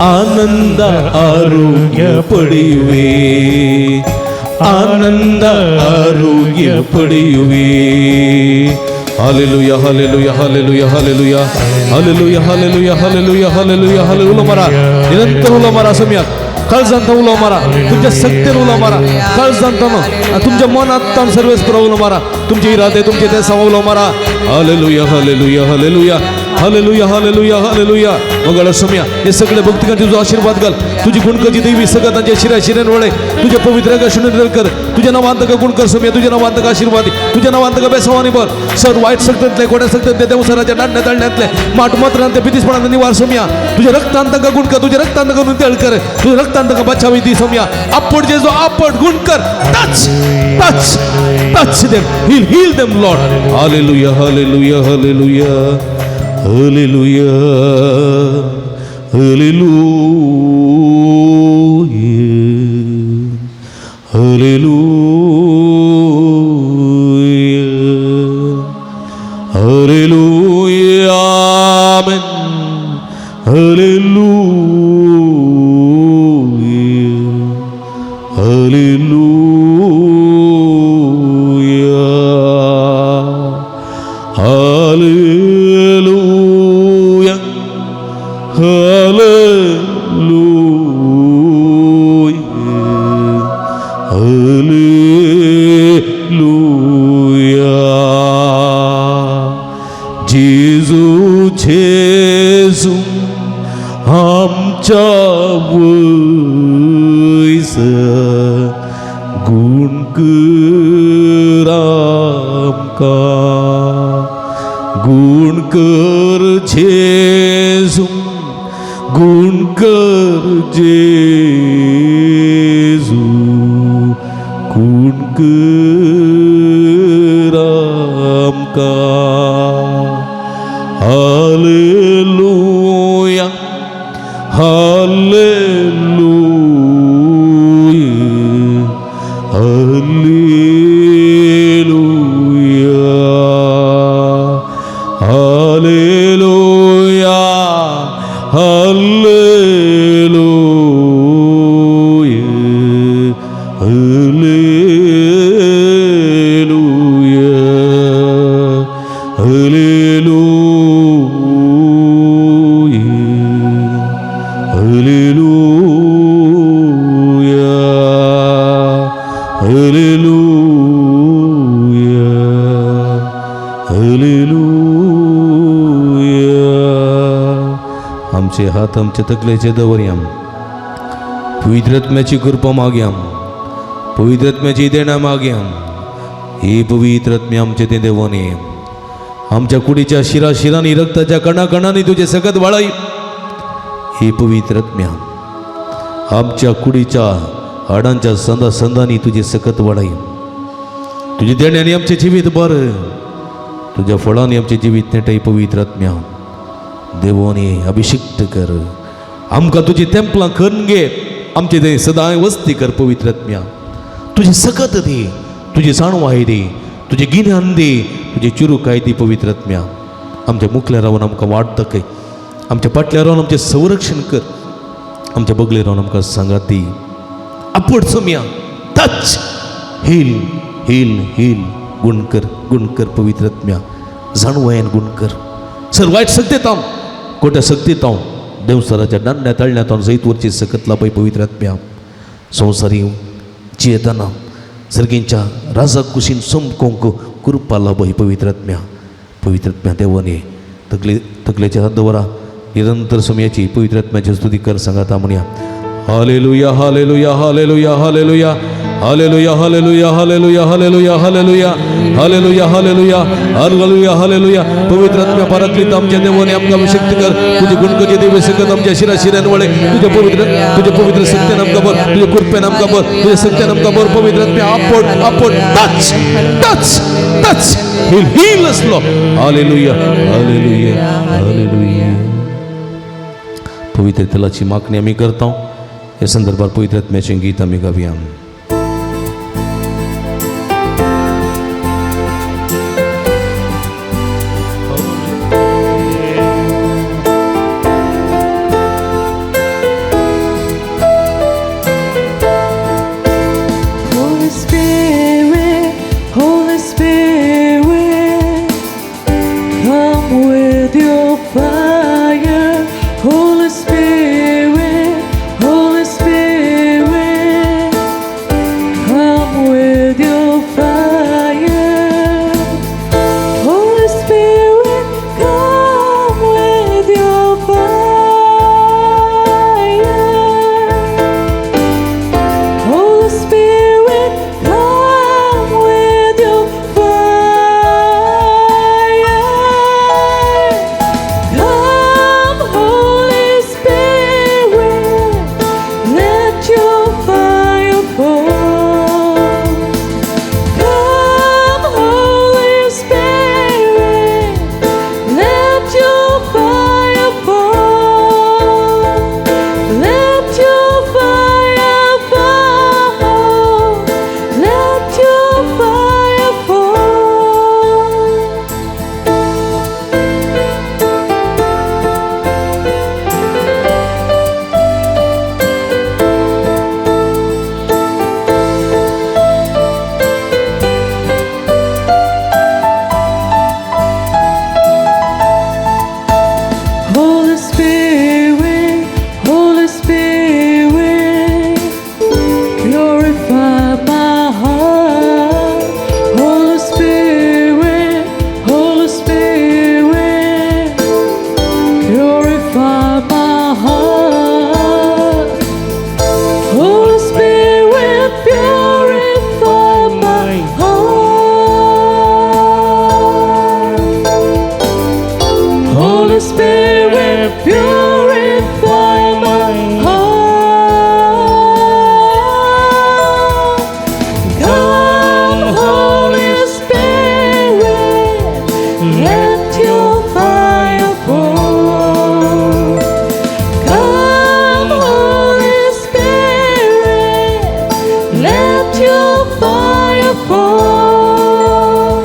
B: ಆನಂದ ಆರೋಗ್ಯ ಪಡೆಯುವೆ, ಆನಂದ ಆರೋಗ್ಯ ಪಡೆಯುವೆ. Hallelujah, hallelujah, hallelujah, hallelujah, hallelujah, hallelujah, hallelujah, hallelujah, hallelujah. उलो मारा, निरंतर उलो मारा समियाक, काळजांत उलो मारा, तुमच्या शक्तीन उलो मारा, काळजांत तुमच्या मनात ताण सर्वेस पुरो उलो मारा, तुमचे इरादे तुमचे ते उलो मारा. Hallelujah, hallelujah, hallelujah, hallelujah, hallelujah, hallelujah. मंगळ समिया, हे सगळे भक्तिकांचे तुझा आशीर्वाद घाल. तुझी गुणकची देवी सगळं तांच्या शिऱ्या शिऱ्यान वळे तुझ्या पवित्र शुन्य कर. तुझ्या नावांत गुण कर समिया, तुझ्या नावांत आशीर्वाद, तुझ्या नावांत बेसवानी भर. सर वाईट सक्तंतले कोण्या सक्तंतले देवसराच्या नाडण्या ताळण्यांतले माट मात्रांतले पितीसपणांत निवार समिया. तुझ्या रक्तांत गुण कर, तुझ्या रक्तांत नितळ कर, तुझ्या रक्तांत बचावी दी समिया. आपण जे जो आपण गुण कर, touch touch touch them, heal heal them Lord. Hallelujah, hallelujah, hallelujah, hallelujah, hallelujah, hallelujah, hallelujah, amen, hallelujah, hallelujah, hallelujah, hallelujah, hallelujah. जेजू जेजू आमच्या वयस गुण कर आमकां, गुण कर जेजू, गुण कर जेजू, गुण कर आमकां. Hallelujah hallelujah hallelujah hallelujah hallelujah hallelujah hallelujah hallelujah hallelujah hallelujah. आमचे हात आमचे तकलेचे दवरया, पवित्र आत्म्याची कृपा मागया, पवित्र आत्म्याची देणा मागया. ही पवित्र आत्म्या आमचे ते देवाने आमच्या कुडीच्या शिरा शिरांनी रक्ताच्या कणाकणांनी तुझे सकत वाळाई. ही पवित्र आत्म्या आमच्या कुडीच्या हाडांच्या संदा संदांनी तुझे सकत वाढाई. तुझे देण्याने आमचे जिवीत बरं, तुझ्या फळाने आमचे जिवीत नेटाई. पवित्र आत्म्या देवाने अभिषिक्त कर आमकां, तुजी तेंपलां करून घे, आमचे ते सदांय वस्ती कर. पवित्र आत्म्या तुझी सकत दी, तुझी जाणवाय दी, तुझे गिन्यान दी, तुझी चुरुकाय दी. पवित्र आत्म्या आमच्या मुखल्या रावन आमकां वाट दाखय, आमच्या फाटल्या रावन आमचें संरक्षण कर, आमच्या बगले रावन आमकां सांगात दी. आपड सोम्या टच हील हील हील. गुण कर गुण कर पवित्र आत्म्या, जाणवायन गुण कर. सर वायट शक्तीत हांव खोट्या शक्तीत हांव देवसराच्या दांड्या तळण्यात हांव जैत वरची सकत लाभय. पवित्र आत्म्या संवसारी जियेतना सर्गींच्या राजा कुशीन समकोंक कृपा लाभय. पवित्र आत्म्या, पवित्र आत्म्या देवाने तकले तकलेच्या हात दवरा, निरंतर समयाची पवित्र आत्म्याची स्तुती कर. सांगाता म्हणया hallelujah hallelujah hallelujah hallelujah hallelujah hallelujah hallelujah hallelujah hallelujah hallelujah hallelujah hallelujah hallelujah. पवित्र आत्म्या पराकलीत आमच्या देवाने आमकां अभिषेक्त कर. तुझे गुणकचे देवे सकत आमच्या शिरा शिऱ्यान वळे तुझे पवित्र सत्यान आमकां भर, तुझे कृपेन आमकां भर, तुझे सत्यान आमकां भर. पवित्र आत्म्या आपट आपट touch touch touch heal heal असलो. Hallelujah hallelujah hallelujah. पवित्र तेलाची मागणी आमी करता. हे संदर्भात पवित्र आत्म्याचें गीत आमी गावया.
D: Holy Spirit, Holy Spirit, come with your fire. Holy Spirit, Holy Spirit, come with your fire. Holy Spirit, come with your fire. Holy Spirit, come Let your fire fall.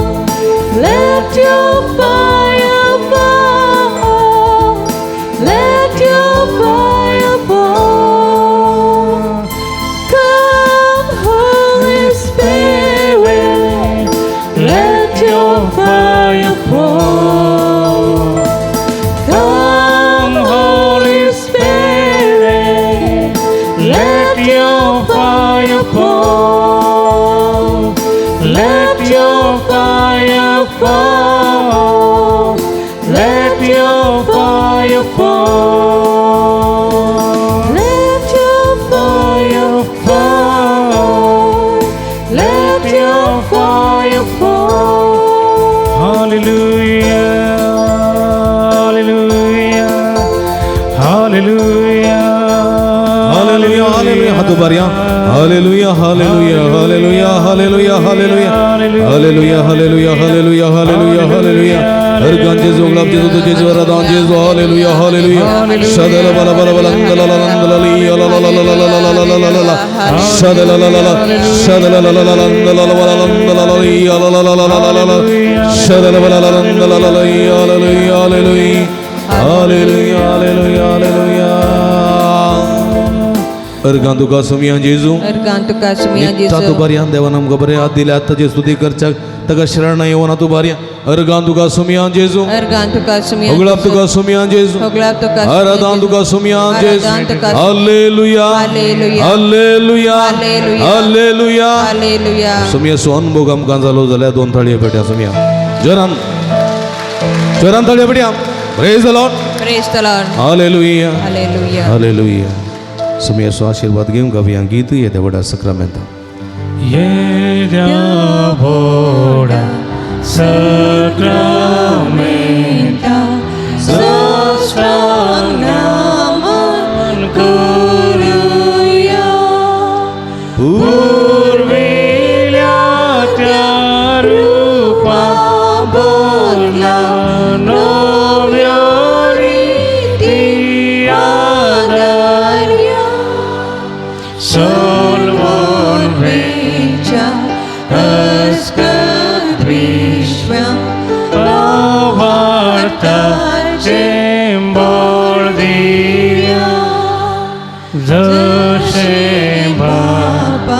D: Let your fire fall. Let your fire fall. Come, Holy Spirit, let your fire fall. Come, Holy Spirit, let your fire fall. Let your fire fall. Let your fire fall. Let your fire fall. Let your fire fall.
A: Hallelujah, hallelujah, hallelujah.
B: Hallelujah, hallelujah. हात उबारया. Hallelujah, hallelujah, hallelujah, hallelujah, hallelujah, hallelujah, hallelujah, hallelujah, hallelujah, hallelujah. हरगान जेजू, गुलाब जेजू, तुझे जेजू, रदान जेजू, hallelujah, hallelujah. सदल बल बल बल अंदल ला अंदल ली ला ला ला ला ला ला ला ला ला ला. सदल ला ला ला, सदल ला ला ला अंदल ला ला अंदल ला ली ला ला ला ला ला ला ला. सदल बल ला अंदल ला ला hallelujah, hallelujah, hallelujah, hallelujah, hallelujah. Organ तुका सुमिया जेजू.
C: अर्गान तुका सुमिया
B: नित्ता
C: जेजू.
B: तूं बऱ्यान देवान आमकां बरें हात दिले आतां जे स्तुती करच्याक ताका शरण येवन तूं बऱ्या. अर्गान तुका सुमिया जेजू.
C: अर्गान तुका सुमिया.
B: होगळाप तुका सुमिया जेजू.
C: होगळाप तुका सुमिया
B: आराधान
C: जेजू.
B: तुका सुमिया जेजू.
C: आराधान तुका.
B: Hallelujah,
C: hallelujah.
B: Hallelujah,
C: hallelujah.
B: Hallelujah.
C: Hallelujah.
B: सुमिया सो अनुभोग आमकां जालो जाल्यार दोन थाळयो पेट्या सुमिया. जोरान जोरान थाळयो पेट्या. Praise the Lord.
C: Praise the Lord.
B: Hallelujah,
C: hallelujah.
B: Hallelujah. सुमिया सो आशीर्वाद घेवंक गावया गीत येद्या व्हडा सक्रामेंता.
A: येद्या व्हडा सक्रामेंता साष्टांग नमन करुया. पुर्विल्या त्या रुपा बदला नव्या रिती आदार्या. सलवण वेच्या अस्कत विश्व भावार्थाचें बळ दिया. जशें बापा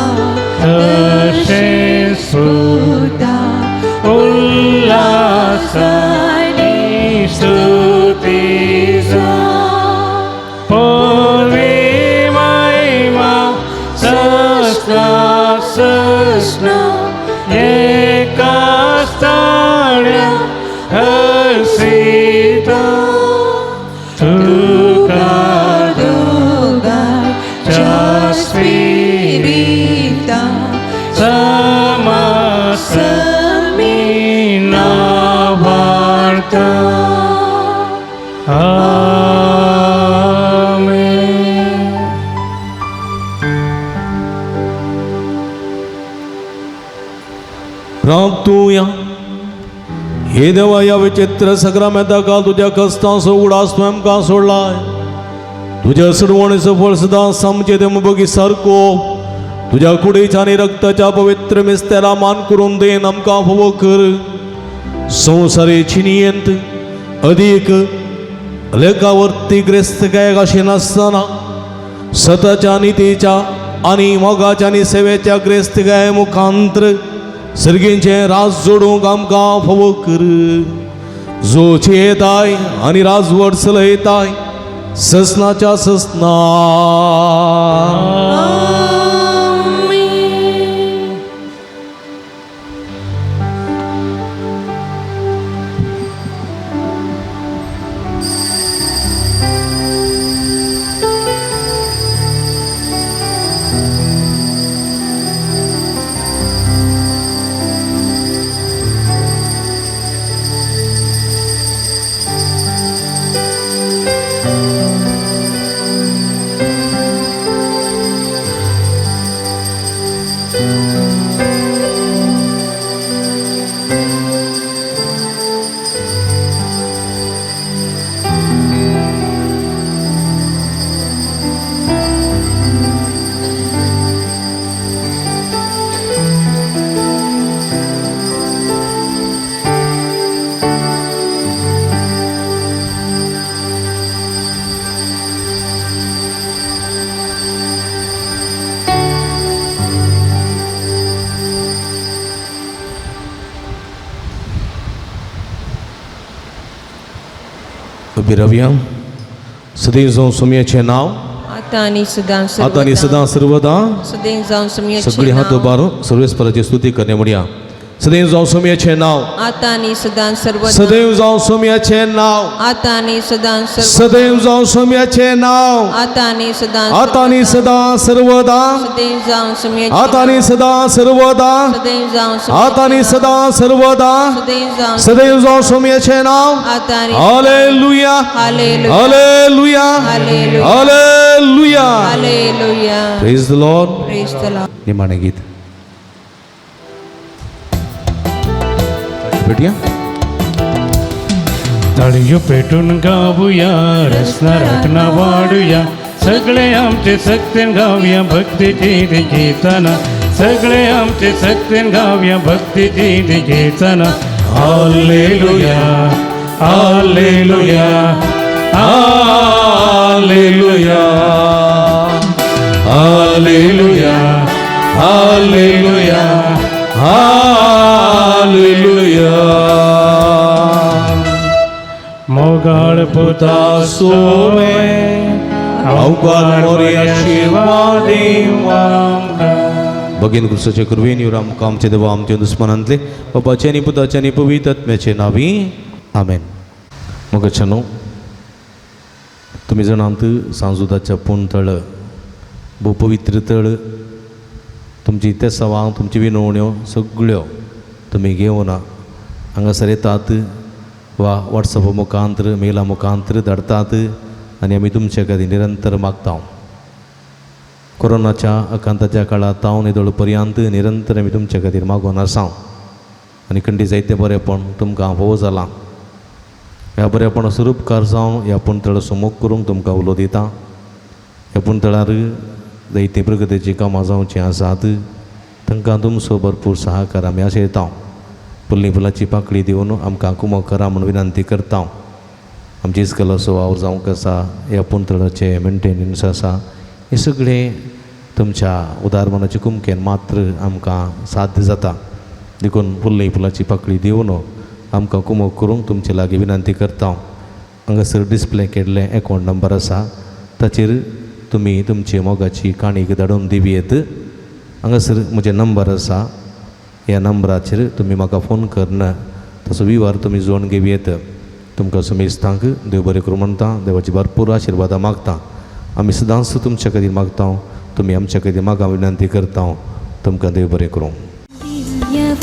A: तशें सुता उल्हासानी स्तुती जा. पवी महिमा ससना ससना एका स्थाण्या हसीता. तुका दोगांच्या स्पिरिता समासमी नावार्ता. आमेन.
B: प्राप्तुया हे देवा, ह्या विचित्र सक्रामेंता काल तुज्या कश्टांचो उगडास तुवें आमकां सोडलाय. तुज्या सडवणीचो फळ सदां सामचे ते बगी सारको तुज्या कुडीच्या आनी रक्ताच्या पवित्र मिस्तेरा मान करून then आमकां फावो कर. संवसारी चिनियेंत अदीक लेखावर्ती ग्रेस्त गायक आशिनासतना सताच्या नितीच्या आनी मोगाच्या आनी सेवेच्या ग्रेस्त गाय मुखांत्र सर्गींचें राज जोडूंक आमकां फावो कर. जो चेताय आनी राजवट चलयताय ससनाच्या ससना.
C: आमेन.
B: Amen. उबी रावया. सदैव जावं सोमयाचें नांव
C: आता आनी सदां
B: आतां आनी सदां सर्वदा.
C: सदैव जावं सोमयाचें
B: सगळी हात
C: नांव.
B: उबारून सर्वेस्पराची स्तुती करणे म्हणया. सदैव जावं सोमयाचें नांव.
C: आता आनी सदां सर्वदा.
B: सदैव जावं सोमयाचें नांव.
C: आता आनी सदां सर्व.
B: सदैव जावं सोमयाचें नांव.
C: आता आनी सदां
B: आतां आनी सदां सर्वदा.
C: सदैव जावं सोमयाचें
B: आतां आनी सदां सर्वदा.
C: सदैव जावं
B: आतां आनी सदां सर्वदा.
C: सदैव जावं
B: सदैव जावं सोमयाचें नांव.
C: आता आनी
B: hallelujah.
C: Hallelujah.
B: Hallelujah.
C: Hallelujah.
B: Hallelujah.
C: Hallelujah.
B: Praise the Lord.
C: Praise the Lord.
B: निमाणें गीत भेटया.
A: ताळयो पेटून गाऊया, रसना राखणा वाढूया, सगळे आमचे सक्तेन गाऊया भक्तीची गीतना, सगळे आमचे सक्तेन गाऊया भक्तीची गीतना. Hallelujah, hallelujah, hallelujah, hallelujah, hallelujah,
B: hallelujah.
A: मोगाळ पुता सोमे
B: अवकार मोरया
A: शिवा.
B: भगीन क्रिस्ताचे कृपेन येवन आमकां आमचे देवा आमचे दुस्मनांतले बापाचे आनी पुताचे आनी पवित्र आत्म्याचे नांवी आमेन. मोगाच्यानो, तुमी जाणात सांजुदाच्या पूण तळ भोव पवित्र तळ. तुमची तेसावां, तुमची विनवण्यो सगळ्यो तुमी घेवन हांगासर येतात वा वॉट्सॅपा मुखांतर मेला मुखांतर धाडटात आनी आमी तुमचे खातीर निरंतर मागता. कोरोनाच्या आकांताच्या काळांत हांव निदळ पर्यंत निरंतर आमी तुमचे खातीर मागून आसा आनी खंडी जायते बरेपण तुमकां भोव जालां. ह्या बरेपणाचो उपकार जावन ह्या पुणतळाचो मोग करूंक तुमकां उलो दिता. ह्या पुणतळार जायतीं प्रगतीचीं कामां जावचीं आसात, तांकां तुमचो भरपूर सहाकार आमी आशयता. फुल्ली फुलाची पाकळी दिवन आमकां कुमक करा म्हूण विनंती करता. आमची इस्कलाचो वावर जावंक आसा, ह्या पुणतळाचें मेंटेनन्स आसा, हें सगळें तुमच्या उदार मनाचे कुमकेन मात्र आमकां साध्य जाता. देखून फुल्ली फुलाची पाकळी दिवन आमकां कुमक करूंक तुमचे लागीं विनंती करता. हांगासर डिस्प्ले केल्लें एकावंट नंबर आसा, ताचेर तुमी तुमची मोगाची काणीक धाडून दिवयेत. हांगासर म्हजें नंबर आसा, ह्या नंबराचेर तुमी म्हाका फोन करून तसो विवार तुमी जोडून घेवयेत. तुमकां सुमेस्तांक देव बरें करूं म्हणटा, देवाची भरपूर आशिर्वादां मागता. आमी सदांच तुमच्या खातीर मागता, तुमी आमच्या खातीर मागा विनंती करता. तुमकां देव बरें करूं.
E: दिव्य